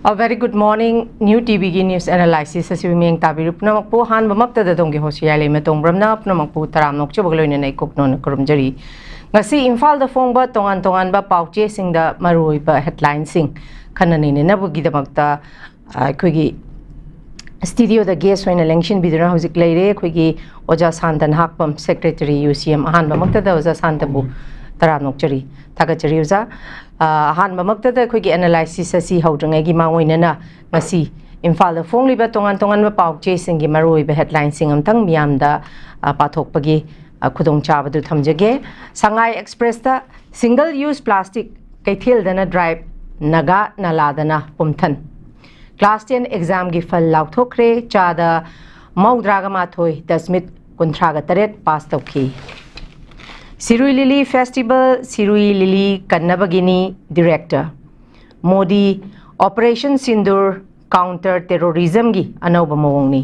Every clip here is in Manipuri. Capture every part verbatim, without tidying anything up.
A very good morning, New T ꯚꯤꯒꯤ news analysis ꯑꯁꯤꯕꯨ ꯃꯤꯠꯌꯦꯡ ꯇꯥꯕꯤꯔꯤꯕ ꯄꯨꯝꯅꯃꯛꯄꯨ ꯑꯍꯥꯟꯕꯃꯛꯇꯗ ꯑꯗꯣꯝꯒꯤ host ꯌꯥꯏꯂꯩꯃ ꯇꯣꯡꯕ꯭ꯔꯝꯅ ꯄꯨꯝꯅꯃꯛꯄꯨ ꯇꯔꯥꯝꯅ ꯑꯣꯛꯆꯕꯒ ꯂꯣꯏꯅꯅ ꯏꯀꯣꯛꯅꯣꯅ ꯈꯨꯔꯨꯝꯖꯔꯤ꯫ ꯉꯁꯤ ꯏꯝꯐꯥꯜꯗ ꯐꯣꯡꯕ ꯇꯣꯉꯥꯟ ꯇꯣꯉꯥꯟꯕ ꯄꯥꯎꯆꯦꯁꯤꯡꯗ ꯃꯔꯨꯑꯣꯏꯕ headlineꯁꯤꯡ ꯈꯟꯅ ꯅꯩꯅꯅꯕꯒꯤꯗꯃꯛꯇ, ꯑ, ꯑꯩꯈꯣꯏꯒꯤ studioꯗ guest ꯑꯣꯏꯅ ꯂꯦꯡꯁꯤꯟꯕꯤꯗꯨꯅ ꯍꯧꯖꯤꯛ ꯂꯩꯔꯦ ꯑꯩꯈꯣꯏꯒꯤ ꯑꯣꯖꯥ ꯁꯥꯟꯇ ꯅꯍꯥꯛꯄꯝ, secretary, ꯌꯨ ꯁꯤ ꯑꯦꯝ꯫ ꯑꯍꯥꯟꯕꯃꯛꯇꯗ ꯑꯣꯖꯥ ꯁꯥꯟꯇꯕꯨ ꯇꯔꯥꯝꯅ ꯑꯣꯛꯆꯔꯤ, ꯊꯥꯒꯠꯆꯔꯤ ꯑꯣꯖꯥ꯫ ꯑ, ꯑꯍꯥꯟꯕꯃꯛꯇꯗ ꯑꯩꯈꯣꯏꯒꯤ analysis ꯑꯁꯤ ꯍꯧꯗ꯭ꯔꯤꯉꯩꯒꯤ ꯃꯥꯡꯑꯣꯏꯅꯅ ꯉꯁꯤ ꯏꯝꯐꯥꯜꯗ ꯐꯣꯡꯂꯤꯕ ꯇꯣꯉꯥꯟ ꯇꯣꯉꯥꯟꯕ ꯄꯥꯎ ꯆꯦꯁꯤꯡꯒꯤ ꯃꯔꯨꯑꯣꯏꯕ headlineꯁꯤꯡ ꯑꯝꯇꯪ ꯃꯤꯌꯥꯝꯗ, ꯑ, ꯄꯥꯊꯣꯛꯄꯒꯤ, ꯑ, ꯈꯨꯗꯣꯡꯆꯥꯕꯗꯨ ꯊꯝꯖꯒꯦ꯫ ꯁꯉꯥꯏ Expressꯇ single use plastic ꯀꯩꯊꯦꯜꯗꯅ drive, Naga ꯅꯂꯥꯗꯅ ꯄꯨꯝꯊꯟ꯫ Class ten examꯒꯤ ꯐꯜ ꯂꯥꯎꯊꯣꯛꯈ꯭ꯔꯦ, ꯆꯥꯗ ꯃꯧꯗ꯭ꯔꯥꯒ ꯃꯥꯊꯣꯏ, ꯗꯁꯃꯤꯠ ꯀꯨꯟꯊ꯭ꯔꯥꯒ ꯇꯔꯦꯠ pass ꯇꯧꯈꯤ꯫ ꯁꯤꯔꯨꯏ ꯂꯤꯂꯤ festival, ꯁꯤꯔꯨꯏ ꯂꯤꯂꯤ ꯀꯟꯅꯕꯒꯤꯅꯤ, director꯫ Modi, Operation Sindoor counter terrorismꯒꯤ ꯑꯅꯧꯕ ꯃꯑꯣꯡꯅꯤ꯫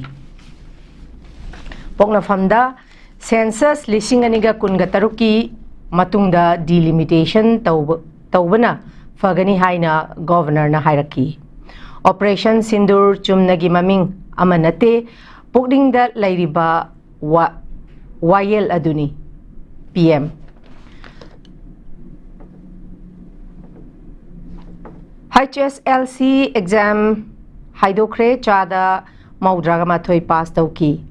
ꯄꯣꯛꯅꯐꯝꯗ census ꯂꯤꯁꯤꯡ ꯑꯅꯤꯒ ꯀꯨꯟꯒ ꯇꯔꯨꯛꯀꯤ ꯃꯇꯨꯡꯗ delimitation ꯇꯧꯕ, ꯇꯧꯕꯅ ꯐꯒꯅꯤ ꯍꯥꯏꯅ governorꯅ ꯍꯥꯏꯔꯛꯈꯤ꯫ Operation Sindoor ꯆꯨꯝꯅꯒꯤ ꯃꯃꯤꯡ ꯑꯃ ꯅꯠꯇꯦ, ꯄꯨꯛꯅꯤꯡꯗ ꯂꯩꯔꯤꯕ ꯋꯥ-, ꯋꯥꯌꯦꯜ ꯑꯗꯨꯅꯤ, P M. H S L C exam ꯍꯥꯏꯗꯣꯛꯈ꯭ꯔꯦ, ꯆꯥꯗ ꯃꯧꯗ꯭ꯔꯥꯒ ꯃꯥꯊꯣꯏ pass ꯇꯧꯈꯤ꯫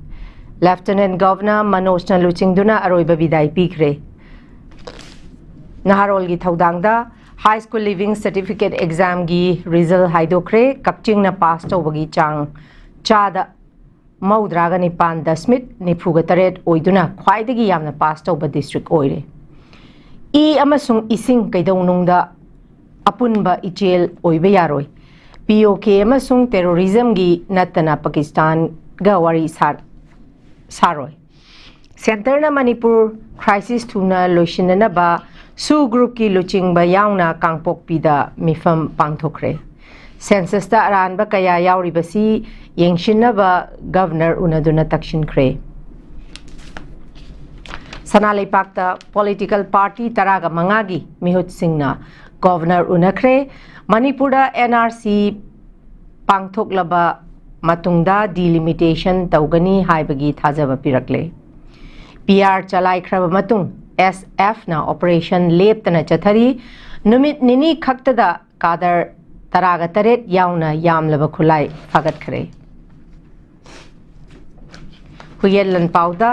Lieutenant Governor ꯃꯅꯣꯖꯅ ꯂꯨꯆꯤꯡꯗꯨꯅ ꯑꯔꯣꯏꯕ ꯕꯤꯗꯥꯏ ꯄꯤꯈ꯭ꯔꯦ꯫ ꯅꯍꯥꯔꯣꯜꯒꯤ ꯊꯧꯗꯥꯡꯗ high school leaving certificate examꯒꯤ result ꯍꯥꯏꯗꯣꯛꯈ꯭ꯔꯦ꯫ ꯀꯛꯆꯤꯡꯅ pass ꯇꯧꯕꯒꯤ ꯆꯥꯡ ꯆꯥꯗ ꯃꯧꯗ꯭ꯔꯥꯒ ꯅꯤꯄꯥꯟ, ꯗꯁꯃꯤꯠ ꯅꯤꯐꯨꯒ ꯇꯔꯦꯠ ꯑꯣꯏꯗꯨꯅ ꯈ꯭ꯋꯥꯏꯗꯒꯤ ꯌꯥꯝꯅ pass ꯇꯧꯕ district ꯑꯣꯏꯔꯦ꯫ ꯏ ꯑꯃꯁꯨꯡ ꯏꯁꯤꯡ ꯀꯩꯗꯧꯅꯨꯡꯗ ꯑꯄꯨꯟꯕ ꯏꯆꯦꯜ ꯑꯣꯏꯕ ꯌꯥꯔꯣꯏ꯫ P O K ꯑꯃꯁꯨꯡ terrorismꯒꯤ ꯅꯠꯇꯅ ꯄꯥꯀꯤꯁꯇꯥꯟꯒ ꯋꯥꯔꯤ ꯁꯥ-, ꯁꯥꯔꯣꯏ꯫ Centreꯅ ꯃꯅꯤꯄꯨꯔ crisis ꯊꯨꯅ ꯂꯣꯏꯁꯤꯟꯅꯅꯕ SoO groupꯀꯤ ꯂꯨꯆꯤꯡꯕ ꯌꯥꯎꯅ ꯀꯥꯡꯄꯣꯛꯄꯤꯗ ꯃꯤꯐꯝ ꯄꯥꯡꯊꯣꯛꯈ꯭ꯔꯦ꯫ Censusꯇ ꯑꯔꯥꯟꯕ ꯀꯌꯥ ꯌꯥꯎꯔꯤꯕꯁꯤ ꯌꯦꯡꯁꯤꯟꯅꯕ governor ꯎꯅꯗꯨꯅ ꯇꯛꯁꯤꯟꯈ꯭ꯔꯦ꯫ ꯁꯅꯥ ꯂꯩꯄꯥꯛꯇ political party ꯇꯔꯥꯒ ꯃꯉꯥꯒꯤ ꯃꯤꯍꯨꯠꯁꯤꯡꯅ governor ꯎꯅꯈ꯭ꯔꯦ꯫ ꯃꯅꯤꯄꯨꯔꯗ N R C ꯄꯥꯡꯊꯣꯛꯂꯕ ꯃꯇꯨꯡꯗ delimitation ꯇꯧꯒꯅꯤ ꯍꯥꯏꯕꯒꯤ ꯊꯥꯖꯕ ꯄꯤꯔꯛꯂꯦ꯫ ꯄꯤ ꯑꯥꯔ ꯆꯂꯥꯏꯈ꯭ꯔꯕ ꯃꯇꯨꯡ ꯑꯦꯁ ꯑꯦꯐꯅ operation ꯂꯦꯞꯇꯅ ꯆꯠꯊꯔꯤ꯫ ꯅꯨꯃꯤꯠ ꯅꯤꯅꯤ ꯈꯛꯇꯗ ꯀꯥꯗꯔ ꯇꯔꯥꯒ ꯇꯔꯦꯠ ꯌꯥꯎꯅ ꯌꯥꯝꯂꯕ ꯈꯨꯠꯂꯥꯏ ꯐꯥꯒꯠꯈ꯭ꯔꯦ꯫ ꯍꯨꯏꯌꯦꯟ ꯂꯟꯄꯥꯎꯗ,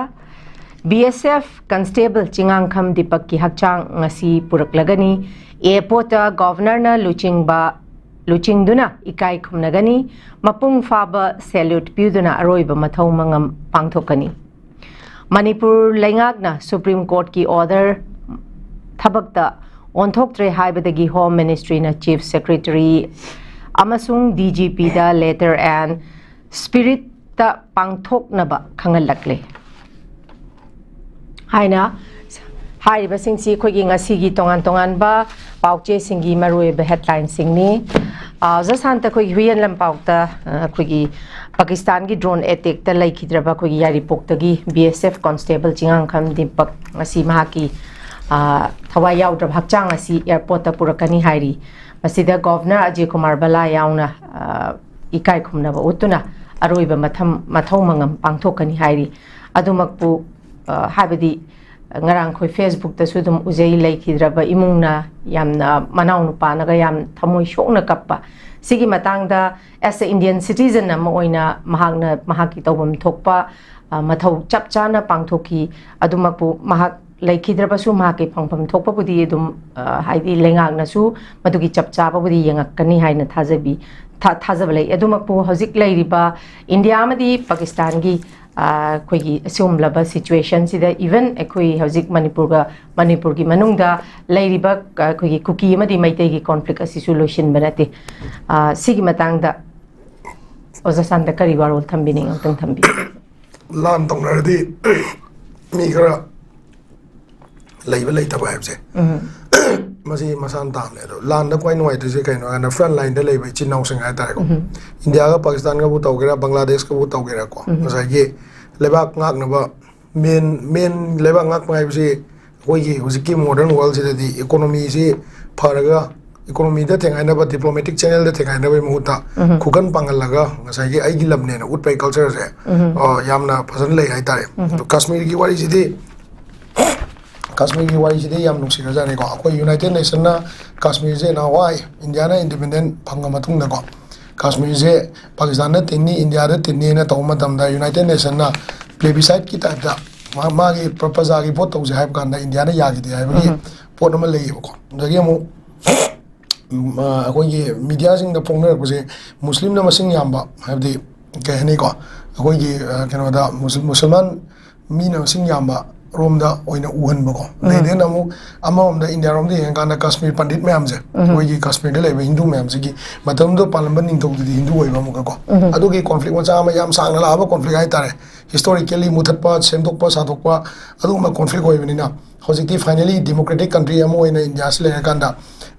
ꯕꯤ ꯑꯦꯁ ꯑꯦꯐ constable ꯆꯤꯉꯥꯡꯈꯝ ꯗꯤꯄꯛꯀꯤ ꯍꯛꯆꯥꯡ ꯉꯁꯤ ꯄꯨꯔꯛꯂꯒꯅꯤ꯫ ꯑꯦꯌꯔꯄꯣꯔꯠꯇ ꯒꯣꯚꯔꯅꯔꯅ ꯂꯨꯆꯤꯡꯕ, ꯂꯨꯆꯤꯡꯗꯨꯅ ꯏꯀꯥꯏ ꯈꯨꯝꯅꯒꯅꯤ꯫ ꯃꯄꯨꯡ ꯐꯥꯕ salute ꯄꯤꯗꯨꯅ ꯑꯔꯣꯏꯕ ꯃꯊꯧ ꯃꯉꯝ ꯄꯥꯡꯊꯣꯛꯀꯅꯤ꯫ ꯃꯅꯤꯄꯨꯔ ꯂꯩꯉꯥꯛꯅ ꯁꯨꯄ꯭ꯔꯤꯝ ꯀꯣꯔꯠꯀꯤ order ꯊꯕꯛꯇ ꯑꯣꯟꯊꯣꯛꯇ꯭ꯔꯦ ꯍꯥꯏꯕꯗꯒꯤ Home Ministryꯅ Chief Secretary ꯑꯃꯁꯨꯡ D G Pꯗ letter and spiritꯇ ꯄꯥꯡꯊꯣꯛꯅꯕ ꯈꯪꯍꯜꯂꯛꯂꯦ ꯍꯥꯏꯅ ꯍꯥꯏꯔꯤꯕꯁꯤꯡꯁꯤ ꯑꯩꯈꯣꯏꯒꯤ ꯉꯁꯤꯒꯤ ꯇꯣꯉꯥꯟ ꯇꯣꯉꯥꯟꯕ ꯄꯥꯎꯆꯦꯁꯤꯡꯒꯤ ꯃꯔꯨꯑꯣꯏꯕ headlineꯁꯤꯡꯅꯤ꯫ ꯑ, ꯑꯣꯖꯥ ꯁꯥꯟꯇ, ꯑꯩꯈꯣꯏꯒꯤ ꯍꯨꯏꯌꯦꯟ ꯂꯝꯄꯥꯎꯗ, ꯑ, ꯑꯩꯈꯣꯏꯒꯤ ꯄꯥꯀꯤꯁꯇꯥꯟꯒꯤ drone attackꯇ ꯂꯩꯈꯤꯗ꯭ꯔꯕ ꯑꯩꯈꯣꯏꯒꯤ ꯌꯥꯏꯔꯤꯄꯣꯛꯇꯒꯤ B S F constable ꯆꯤꯉꯥꯡꯈꯝ Deepak ꯉꯁꯤ ꯃꯍꯥꯛꯀꯤ, ꯑ, ꯊꯋꯥꯏ ꯌꯥꯎꯗ꯭ꯔꯕ ꯍꯛꯆꯥꯡ ꯑꯁꯤ airportꯇ ꯄꯨꯔꯛꯀꯅꯤ ꯍꯥꯏꯔꯤ꯫ ꯃꯁꯤꯗ ꯒꯣꯚꯔꯅꯔ ꯑꯖꯦ ꯀꯨꯃꯥꯔ ꯕꯂꯥ ꯌꯥꯎꯅ, ꯑ, ꯏꯀꯥꯏ ꯈꯨꯝꯅꯕ ꯎꯠꯇꯨꯅ ꯑꯔꯣꯏꯕ ꯃꯊꯝ-, ꯃꯊꯧ ꯃꯉꯝ ꯄꯥꯡꯊꯣꯛꯀꯅꯤ ꯍꯥꯏꯔꯤ꯫ ꯑꯗꯨꯃꯛꯄꯨ, ꯑ, ꯍꯥꯏꯕꯗꯤ ꯉꯔꯥꯡ ꯑꯩꯈꯣꯏ Facebookꯇꯁꯨ ꯑꯗꯨꯝ ꯎꯖꯩ, ꯂꯩꯈꯤꯗ꯭ꯔꯕ ꯏꯃꯨꯡꯅ ꯌꯥꯝꯅ, ꯃꯅꯥꯎꯅꯨꯄꯥꯅꯒ ꯌꯥꯝ ꯊꯃꯣꯏ ꯁꯣꯛꯅ ꯀꯞꯄ꯫ ꯁꯤꯒꯤ ꯃꯇꯥꯡꯗ as a Indian citizen ꯑꯃ ꯑꯣꯏꯅ ꯃꯍꯥꯛꯅ ꯃꯍꯥꯛꯀꯤ ꯇꯧꯐꯝ ꯊꯣꯛꯄ, ꯑ, ꯃꯊꯧ ꯆꯞ ꯆꯥꯅ ꯄꯥꯡꯊꯣꯛꯈꯤ꯫ ꯑꯗꯨꯃꯛꯄꯨ ꯃꯍꯥꯛ ꯂꯩꯈꯤꯗ꯭ꯔꯕꯁꯨ ꯃꯍꯥꯛꯀꯤ ꯐꯪꯐꯝ ꯊꯣꯛꯄꯕꯨꯗꯤ ꯑꯗꯨꯝ, ꯑ, ꯍꯥꯏꯗꯤ ꯂꯩꯉꯥꯛꯅꯁꯨ ꯃꯗꯨꯒꯤ ꯆꯞ ꯆꯥꯕꯕꯨꯗꯤ ꯌꯦꯡꯉꯛꯀꯅꯤ ꯍꯥꯏꯅ ꯊꯥꯖꯕꯤ-, ꯊꯥ-, ꯊꯥꯖꯕ ꯂꯩ꯫ ꯑꯗꯨꯃꯛꯄꯨ ꯍꯧꯖꯤꯛ ꯂꯩꯔꯤꯕ ꯏꯟꯗꯤꯌꯥ ꯑꯃꯗꯤ ꯄꯥꯀꯤꯁꯇꯥꯟꯒꯤ, ꯑ, ꯑꯩꯈꯣꯏꯒꯤ ꯑꯁꯤꯒꯨꯝꯂꯕ situationꯁꯤꯗ even ꯑꯩꯈꯣꯏ ꯍꯧꯖꯤꯛ ꯃꯅꯤꯄꯨꯔꯒ, ꯃꯅꯤꯄꯨꯔꯒꯤ ꯃꯅꯨꯡꯗ ꯂꯩꯔꯤꯕ, ꯑ, ꯑꯩꯈꯣꯏꯒꯤ ꯀꯨꯀꯤ ꯑꯃꯗꯤ ꯃꯩꯇꯩꯒꯤ conflict ꯑꯁꯤꯁꯨ ꯂꯣꯏꯁꯤꯟꯕ ꯅꯠꯇꯦ꯫ ꯑ, ꯁꯤꯒꯤ ꯃꯇꯥꯡꯗ ꯑꯣꯖꯥ ꯁꯥꯟꯇ ꯀꯔꯤ ꯋꯥꯔꯣꯜ ꯊꯝꯕꯤꯅꯤꯡ? ꯑꯃꯨꯛꯇꯪ ꯊꯝꯕꯤꯌꯨ꯫ ꯂꯥꯟ ꯇꯧꯅꯔꯗꯤ ꯃꯤ ꯈꯔ ꯂꯩꯕ ꯂꯩꯇꯕ ꯍꯥꯏꯕꯁꯦ ꯎꯝ꯫ ꯃꯁꯤ ꯃꯁꯥꯅ ꯇꯥꯕꯅꯦ꯫ ꯑꯗꯣ ꯂꯥꯟꯗ ꯈ꯭ꯋꯥꯏ ꯅꯨꯡꯉꯥꯏꯇ꯭ꯔꯤꯁꯦ ꯀꯩꯅꯣ ꯍꯥꯏꯅ front lineꯗ ꯂꯩꯕ ꯏꯆꯤꯟ ꯏꯅꯥꯎꯁꯤꯡ ꯍꯥꯏꯇꯥꯔꯦꯀꯣ꯫ ꯎꯝ꯫ ꯏꯟꯗꯤꯌꯥꯒ ꯄꯥꯀꯤꯁꯇꯥꯟꯒꯕꯨ ꯇꯧꯒꯦꯔꯥ, ꯕꯪꯒ꯭ꯂꯥꯗꯦꯁꯀꯕꯨ ꯇꯧꯒꯦꯔꯥꯀꯣ, ꯎꯝ꯫ ꯉꯁꯥꯏꯒꯤ ꯂꯩꯕꯥꯛ ꯉꯥꯛꯅꯕ main, main ꯂꯩꯕꯥꯛ ꯉꯥꯛꯄ ꯍꯥꯏꯕꯁꯤ ꯑꯩꯈꯣꯏꯒꯤ ꯍꯧꯖꯤꯛꯀꯤ modern worldꯁꯤꯗꯗꯤ economyꯁꯤ ꯐꯔꯒ ꯏꯀꯣꯅꯣꯃꯤꯗ ꯊꯦꯡꯒꯥꯏꯅꯕ, ꯗꯤꯄ꯭ꯂꯣꯃꯦꯇꯤꯛ ꯆꯦꯅꯦꯜꯗ ꯊꯦꯡꯒꯥꯏꯅꯕꯒꯤ ꯃꯍꯨꯠꯇ ꯈꯨꯒꯟ ꯄꯥꯡꯍꯜꯂꯒ ꯉꯁꯥꯏꯒꯤ ꯑꯩꯒꯤ ꯂꯝꯅꯦꯅ ꯎꯠꯄꯒꯤ ꯀꯜꯆꯔꯁꯦ, ꯑ, ꯌꯥꯝꯅ ꯐꯖꯅ ꯂꯩ ꯍꯥꯏꯇꯥꯔꯦ꯫ ꯑꯗꯣ ꯀꯥꯁꯃꯤꯔꯒꯤ ꯋꯥꯔꯤꯁꯤꯗꯤ, ꯀꯥꯁꯃꯤꯔꯒꯤ ꯋꯥꯔꯤꯁꯤꯗꯤ ꯌꯥꯝ ꯅꯨꯡꯁꯤꯈ꯭ꯔꯖꯥꯠꯅꯤꯀꯣ꯫ ꯑꯩꯈꯣꯏ ꯌꯨꯅꯥꯏꯇꯦꯠ ꯅꯦꯁꯟꯅ ꯀꯥꯁꯃꯤꯔꯁꯦ ꯅꯍꯥꯟꯋꯥꯏ ꯏꯟꯗꯤꯌꯥꯅ ꯏꯟꯗꯤꯄꯦꯟꯗꯦꯟ ꯐꯪꯉ ꯃꯇꯨꯡꯗꯀꯣ, ꯀꯥꯁꯃꯤꯔꯁꯦ ꯄꯥꯀꯤꯁꯇꯥꯟꯅ ꯇꯤꯟꯅꯤ, ꯏꯟꯗꯤꯌꯥꯗ ꯇꯤꯟꯅꯤꯅ ꯇꯧꯕ ꯃꯇꯝꯗ ꯌꯨꯅꯥꯏꯇꯦꯠ ꯅꯦꯁꯟꯅ ꯄ꯭ꯂꯦꯕꯤꯁꯥꯏꯠꯀꯤ ꯇꯥꯏꯞꯇ ꯃꯥ-, ꯃꯥꯒꯤ ꯄ꯭ꯔꯖꯥꯒꯤ ꯚꯣꯠ ꯇꯧꯁꯦ ꯍꯥꯏꯕ ꯀꯥꯟꯗ ꯏꯟꯗꯤꯌꯥꯅ ꯌꯥꯈꯤꯗꯦ ꯍꯥꯏꯕꯒꯤ ꯄꯣꯠ ꯑꯃ ꯂꯩꯌꯦꯕꯀꯣ꯫ ꯑꯗꯒꯤ ꯑꯃꯨꯛ ꯎꯝ, ꯑ, ꯑꯩꯈꯣꯏꯒꯤ ꯃꯤꯗꯤꯌꯥꯁꯤꯡꯗ ꯐꯣꯡꯅꯔꯛꯄꯁꯦ, ꯃꯨꯁꯂꯤꯝꯅ ꯃꯁꯤꯡ ꯌꯥꯝꯕ, ꯍꯥꯏꯕꯗꯤ ꯀꯩ ꯍꯥꯏꯅꯤꯀꯣ, ꯑꯩꯈꯣꯏꯒꯤ, ꯑ, ꯀꯩꯅꯣꯗ ꯃꯨꯁ-, ꯃꯨꯁꯜꯃꯥꯟ ꯃꯤꯅ ꯃꯁꯤꯡ ꯌꯥꯝꯕ ꯔꯣꯝꯗ ꯑꯣꯏꯅ ꯎꯍꯟꯕꯀꯣ꯫ ꯑꯗꯩꯗꯤ ꯑꯃꯨꯛ ꯑꯃꯔꯣꯝꯗ ꯏꯟꯗꯤꯌꯥꯔꯣꯝꯗ ꯌꯦꯡꯉꯀꯥꯟꯗ ꯀꯥꯁꯃꯤꯔ ꯄꯟꯗꯤꯠ ꯃꯌꯥꯝꯁꯦ, ꯑꯩꯈꯣꯏꯒꯤ ꯀꯥꯁꯃꯤꯔꯗ ꯂꯩꯕ ꯍꯤꯟꯗꯨ ꯃꯌꯥꯝꯁꯤꯒꯤ, ꯃꯇꯝꯗꯨꯗ ꯄꯥꯜꯂꯝꯕ ꯅꯤꯡꯊꯧꯗꯨꯗꯤ ꯍꯤꯟꯗꯨ ꯑꯣꯏꯕ ꯑꯃꯨꯛꯀꯀꯣ꯫ ꯑꯗꯨꯒꯤ ꯀꯣꯟꯐ꯭ꯂꯤꯛ ꯃꯆꯥ ꯑꯃ, ꯌꯥꯝ ꯁꯥꯡꯅ ꯂꯥꯛꯑꯕ ꯀꯣꯟꯐ꯭ꯂꯤꯛ ꯍꯥꯏꯇꯥꯔꯦ, ꯍꯤꯁꯇꯣꯔꯤꯀꯦꯜꯂꯤ ꯃꯨꯊꯠꯄ, ꯁꯦꯝꯗꯣꯛꯄ, ꯁꯥꯗꯣꯛꯄ, ꯑꯗꯨꯒꯨꯝꯕ ꯀꯣꯟꯐ꯭ꯂꯤꯛ ꯑꯣꯏꯕꯅꯤꯅ, ꯍꯧꯖꯤꯛꯇꯤ ꯐꯥꯏꯅꯦꯂꯤ ꯗꯦꯃꯣꯀ꯭ꯔꯦꯇꯤꯛ ꯀꯟꯇ꯭ꯔꯤ ꯑꯃ ꯑꯣꯏꯅ ꯏꯟꯗꯤꯌꯥꯁꯤ ꯂꯩꯔꯀꯥꯟꯗ,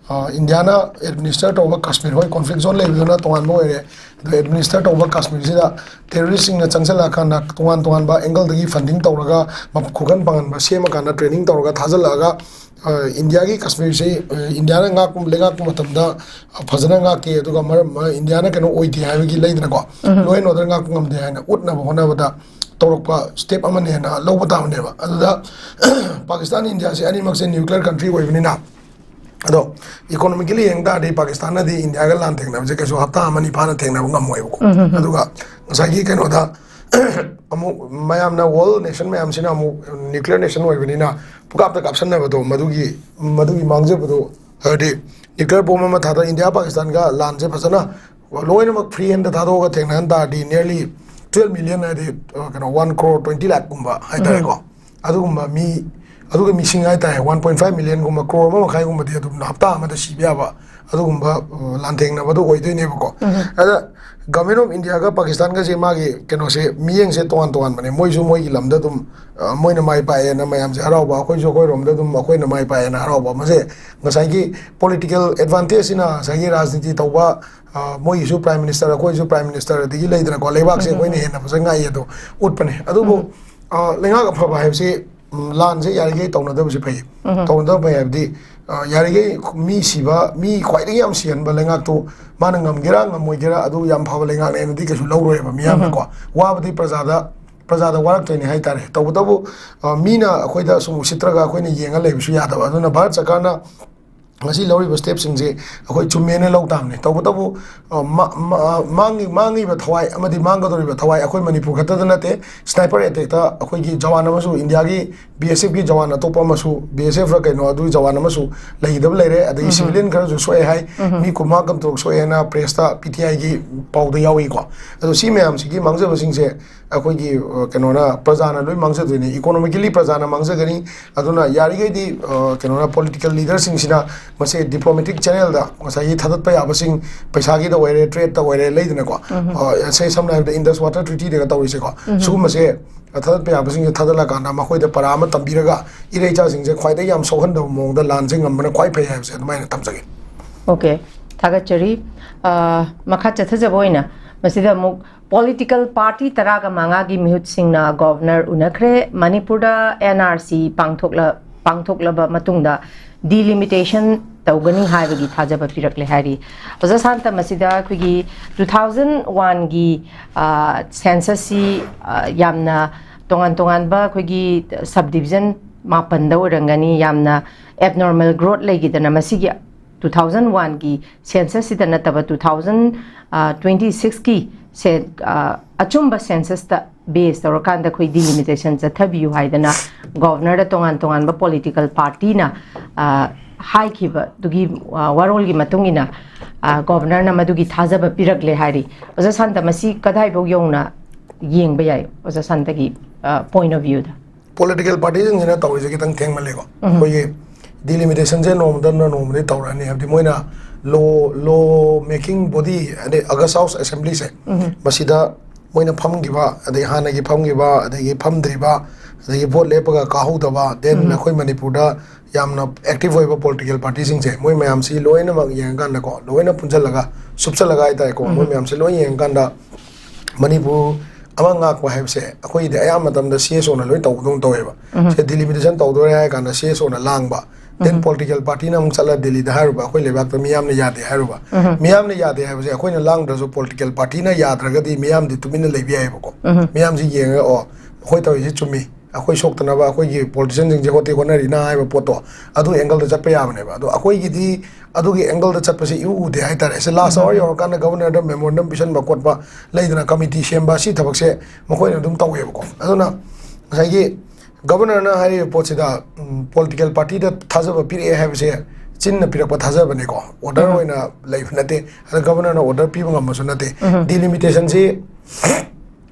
ꯑ, ꯏꯟꯗꯤꯌꯥꯅ ꯑꯦꯗꯃꯤꯅꯤꯁꯇꯔ ꯇꯧꯕ ꯀꯥꯁꯃꯤꯔ, ꯍꯣꯏ, ꯀꯣꯟꯐ꯭ꯂꯤꯛ ꯖꯣꯟ ꯂꯩꯕꯗꯨꯅ ꯇꯣꯉꯥꯟꯕ ꯑꯣꯏꯔꯦ, ꯑꯗꯣ ꯑꯦꯗꯃꯤꯅꯤꯁꯇꯔ ꯇꯧꯕ ꯀꯥꯁꯃꯤꯔꯁꯤꯗ ꯇꯦꯔꯣꯔꯤꯁꯁꯤꯡꯅ ꯆꯪꯁꯤꯜꯂꯛꯑꯀꯥꯟꯗ ꯇꯣꯉꯥꯟ ꯇꯣꯉꯥꯟꯕ ꯑꯦꯡꯒꯜꯗꯒꯤ ꯐꯟꯗꯤꯡ ꯇꯧꯔꯒ ꯃ-, ꯈꯨꯒꯟ ꯄꯥꯡꯒꯟꯕ ꯁꯦꯝꯃꯀꯥꯟꯗ, ꯇ꯭ꯔꯦꯅꯤꯡ ꯇꯧꯔꯒ ꯊꯥꯖꯤꯜꯂꯛꯑꯒ, ꯑ, ꯏꯟꯗꯤꯌꯥꯒꯤ ꯀꯥꯁꯃꯤꯔꯁꯤ, ꯑ, ꯏꯟꯗꯤꯌꯥꯅ ꯉꯥꯛꯄ, ꯂꯩꯉꯥꯛꯄ ꯃꯇꯝꯗ, ꯑ, ꯐꯖꯅ ꯉꯥꯛꯇꯦ, ꯑꯗꯨꯒ ꯃꯔꯝ, ꯑ, ꯏꯟꯗꯤꯌꯥꯅ ꯀꯩꯅꯣ ꯑꯣꯏꯗꯦ ꯍꯥꯏꯕꯒꯤ ꯂꯩꯗꯅꯀꯣ, ꯂꯣ ꯑꯦꯟ ꯑꯣꯔꯗꯔ ꯉꯥꯛꯄ ꯉꯝꯗꯦ ꯍꯥꯏꯅ ꯎꯠꯅꯕ ꯍꯣꯠꯅꯕꯗ ꯇꯧꯔꯛꯄ ꯁ꯭ꯇꯦꯞ ꯑꯃꯅꯦꯅ ꯂꯧꯕ ꯇꯥꯕꯅꯦꯕ꯫ ꯑꯗꯨꯗ ꯄꯥꯀꯤꯁꯇꯥꯟ, ꯏꯟꯗꯤꯌꯥꯁꯦ ꯑꯅꯤꯃꯛꯁꯦ ꯅ꯭ꯌꯨꯀ꯭ꯂꯤꯌꯔ ꯀꯟꯇ꯭ꯔꯤ ꯑꯣꯏꯕꯅꯤꯅ, ꯑꯗꯣ ꯏꯀꯣꯅꯣꯃꯤꯀꯦꯜꯂꯤ ꯌꯦꯡ ꯇꯥꯔꯗꯤ ꯄꯥꯀꯤꯁꯇꯥꯟꯅꯗꯤ ꯏꯟꯗꯤꯌꯥꯒ ꯂꯥꯟ ꯊꯦꯡꯅꯕꯁꯦ ꯀꯩꯁꯨ ꯍꯞꯇꯥ ꯑꯃꯅꯤ ꯐꯥꯅ ꯊꯦꯡꯅꯕ ꯉꯝꯃꯣꯏꯕꯀꯣ꯫ ꯑꯗꯨꯒ ꯉꯁꯥꯏꯒꯤ ꯀꯩꯅꯣꯗ ꯑꯃꯨꯛ ꯃꯌꯥꯝꯅ, ꯋꯥꯔꯜ ꯅꯦꯁꯟ ꯃꯌꯥꯝꯁꯤꯅ ꯑꯃꯨꯛ ꯅ꯭ꯌꯨꯀ꯭ꯂꯤꯌꯔ ꯅꯦꯁꯟ ꯑꯣꯏꯕꯅꯤꯅ ꯄꯨꯀꯥꯞꯇ ꯀꯥꯞꯁꯟꯅꯕꯗꯣ, ꯃꯗꯨꯒꯤ, ꯃꯗꯨꯒꯤ ꯃꯥꯡꯖꯕꯗꯣ, ꯍꯥꯏꯗꯤ ꯅ꯭ꯌꯨꯀ꯭ꯂꯤꯌꯔ ꯕꯣꯝ ꯑꯃ ꯊꯥꯗ ꯏꯟꯗꯤꯌꯥ ꯄꯥꯀꯤꯁꯇꯥꯟꯒ ꯂꯥꯟꯁꯦ ꯐꯖꯅ ꯂꯣꯏꯅꯃꯛ ꯐ꯭ꯔꯤ ꯍꯦꯟꯗ ꯊꯥꯗꯣꯛꯑꯒ ꯊꯦꯡꯅꯍꯟ ꯇꯥꯔꯗꯤ nearly twelve million, ꯍꯥꯏꯗꯤ, ꯑ, ꯀꯩꯅꯣ, one crore twenty lakh ꯀꯨꯝꯕ ꯍꯥꯏꯇꯥꯔꯦꯀꯣ꯫ ꯑꯗꯨꯒꯨꯝꯕ ꯃꯤ, ꯑꯗꯨꯒ ꯃꯤꯁꯤꯡ ꯍꯥꯏꯇꯥꯔꯦ, one point five million ꯒꯨꯝꯕ, ꯀ꯭ꯔꯣꯔ ꯑꯃ ꯃꯈꯥꯏꯒꯨꯝꯕꯗꯤ ꯑꯗꯨꯝ ꯍꯞꯇꯥ ꯑꯃꯗ ꯁꯤꯕ ꯌꯥꯕ ꯑꯗꯨꯒꯨꯝꯕ, ꯑ, ꯂꯥꯟꯊꯦꯡꯅꯕꯗꯣ ꯑꯣꯏꯗꯣꯏꯅꯦꯕꯀꯣ꯫ ꯑꯗ Government of India ꯒ ꯄꯥꯀꯤꯁꯇꯥꯟꯒꯁꯦ ꯃꯥꯒꯤ ꯀꯩꯅꯣꯁꯦ, ꯃꯤꯠꯌꯦꯡꯁꯦ ꯇꯣꯉꯥꯟ ꯇꯣꯉꯥꯟꯕꯅꯦ꯫ ꯃꯣꯏꯁꯨ ꯃꯣꯏꯒꯤ ꯂꯝꯗ ꯑꯗꯨꯝ, ꯑ, ꯃꯣꯏꯅ ꯃꯥꯏ ꯄꯥꯛꯑꯦꯅ ꯃꯌꯥꯝꯁꯦ ꯍꯔꯥꯎꯕ, ꯑꯩꯈꯣꯏꯁꯨ ꯑꯩꯈꯣꯏꯔꯣꯝꯗ ꯑꯗꯨꯝ ꯑꯩꯈꯣꯏꯅ ꯃꯥꯏ ꯄꯥꯛꯑꯦꯅ ꯍꯔꯥꯎꯕ ꯑꯃꯁꯦ, ꯉꯁꯥꯏꯒꯤ ꯄꯣꯂꯤꯇꯤꯀꯦꯜ ꯑꯦꯗꯚꯥꯟꯇꯦꯖꯁꯤꯅ ꯉꯁꯥꯏꯒꯤ ꯔꯥꯖꯅꯤꯇꯤ ꯇꯧꯕ, ꯑ, ꯃꯣꯏꯒꯤꯁꯨ ꯄ꯭ꯔꯥꯏꯝ ꯃꯤꯅꯤꯁꯇꯔ, ꯑꯩꯈꯣꯏꯁꯨ ꯄ꯭ꯔꯥꯏꯝ ꯃꯤꯅꯤꯁꯇꯔ, ꯑꯗꯒꯤ ꯂꯩꯗꯅꯀꯣ, ꯂꯩꯕꯥꯛꯁꯦ ꯑꯩꯈꯣꯏꯅ ꯍꯦꯟꯅ ꯐꯖꯅ ꯉꯥꯛꯏ ꯑꯗꯣ ꯎꯠꯄꯅꯦ꯫ ꯑꯗꯨꯕꯨ, ꯑ, ꯂꯩꯉꯥꯛ ꯑꯐꯕ ꯍꯥꯏꯕꯁꯤ, ꯎꯝ, ꯂꯥꯟꯁꯦ ꯌꯥꯔꯤꯈꯩ ꯇꯧꯅꯗꯕꯁꯦ ꯐꯩ꯫ ꯇꯧꯅꯗꯕ ꯐꯩ ꯍꯥꯏꯕꯗꯤ, ꯑ, ꯌꯥꯔꯤꯈꯩ ꯃꯤ ꯁꯤꯕ, ꯃꯤ ꯈ꯭ꯋꯥꯏꯗꯒꯤ ꯌꯥꯝ ꯁꯤꯍꯟꯕ ꯂꯩꯉꯥꯛꯇꯣ ꯃꯥꯅ ꯉꯝꯒꯦꯔꯥ ꯉꯝꯃꯣꯏꯒꯦꯔꯥ, ꯑꯗꯨ ꯌꯥꯝ ꯐꯕ ꯂꯩꯉꯥꯛꯅꯦꯅꯗꯤ ꯀꯩꯁꯨ ꯂꯧꯔꯣꯏꯕ ꯃꯤꯌꯥꯝꯅꯀꯣ꯫ ꯋꯥꯕꯗꯤ ꯄ꯭ꯔꯖꯥꯗ, ꯄ꯭ꯔꯖꯥꯗ ꯋꯥꯔꯛꯇꯣꯏꯅꯦ ꯍꯥꯏꯇꯥꯔꯦ꯫ ꯇꯧꯕꯇꯕꯨ, ꯑ, ꯃꯤꯅ ꯑꯩꯈꯣꯏꯗ ꯁꯨꯝ ꯎꯁꯤꯠꯇ꯭ꯔꯒ ꯑꯩꯈꯣꯏꯅ ꯌꯦꯡꯉ ꯂꯩꯕꯁꯨ ꯌꯥꯗꯕ꯫ ꯑꯗꯨꯅ ꯚꯥꯔꯠ ꯁꯔꯀꯥꯔꯅ ꯉꯁꯤ ꯂꯧꯔꯤꯕ ꯁ꯭ꯇꯦꯞꯁꯤꯡꯁꯦ ꯑꯩꯈꯣꯏ ꯆꯨꯝꯃꯦꯅ ꯂꯧ ꯇꯥꯕꯅꯤ꯫ ꯇꯧꯕꯇꯕꯨ, ꯑ, ꯃꯥ-, ꯃꯥ-, ꯃꯥꯡꯉꯤ-, ꯃꯥꯡꯉꯤꯕ ꯊꯋꯥꯏ ꯑꯃꯗꯤ ꯃꯥꯡꯒꯗꯧꯔꯤꯕ ꯊꯋꯥꯏ ꯑꯩꯈꯣꯏ ꯃꯅꯤꯄꯨꯔ ꯈꯛꯇꯗ ꯅꯠꯇꯦ꯫ ꯁ꯭ꯅꯥꯏꯄꯔ ꯑꯦꯇꯦꯛꯇ ꯑꯩꯈꯣꯏꯒꯤ ꯖꯋꯥꯟ ꯑꯃꯁꯨ, ꯏꯟꯗꯤꯌꯥꯒꯤ ꯕꯤ ꯑꯦꯁ ꯑꯦꯐꯀꯤ ꯖꯋꯥꯟ ꯑꯇꯣꯞꯄ ꯑꯃꯁꯨ, ꯕꯤ ꯑꯦꯁ ꯑꯦꯐꯔ ꯀꯩꯅꯣ, ꯑꯗꯨꯒꯤ ꯖꯋꯥꯟ ꯑꯃꯁꯨ ꯂꯩꯈꯤꯗꯕ ꯂꯩꯔꯦ꯫ ꯑꯗꯒꯤ ꯁꯤꯚꯤꯂꯤꯌꯟ ꯈꯔꯁꯨ ꯁꯣꯛꯑꯦ ꯍꯥꯏ, ꯃꯤ ꯀꯨꯟꯃꯉꯥ ꯀꯨꯟꯇꯔꯨꯛ ꯁꯣꯛꯑꯦ ꯍꯥꯏꯅ ꯄ꯭ꯔꯦꯁꯇ, ꯄꯤ ꯇꯤ ꯑꯥꯏꯒꯤ ꯄꯥꯎꯗ ꯌꯥꯎꯏꯀꯣ꯫ ꯑꯗꯣ ꯁꯤ ꯃꯌꯥꯝꯁꯤꯒꯤ ꯃꯥꯡꯖꯕꯁꯤꯡꯁꯦ ꯑꯩꯈꯣꯏꯒꯤ, ꯑ, ꯀꯩꯅꯣꯅ, ꯄ꯭ꯔꯖꯥꯅ ꯂꯣꯏ ꯃꯥꯡꯖꯗꯣꯏꯅꯤ꯫ ꯏꯀꯣꯅꯣꯃꯤꯀꯦꯜꯂꯤ ꯄ꯭ꯔꯖꯥꯅ ꯃꯥꯡꯖꯒꯅꯤ꯫ ꯑꯗꯨꯅ ꯌꯥꯔꯤꯈꯩꯗꯤ, ꯑ, ꯀꯩꯅꯣꯅ, ꯄꯣꯂꯤꯇꯤꯀꯦꯜ ꯂꯤꯗꯔꯁꯤꯡꯁꯤꯅ ꯃꯁꯦ ꯗꯤꯄ꯭ꯂꯣꯃꯦꯇꯤꯛ ꯆꯦꯅꯦꯜꯗ ꯉꯁꯥꯏꯒꯤ ꯊꯥꯗꯠꯄ ꯌꯥꯕꯁꯤꯡ, ꯄꯩꯁꯥꯒꯤꯗ ꯑꯣꯏꯔꯦ, ꯇ꯭ꯔꯦꯗꯇ ꯑꯣꯏꯔꯦ, ꯂꯩꯗꯅꯀꯣ꯫ ꯑ, ꯁꯦ ꯁꯝꯅ ꯍꯥꯏꯔꯕꯗ ꯏꯟꯗꯁ ꯋꯥꯇꯔ ꯇ꯭ꯔꯤꯇꯤꯗꯒ ꯇꯧꯔꯤꯁꯦꯀꯣ꯫ ꯁꯤꯒꯨꯝꯕꯁꯦ ꯊꯥꯗꯠꯄ ꯌꯥꯕꯁꯤꯡꯁꯦ ꯊꯥꯗꯠꯂꯀꯥꯟꯗ ꯃꯈꯣꯏꯗ ꯄꯔꯥ ꯑꯃ ꯇꯝꯕꯤꯔꯒ ꯏꯔꯩꯆꯥꯁꯤꯡꯁꯦ ꯈ꯭ꯋꯥꯏꯗꯒꯤ ꯌꯥꯝ ꯁꯣꯛꯍꯟꯗꯕ ꯃꯑꯣꯡꯗ ꯂꯥꯟꯁꯦ ꯉꯝꯕꯅ ꯈ꯭ꯋꯥꯏ ꯐꯩ ꯍꯥꯏꯕꯁꯦ ꯑꯗꯨꯃꯥꯏꯅ ꯊꯝꯖꯒꯦ꯫ ꯑꯣꯀꯦ, ꯊꯥꯒꯠꯆꯔꯤ꯫ ꯑ, ꯃꯈꯥ ꯆꯠꯊꯖꯕ ꯑꯣꯏꯅ ꯃꯁꯤꯗ ꯑꯃꯨꯛ ꯄꯣꯂꯤꯇꯤꯀꯦꯜ ꯄꯥꯔꯇꯤ ꯇꯔꯥꯒ ꯃꯉꯥꯒꯤ ꯃꯤꯍꯨꯠꯁꯤꯡꯅ ꯒꯣꯚꯔꯅꯔ ꯎꯅꯈ꯭ꯔꯦ꯫ ꯃꯅꯤꯄꯨꯔꯗ ꯑꯦꯟ ꯑꯥꯔ ꯁꯤ ꯄꯥꯡꯊꯣꯛꯂ-, ꯄꯥꯡꯊꯣꯛꯂꯕ ꯃꯇꯨꯡꯗ ꯗꯤꯂꯤꯃꯤꯇꯦꯁꯟ ꯇꯧꯒꯅꯤ ꯍꯥꯏꯕꯒꯤ ꯊꯥꯖꯕ ꯄꯤꯔꯛꯂꯦ ꯍꯥꯏꯔꯤ꯫ ꯑꯣꯖꯥ ꯁꯥꯟꯇ, ꯃꯁꯤꯗ ꯑꯩꯈꯣꯏꯒꯤ ꯇꯨ ꯊꯥꯎꯖꯟ ꯋꯥꯟꯒꯤ ꯁꯦꯟꯁꯁꯁꯤ ꯌꯥꯝꯅ ꯇꯣꯉꯥꯟ ꯇꯣꯉꯥꯟꯕ ꯑꯩꯈꯣꯏꯒꯤ ꯁꯕ ꯗꯤꯕꯤꯖꯟ ꯃꯥꯄꯟꯗ ꯑꯣꯏꯔꯝꯒꯅꯤ, ꯌꯥꯝꯅ ꯑꯦꯕꯅꯣꯔꯃꯦꯜ ꯒ꯭ꯔꯣꯠ ꯂꯩꯈꯤꯗꯅ, ꯃꯁꯤꯒꯤ ꯇꯨ ꯊꯥꯎꯖꯟ ꯋꯥꯟꯒꯤ ꯁꯦꯟꯁꯁꯁꯤꯗ ꯅꯠꯇꯕ ꯇꯨ ꯊꯥꯎꯖꯟ ꯇ꯭ꯋꯦꯟꯇꯤ ꯁꯤꯛꯁꯀꯤ ꯁꯦ-, ꯑ, ꯑꯆꯨꯝꯕ ꯁꯦꯟꯁꯁꯇ ꯕꯦꯁ ꯇꯧꯔꯀꯥꯟꯗ ꯑꯩꯈꯣꯏ ꯗꯤꯂꯤꯃꯤꯇꯦꯁꯟ ꯆꯠꯊꯕꯤꯌꯨ ꯍꯥꯏꯗꯅ ꯒꯣꯚꯔꯅꯔꯗ ꯇꯣꯉꯥꯟ ꯇꯣꯉꯥꯟꯕ ꯄꯣꯂꯤꯇꯤꯀꯦꯜ ꯄꯥꯔꯇꯤꯅ, ꯑ, ꯍꯥꯏꯈꯤꯕꯗꯨꯒꯤ, ꯑ, ꯋꯥꯔꯣꯜꯒꯤ ꯃꯇꯨꯡ ꯏꯟꯅ, ꯑ, ꯒꯣꯚꯔꯅꯔꯅ ꯃꯗꯨꯒꯤ ꯊꯥꯖꯕ ꯄꯤꯔꯛꯂꯦ ꯍꯥꯏꯔꯤ꯫ ꯑꯣꯖꯥ ꯁꯥꯟꯇ, ꯃꯁꯤ ꯀꯗꯥꯏꯐꯥꯎ ꯌꯧꯅ ꯌꯦꯡꯕ ꯌꯥꯏ ꯑꯣꯖꯥ ꯁꯥꯟꯇꯒꯤ, ꯑ, ꯄꯣꯏꯟ ꯑꯣꯐ ꯚ꯭ꯌꯨꯗ? ꯄꯣꯂꯤꯇꯤꯀꯦꯜ ꯄꯥꯔꯇꯤꯁꯤꯡꯁꯤꯅ ꯇꯧꯔꯤꯁꯦ ꯈꯤꯇꯪ ꯊꯦꯡꯃꯜꯂꯦꯀꯣ꯫ ꯑꯩꯈꯣꯏꯒꯤ ꯗꯤꯂꯤꯃꯤꯇꯦꯁꯟꯁꯦ ꯅꯣꯡꯃꯗ ꯅꯣꯡꯃꯗꯤ ꯇꯧꯔꯛꯑꯅꯤ, ꯍꯥꯏꯕꯗꯤ ꯃꯣꯏꯅ ꯂꯣ, ꯂꯣ ꯃꯦꯀꯤꯡ ꯕꯣꯗꯤ, ꯑꯗꯩ ꯑꯒꯁ ꯍꯥꯎꯁ ꯑꯦꯁꯦꯝꯕ꯭ꯂꯤꯁꯦ, ꯃꯁꯤꯗ ꯃꯣꯏꯅ ꯐꯝꯈꯤꯕ, ꯑꯗꯩ ꯍꯥꯟꯅꯒꯤ ꯐꯝꯈꯤꯕ, ꯑꯗꯒꯤ ꯐꯝꯗ꯭ꯔꯤꯕ, ꯑꯗꯒꯤ ꯚꯣꯠ ꯂꯦꯞꯄꯒ ꯀꯥꯍꯧꯗꯕ, ꯗꯦꯟ ꯑꯩꯈꯣꯏ ꯃꯅꯤꯄꯨꯔꯗ ꯌꯥꯝꯅ ꯑꯦꯛꯇꯤꯚ ꯑꯣꯏꯕ ꯄꯣꯂꯤꯇꯤꯀꯦꯜ ꯄꯥꯔꯇꯤꯁꯤꯡꯁꯦ, ꯃꯣꯏ ꯃꯌꯥꯝꯁꯤ ꯂꯣꯏꯅꯃꯛ ꯌꯦꯡꯉꯀꯥꯟꯗꯀꯣ, ꯂꯣꯏꯅ ꯄꯨꯟꯁꯤꯜꯂꯒ, ꯁꯨꯞꯆꯜꯂꯒ ꯍꯥꯏꯇꯥꯔꯦꯀꯣ, ꯃꯣꯏ ꯃꯌꯥꯝꯁꯦ ꯂꯣꯏ ꯌꯦꯡꯉꯀꯥꯟꯗ ꯃꯅꯤꯄꯨꯔ ꯑꯃ ꯉꯥꯛꯄ ꯍꯥꯏꯕꯁꯦ ꯑꯩꯈꯣꯏꯒꯤꯗꯤ ꯑꯌꯥꯝꯕ ꯃꯇꯝꯗ ꯁꯤ ꯑꯦꯁ ꯑꯣꯅ ꯂꯣꯏ ꯇꯧꯕꯗꯧꯅ ꯇꯧꯋꯦꯕ꯫ ꯁꯦ ꯗꯤꯂꯤꯃꯤꯇꯦꯁꯟ ꯇꯧꯗꯣꯔꯦ ꯍꯥꯏꯔ ꯀꯥꯟꯗ ꯁꯤ ꯑꯦꯁ ꯑꯣꯅ ꯂꯥꯡꯕ, Then political party ꯅ ꯑꯃꯨꯛ ꯆꯠꯂ ꯗꯦꯜꯂꯤꯗ ꯍꯥꯏꯔꯨꯕ, ꯑꯩꯈꯣꯏ ꯂꯩꯕꯥꯛꯇ ꯃꯤꯌꯥꯝꯅ ꯌꯥꯗꯦ ꯍꯥꯏꯔꯨꯕ꯫ ꯃꯤꯌꯥꯝꯅ ꯌꯥꯗꯦ ꯍꯥꯏꯕꯁꯦ ꯑꯩꯈꯣꯏꯅ ꯂꯥꯡꯗ꯭ꯔꯁꯨ political party ꯅ ꯌꯥꯗ꯭ꯔꯒꯗꯤ ꯃꯤꯌꯥꯝꯗꯤ ꯇꯨꯃꯤꯟꯅ ꯂꯩꯕ ꯌꯥꯏꯑꯕꯀꯣ꯫ ꯃꯤꯌꯥꯝꯁꯤ ꯌꯦꯡꯉꯒ, "ꯑꯣ, ꯃꯈꯣꯏ ꯇꯧꯔꯤꯁꯦ ꯆꯨꯝꯃꯤ, ꯑꯩꯈꯣꯏ ꯁꯣꯛꯇꯅꯕ ꯑꯩꯈꯣꯏꯒꯤ politician ꯁꯤꯡꯁꯦ ꯍꯣꯠꯇꯤ ꯍꯣꯠꯅꯔꯤꯅ" ꯍꯥꯏꯕ ꯄꯣꯠꯇꯣ, ꯑꯗꯨ angle ꯗ ꯆꯠꯄ ꯌꯥꯕꯅꯦꯕ꯫ ꯑꯗꯣ ꯑꯩꯈꯣꯏꯒꯤꯗꯤ ꯑꯗꯨꯒꯤ angle ꯗ ꯆꯠꯄꯁꯦ ꯏꯎ ꯎꯗꯦ ꯍꯥꯏꯇꯥꯔꯦ꯫ ꯁꯤ last hour ꯌꯧꯔꯀꯥꯟꯗ governor ꯗ memorandum ꯄꯤꯁꯟꯕ ꯈꯣꯠꯄ ꯂꯩꯗꯅ, committee ꯁꯦꯝꯕ, ꯁꯤ ꯊꯕꯛꯁꯦ ꯃꯈꯣꯏꯅ ꯑꯗꯨꯝ ꯇꯧꯋꯦꯕꯀꯣ꯫ ꯑꯗꯨꯅ ꯉꯁꯥꯏꯒꯤ governor ꯅ ꯍꯥꯏꯔꯤꯕ ꯄꯣꯠꯁꯤꯗ, ꯎꯝ, political party ꯗ ꯊꯥꯖꯕ ꯄꯤꯔꯛꯑꯦ ꯍꯥꯏꯕꯁꯦ ꯆꯤꯟꯅ ꯄꯤꯔꯛꯄ ꯊꯥꯖꯕꯅꯤꯀꯣ, order ꯑꯣꯏꯅ ꯂꯩꯕ ꯅꯠꯇꯦ꯫ ꯑꯗ governor ꯅ order ꯄꯤꯕ ꯉꯝꯕꯁꯨ ꯅꯠꯇꯦ꯫ Delimitation ꯁꯤ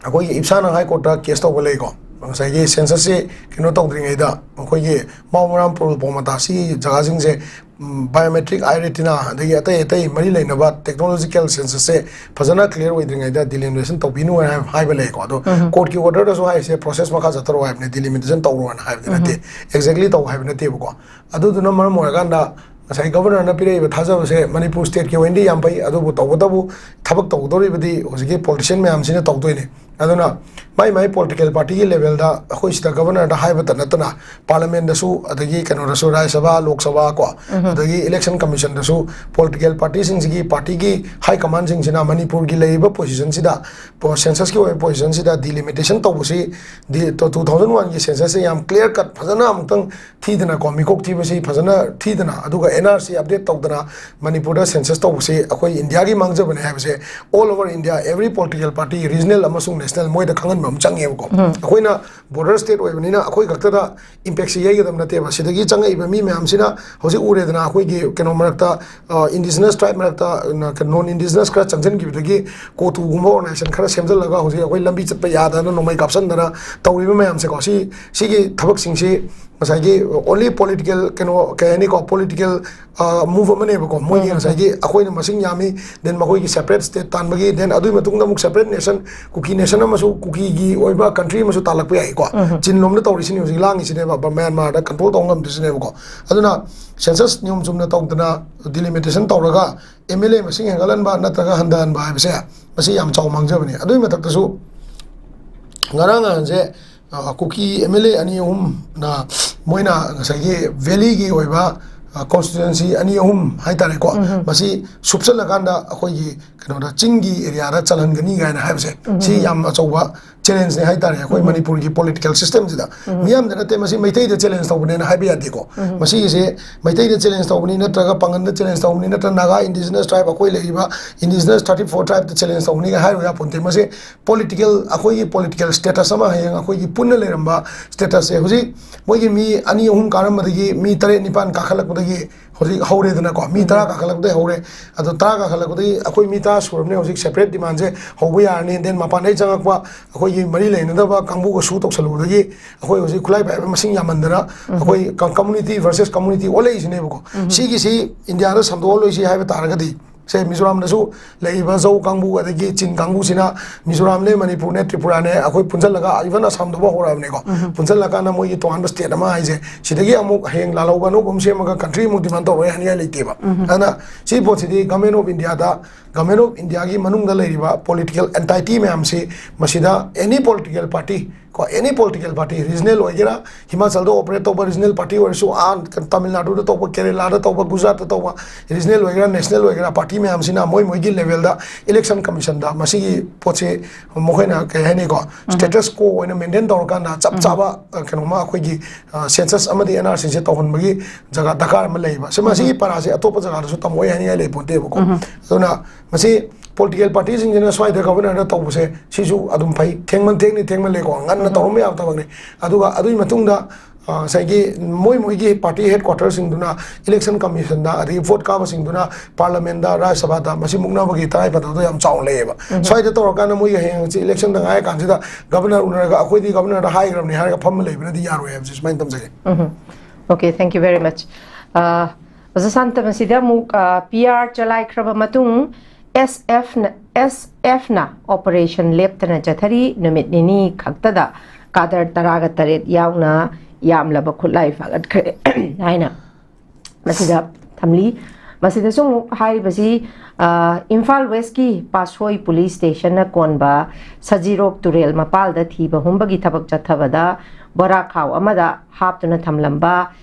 ꯑꯩꯈꯣꯏꯒꯤ ꯏꯞꯁꯥꯅ High Court ꯇ case ꯇꯧꯕ ꯂꯩꯀꯣ꯫ ꯉꯁꯥꯏꯒꯤ census ꯁꯤ ꯀꯩꯅꯣ ꯇꯧꯗ꯭ꯔꯤꯉꯩꯗ, ꯑꯩꯈꯣꯏꯒꯤ ꯃꯥꯎ ꯃꯔꯥꯝ, ꯄꯣꯔꯣꯜ, ꯄꯣꯃꯇꯥ ꯁꯤ ꯖꯒꯥꯁꯤꯡꯁꯦ, ꯎꯝ, biometric, iRetina ꯑꯗꯒꯤ ꯑꯇꯩ ꯑꯇꯩ ꯃꯔꯤ ꯂꯩꯅꯕ technological census ꯁꯦ ꯐꯖꯅ clear ꯑꯣꯏꯗ꯭ꯔꯤꯉꯩꯗ delimitation ꯇꯧꯕꯤꯅꯨ ꯍꯥꯏ-, ꯍꯥꯏꯕ ꯂꯩꯀꯣ꯫ ꯑꯗꯣ court ꯀꯤ order ꯗꯁꯨ ꯍꯥꯏꯔꯤꯁꯦ process ꯃꯈꯥ ꯆꯠꯊꯔꯣ ꯍꯥꯏꯕꯅꯦ, delimitation ꯇꯧꯔꯣꯅ ꯍꯥꯏꯕꯗꯤ ꯅꯠꯇꯦ, exactly ꯇꯧ ꯍꯥꯏꯕ ꯅꯠꯇꯦꯕꯀꯣ꯫ ꯑꯗꯨꯗꯨꯅ ꯃꯔꯝ ꯑꯣꯏꯔꯀꯥꯟꯗ ꯉꯁꯥꯏ governor ꯅ ꯄꯤꯔꯛꯏꯕ ꯊꯥꯖꯕꯁꯦ ꯃꯅꯤꯄꯨꯔ state ꯀꯤ ꯑꯣꯏꯅꯗꯤ ꯌꯥꯝ ꯐꯩ, ꯑꯗꯨꯕꯨ ꯇꯧꯕꯇꯕꯨ ꯊꯕꯛ ꯇꯧꯒꯗꯧꯔꯤꯕꯗꯤ ꯍꯧꯖꯤꯛꯀꯤ politician ꯃꯌꯥꯝꯁꯤꯅ ꯇꯧꯗꯣꯏꯅꯦ꯫ ꯑꯗꯨꯅ ꯃꯥꯏ ꯃꯥꯏ political party ꯒꯤ level ꯗ ꯑꯩꯈꯣꯏ ꯁꯤꯗ governor ꯗ ꯍꯥꯏꯕꯇ ꯅꯠꯇꯅ parliament ꯗꯁꯨ, ꯑꯗꯒꯤ ꯀꯩꯅꯣꯗꯁꯨ, ꯔꯥꯖ꯭ꯌ ꯁꯚꯥ, ꯂꯣꯛ ꯁꯚꯥ ꯀꯣ, ꯑꯗꯒꯤ election commission ꯗꯁꯨ political party ꯁꯤꯡꯁꯤꯒꯤ party ꯒꯤ high command ꯁꯤꯡꯁꯤꯅ ꯃꯅꯤꯄꯨꯔꯒꯤ ꯂꯩꯔꯤꯕ position ꯁꯤꯗ, ꯄꯣ-, census ꯀꯤ ꯑꯣꯏꯕ position ꯁꯤꯗ delimitation ꯇꯧꯕꯁꯤ, ꯗꯤ-, ꯇꯣ-, two thousand one ꯒꯤ census ꯁꯦ ꯌꯥꯝ clear cut ꯐꯖꯅ ꯑꯃꯨꯛꯇꯪ ꯊꯤꯗꯅꯀꯣ, ꯃꯤꯀꯣꯛ ꯊꯤꯕꯁꯤ ꯐꯖꯅ ꯊꯤꯗꯅ, ꯑꯗꯨꯒ N R C update ꯇꯧꯗꯅ ꯃꯅꯤꯄꯨꯔꯗ census ꯇꯧꯕꯁꯤ ꯑꯩꯈꯣꯏ ꯏꯟꯗꯤꯌꯥꯒꯤ ꯃꯥꯡꯖꯕꯅꯦ ꯍꯥꯏꯕꯁꯦ all over India, every political party, regional ꯑꯃꯁꯨꯡ national, ꯃꯣꯏꯗ ꯈꯪꯍꯟꯕ ꯑꯃ ꯆꯪꯉꯦꯕꯀꯣ꯫ ꯑꯩꯈꯣꯏꯅ border state ꯑꯣꯏꯕꯅꯤꯅ ꯑꯩꯈꯣꯏ ꯈꯛꯇꯗ impact ꯁꯤ ꯌꯩꯒꯗꯕ ꯅꯠꯇꯦꯕ꯫ ꯁꯤꯗꯒꯤ ꯆꯪꯉꯛꯏꯕ ꯃꯤ ꯃꯌꯥꯝꯁꯤꯅ ꯍꯧꯖꯤꯛ ꯎꯔꯦꯗꯅ, ꯑꯩꯈꯣꯏꯒꯤ ꯀꯩꯅꯣ ꯃꯔꯛꯇ, ꯑ, indigenous tribe ꯃꯔꯛꯇ, ꯅ-, non indigenous ꯈꯔ ꯆꯪꯁꯤꯟꯈꯤꯕꯗꯒꯤ ꯀꯣꯇꯨꯒꯨꯝꯕ organization ꯈꯔ ꯁꯦꯝꯖꯤꯜꯂꯒ ꯍꯧꯖꯤꯛ ꯑꯩꯈꯣꯏ ꯂꯝꯕꯤ ꯆꯠꯄ ꯌꯥꯗꯅ ꯅꯣꯡꯃꯩ ꯀꯥꯞꯁꯤꯟꯗꯅ ꯇꯧꯔꯤꯕ ꯃꯌꯥꯝꯁꯦꯀꯣ, ꯁꯤ, ꯁꯤꯒꯤ ꯊꯕꯛꯁꯤꯡꯁꯤ ꯉꯁꯥꯏꯒꯤ only political ꯀꯩꯅꯣ, ꯀꯩ ꯍꯥꯏꯅꯤꯀꯣ, political, ꯑ, move ꯑꯃꯅꯦꯕꯀꯣ꯫ ꯃꯣꯏꯒꯤ ꯉꯁꯥꯏꯒꯤ ꯑꯩꯈꯣꯏꯅ ꯃꯁꯤꯡ ꯌꯥꯝꯃꯤ, then ꯃꯈꯣꯏꯒꯤ separate state ꯇꯥꯟꯕꯒꯤ, then ꯑꯗꯨꯒꯤ ꯃꯇꯨꯡꯗ ꯑꯃꯨꯛ separate nation, ꯀꯨꯀꯤ nation ꯑꯃꯁꯨ, ꯀꯨꯀꯤꯒꯤ ꯑꯣꯏꯕ country ꯑꯃꯁꯨ ꯇꯥꯜꯂꯛꯄ ꯌꯥꯏꯀꯣ꯫ ꯆꯤꯟꯂꯣꯝꯗ ꯇꯧꯔꯤꯁꯤꯅꯤ ꯍꯧꯖꯤꯛ ꯂꯥꯡꯉꯤꯁꯤꯅꯦꯕ, ꯕ-, ꯃ꯭ꯌꯥꯟꯃꯥꯔꯗ control ꯇꯧꯕ ꯉꯝꯗ꯭ꯔꯤꯁꯤꯅꯦꯕꯀꯣ꯫ ꯑꯗꯨꯅ census ꯅꯤꯌꯣꯝ ꯆꯨꯝꯅ ꯇꯧꯗꯅ, delimitation ꯇꯧꯔꯒ M L A ꯃꯁꯤꯡ ꯍꯦꯟꯒꯠꯍꯟꯕ ꯅꯠꯇ꯭ꯔꯒ ꯍꯟꯊꯍꯟꯕ ꯍꯥꯏꯕꯁꯦ, ꯃꯁꯤ ꯌꯥꯝ ꯆꯥꯎ ꯃꯥꯡꯖꯕꯅꯤ꯫ ꯑꯗꯨꯒꯤ ꯃꯊꯛꯇꯁꯨ ꯉꯔꯥꯡ ꯅꯍꯥꯟꯁꯦ ꯑ, ꯀꯨꯀꯤ ꯑꯦꯝ ꯑꯦꯜ ꯑꯦ ꯑꯅꯤ ꯑꯍꯨꯝꯅ ꯃꯣꯏꯅ ꯉꯁꯥꯏꯒꯤ ꯚꯦꯂꯤꯒꯤ ꯑꯣꯏꯕ, ꯑ, ꯀꯣꯟꯁꯇꯤꯇ꯭ꯋꯦꯟꯁꯤ ꯑꯅꯤ ꯑꯍꯨꯝ ꯍꯥꯏꯇꯥꯔꯦꯀꯣ, ꯃꯁꯤ ꯁꯨꯞꯆꯜꯂꯀꯥꯟꯗ ꯑꯩꯈꯣꯏꯒꯤ ꯀꯩꯅꯣꯗ, ꯆꯤꯡꯒꯤ ꯑꯦꯔꯤꯌꯥꯗ ꯆꯜꯍꯟꯒꯅꯤ ꯀꯥꯏꯅ ꯍꯥꯏꯕꯁꯦ, ꯁꯤ ꯌꯥꯝ ꯑꯆꯧꯕ ꯆꯦꯂꯦꯟꯖꯅꯦ ꯍꯥꯏꯇꯥꯔꯦ ꯑꯩꯈꯣꯏ ꯃꯅꯤꯄꯨꯔꯒꯤ ꯄꯣꯂꯤꯇꯤꯀꯦꯜ ꯁꯤꯁꯇꯦꯝꯁꯤꯗ꯫ ꯃꯤꯌꯥꯝꯗ ꯅꯠꯇꯦ, ꯃꯁꯤ ꯃꯩꯇꯩꯗ ꯆꯦꯂꯦꯟꯖ ꯇꯧꯕꯅꯦꯅ ꯍꯥꯏꯕ ꯌꯥꯗꯦꯀꯣ꯫ ꯃꯁꯤꯒꯤꯁꯦ ꯃꯩꯇꯩꯗ ꯆꯦꯂꯦꯟꯖ ꯇꯧꯕꯅꯤ, ꯅꯠꯇ꯭ꯔꯒ ꯄꯥꯡꯒꯜꯗ ꯆꯦꯂꯦꯟꯖ ꯇꯧꯕꯅꯤ, ꯅꯠꯇ꯭ꯔꯒ ꯅꯥꯒꯥ ꯏꯟꯗꯤꯖꯤꯅꯁ ꯇ꯭ꯔꯥꯏꯕ ꯑꯩꯈꯣꯏ ꯂꯩꯔꯤꯕ ꯏꯟꯗꯤꯖꯤꯅꯁ ꯊꯥꯔꯇꯤ ꯐꯣꯔ ꯇ꯭ꯔꯥꯏꯕꯇ ꯆꯦꯂꯦꯟꯖ ꯇꯧꯕꯅꯤꯒ ꯍꯥꯏꯔꯨ ꯌꯥꯄꯣꯟꯇꯦ꯫ ꯃꯁꯤ ꯄꯣꯂꯤꯇꯤꯀꯦꯜ, ꯑꯩꯈꯣꯏꯒꯤ ꯄꯣꯂꯤꯇꯤꯀꯦꯜ ꯁ꯭ꯇꯦꯇꯁ ꯑꯃ ꯍꯌꯦꯡ ꯑꯩꯈꯣꯏꯒꯤ ꯄꯨꯟꯅ ꯂꯩꯔꯝꯕ ꯁ꯭ꯇꯦꯇꯁꯁꯦ, ꯍꯧꯖꯤꯛ ꯃꯣꯏꯒꯤ ꯃꯤ ꯑꯅꯤ ꯑꯍꯨꯝ ꯀꯥꯔꯝꯕꯗꯒꯤ ꯃꯤ ꯇꯔꯦꯠ ꯅꯤꯄꯥꯟ ꯀꯥꯈꯠꯂꯛꯄꯗꯒꯤ ꯍꯧꯖꯤꯛ ꯍꯧꯔꯦꯗꯅꯀꯣ, ꯃꯤ ꯇꯔꯥ ꯀꯥꯈꯠꯂꯛꯄꯗꯒꯤ ꯍꯧꯔꯦ꯫ ꯑꯗꯣ ꯇꯔꯥ ꯀꯥꯈꯠꯂꯛꯄꯗꯒꯤ ꯑꯩꯈꯣꯏ ꯃꯤ ꯇꯔꯥ ꯁꯨꯔꯕꯅꯦ ꯍꯧꯖꯤꯛ ꯁꯦꯄꯔꯦꯠ ꯗꯤꯃꯥꯟꯁꯦ ꯍꯧꯕ ꯌꯥꯔꯅꯤ꯫ ꯗꯦꯟ ꯃꯄꯥꯟꯗꯒꯤ ꯆꯪꯉꯛꯄ ꯑꯩꯈꯣꯏꯒꯤ ꯃꯔꯤ ꯂꯩꯅꯗꯕ ꯀꯥꯡꯕꯨꯒ ꯁꯨ ꯇꯧꯁꯜꯂꯨꯕꯗꯒꯤ ꯑꯩꯈꯣꯏ ꯍꯧꯖꯤꯛ ꯈꯨꯠꯂꯥꯏ ꯄꯥꯏꯕ ꯃꯁꯤꯡ ꯌꯥꯝꯃꯟꯗꯅ ꯑꯩꯈꯣꯏ ꯀꯝꯃꯨꯅꯤꯇꯤ ꯚꯔꯁꯦꯁ ꯀꯝꯃꯨꯅꯤꯇꯤ ꯑꯣꯜꯂꯛꯏꯁꯤꯅꯦꯕꯀꯣ꯫ ꯁꯤꯒꯤꯁꯤ ꯏꯟꯗꯤꯌꯥꯗ ꯁꯟꯗꯣꯛꯍꯜꯂꯣꯏꯁꯤ ꯍꯥꯏꯕ ꯇꯥꯔꯒꯗꯤ, ꯁꯦ, ꯃꯤꯖꯣꯔꯥꯝꯗꯁꯨ ꯂꯩꯔꯤꯕ ꯖꯧ ꯀꯥꯡꯕꯨ, ꯑꯗꯒꯤ ꯆꯤꯡ ꯀꯥꯡꯕꯨꯁꯤꯅ ꯃꯤꯖꯣꯔꯥꯝꯅꯦ, ꯃꯅꯤꯄꯨꯔꯅꯦ, ꯇ꯭ꯔꯤꯄꯨꯔꯥꯅꯦ, ꯑꯩꯈꯣꯏ ꯄꯨꯟꯁꯤꯜꯂꯒ, ꯏꯚꯟ ꯑꯁꯥꯝꯗꯐꯥꯎ ꯍꯧꯔꯛꯑꯕꯅꯦꯀꯣ꯫ ꯄꯨꯟꯁꯤꯜꯂꯀꯥꯟꯗ ꯃꯣꯏꯒꯤ ꯇꯣꯉꯥꯟꯕ ꯁ꯭ꯇꯦꯠ ꯑꯃ ꯍꯥꯏꯁꯦ, ꯁꯤꯗꯒꯤ ꯑꯃꯨꯛ ꯍꯌꯦꯡ ꯂꯥꯜꯍꯧꯕ ꯑꯅꯧꯕ ꯑꯃ ꯁꯦꯝꯃꯒ ꯀꯟꯇ꯭ꯔꯤ ꯑꯃꯨꯛ ꯗꯤꯃꯥꯟ ꯇꯧꯔꯣꯏ ꯍꯥꯏꯅꯤꯡꯉꯥꯏ ꯂꯩꯇꯦꯕ꯫ ꯑꯗꯨꯅ ꯁꯤ ꯄꯣꯠꯁꯤꯗꯤ ꯒꯃꯦꯟ ꯑꯣꯐ ꯏꯟꯗꯤꯌꯥꯗ, ꯒꯃꯦꯟ ꯑꯣꯐ ꯏꯟꯗꯤꯌꯥꯒꯤ ꯃꯅꯨꯡꯗ ꯂꯩꯔꯤꯕ ꯄꯣꯂꯤꯇꯤꯀꯦꯜ ꯑꯦꯟꯇꯥꯏꯇꯤ ꯃꯌꯥꯝꯁꯤ, ꯃꯁꯤꯗ ꯑꯦꯅꯤ ꯄꯣꯂꯤꯇꯤꯀꯦꯜ ꯄꯥꯔꯇꯤ ꯀꯣ, ꯑꯦꯅꯤ ꯄꯣꯂꯤꯇꯤꯀꯦꯜ ꯄꯥꯔꯇꯤ, ꯔꯤꯖꯅꯦꯜ ꯑꯣꯏꯒꯦꯔꯥ, ꯍꯤꯃꯥꯆꯜꯗ ꯑꯣꯄꯔꯦꯠ ꯇꯧꯕ ꯔꯤꯖꯅꯦꯜ ꯄꯥꯔꯇꯤ ꯑꯣꯏꯔꯁꯨ, ꯑꯥ ꯇꯥꯃꯤꯜ ꯅꯥꯗꯨꯗ ꯇꯧꯕ, ꯀꯦꯔꯦꯂꯥꯗ ꯇꯧꯕ, ꯒꯨꯖꯔꯥꯠꯇ ꯇꯧꯕ, ꯔꯤꯖꯅꯦꯜ ꯑꯣꯏꯒꯦꯔꯥ, ꯅꯦꯁꯅꯦꯜ ꯑꯣꯏꯒꯦꯔꯥ, ꯄꯥꯔꯇꯤ ꯃꯌꯥꯝꯁꯤꯅ ꯃꯣꯏ ꯃꯣꯏꯒꯤ ꯂꯦꯚꯦꯜꯗ ꯏꯂꯦꯛꯁꯟ ꯀꯃꯤꯁꯟꯗ ꯃꯁꯤꯒꯤ ꯄꯣꯠꯁꯦ ꯃꯈꯣꯏꯅ ꯀꯩ ꯍꯥꯏꯅꯤꯀꯣ, ꯁ꯭ꯇꯦꯇꯁ ꯀꯣ ꯑꯣꯏꯅ ꯃꯦꯟꯇꯦꯟ ꯇꯧꯔꯀꯥꯟꯗ ꯆꯞ ꯆꯥꯕ, ꯑ, ꯀꯩꯅꯣꯃ ꯑꯩꯈꯣꯏꯒꯤ, ꯑ, ꯁꯦꯟꯁꯁ ꯑꯃꯗꯤ ꯑꯦꯟ ꯑꯥꯔ ꯁꯤꯁꯦ ꯇꯧꯍꯟꯕꯒꯤ ꯖꯒꯥ ꯗꯔꯀꯥꯔ ꯑꯃ ꯂꯩꯌꯦꯕ꯫ ꯁꯤ ꯃꯁꯤꯒꯤ ꯄꯔꯥꯁꯦ ꯑꯇꯣꯞꯄ ꯖꯒꯥꯗꯁꯨ ꯇꯝꯃꯣꯏ ꯍꯥꯏꯅꯤꯡꯉꯥꯏ ꯂꯩ ꯄꯣꯟꯇꯦꯕꯀꯣ꯫ ꯑꯗꯨꯅ ꯃꯁꯤ ꯄꯣꯂꯤꯇꯤꯀꯦꯜ ꯄꯥꯔꯇꯤꯁꯤꯡꯁꯤꯅ ꯁ꯭ꯋꯥꯏꯗ ꯒꯚꯔꯅꯔꯗ ꯇꯧꯕꯁꯦ, ꯁꯤꯁꯨ ꯑꯗꯨꯝ ꯐꯩ꯫ ꯊꯦꯡꯃꯟ-, ꯊꯦꯡꯅꯤ ꯊꯦꯡꯃꯜꯂꯦꯀꯣ, ꯉꯟꯅ ꯇꯧꯔꯝꯕ ꯌꯥꯕ ꯊꯕꯛꯅꯤ꯫ ꯑꯗꯨꯒ ꯑꯗꯨꯒꯤ ꯃꯇꯨꯡꯗ, ꯑ, ꯉꯁꯥꯏꯒꯤ ꯃꯣꯏ ꯃꯣꯏꯒꯤ ꯄꯥꯔꯇꯤ ꯍꯦꯗ ꯀ꯭ꯋꯥꯇꯔꯁꯤꯡꯗꯨꯅ ꯏꯂꯦꯛꯁꯟ ꯀꯃꯤꯁꯟꯗ, ꯑꯗꯒꯤ ꯚꯣꯠ ꯀꯥꯕꯁꯤꯡꯗꯨꯅ ꯄꯥꯔꯂꯥꯃꯦꯟꯗ, ꯔꯥꯖ꯭ꯌ ꯁꯚꯥꯗ, ꯃꯁꯤ ꯃꯨꯛꯅꯕꯒꯤ ꯇꯉꯥꯏ ꯐꯗꯕꯗꯣ ꯌꯥꯝ ꯆꯥꯎꯅ ꯂꯩꯌꯦꯕ꯫ ꯁ꯭ꯋꯥꯏꯗ ꯇꯧꯔꯀꯥꯟꯗ ꯃꯣꯏꯒꯤ ꯍꯌꯦꯡ ꯍꯪꯆꯤꯠ ꯏꯂꯦꯛꯁꯟꯗ ꯉꯥꯏꯔ ꯀꯥꯟꯁꯤꯗ ꯒꯚꯔꯅꯔ ꯎꯅꯔꯒ ꯑꯩꯈꯣꯏꯗꯤ ꯒꯚꯔꯅꯔꯗ ꯍꯥꯏꯈ꯭ꯔꯕꯅꯤ ꯍꯥꯏꯔꯒ ꯐꯝꯃ ꯂꯩꯕꯅꯗꯤ ꯌꯥꯔꯣꯏ ꯍꯥꯏꯕꯁꯤ ꯁꯨꯃꯥꯏꯅ ꯊꯝꯖꯒꯦ꯫ Okay, thank you very much. ꯑ, ꯑꯣꯖꯥ ꯁꯥꯟꯇ, ꯃꯁꯤꯗ ꯑꯃꯨꯛ, ꯑ, ꯄꯤ ꯑꯥꯔ ꯆꯂꯥꯏꯈ꯭ꯔꯕ ꯃꯇꯨꯡ ꯑꯦꯁ ꯑꯦꯐꯅ, ꯑꯦꯁ ꯑꯦꯐꯅ ꯑꯣꯄꯔꯦꯁꯟ ꯂꯦꯞꯇꯅ ꯆꯠꯊꯔꯤ꯫ ꯅꯨꯃꯤꯠ ꯅꯤꯅꯤ ꯈꯛꯇꯗ ꯀꯥꯗꯔ ꯇꯔꯥꯒ ꯇꯔꯦꯠ ꯌꯥꯎꯅ ꯌꯥꯝꯂꯕ ꯈꯨꯠꯂꯥꯏ ꯐꯥꯒꯠꯈ꯭ꯔꯦ ꯍꯥꯏꯅ ꯃꯁꯤꯗ ꯊꯝꯂꯤ꯫ ꯃꯁꯤꯗꯁꯨ ꯑꯃꯨꯛ ꯍꯥꯏꯔꯤꯕꯁꯤ, ꯑ, ꯏꯝꯐꯥꯜ ꯋꯦꯁꯀꯤ ꯄꯥꯠꯁꯣꯏ ꯄꯨꯂꯤꯁ ꯁ꯭ꯇꯦꯁꯟꯅ ꯀꯣꯟꯕ ꯁꯖꯤꯔꯣꯛ ꯇꯨꯔꯦꯜ ꯃꯄꯥꯜꯗ ꯊꯤꯕ ꯍꯨꯝꯕꯒꯤ ꯊꯕꯛ ꯆꯠꯊꯕꯗ ꯕꯣꯔꯥ ꯈꯥꯎ ꯑꯃꯗ ꯍꯥꯞꯇꯨꯅ ꯊꯝꯂꯝꯕ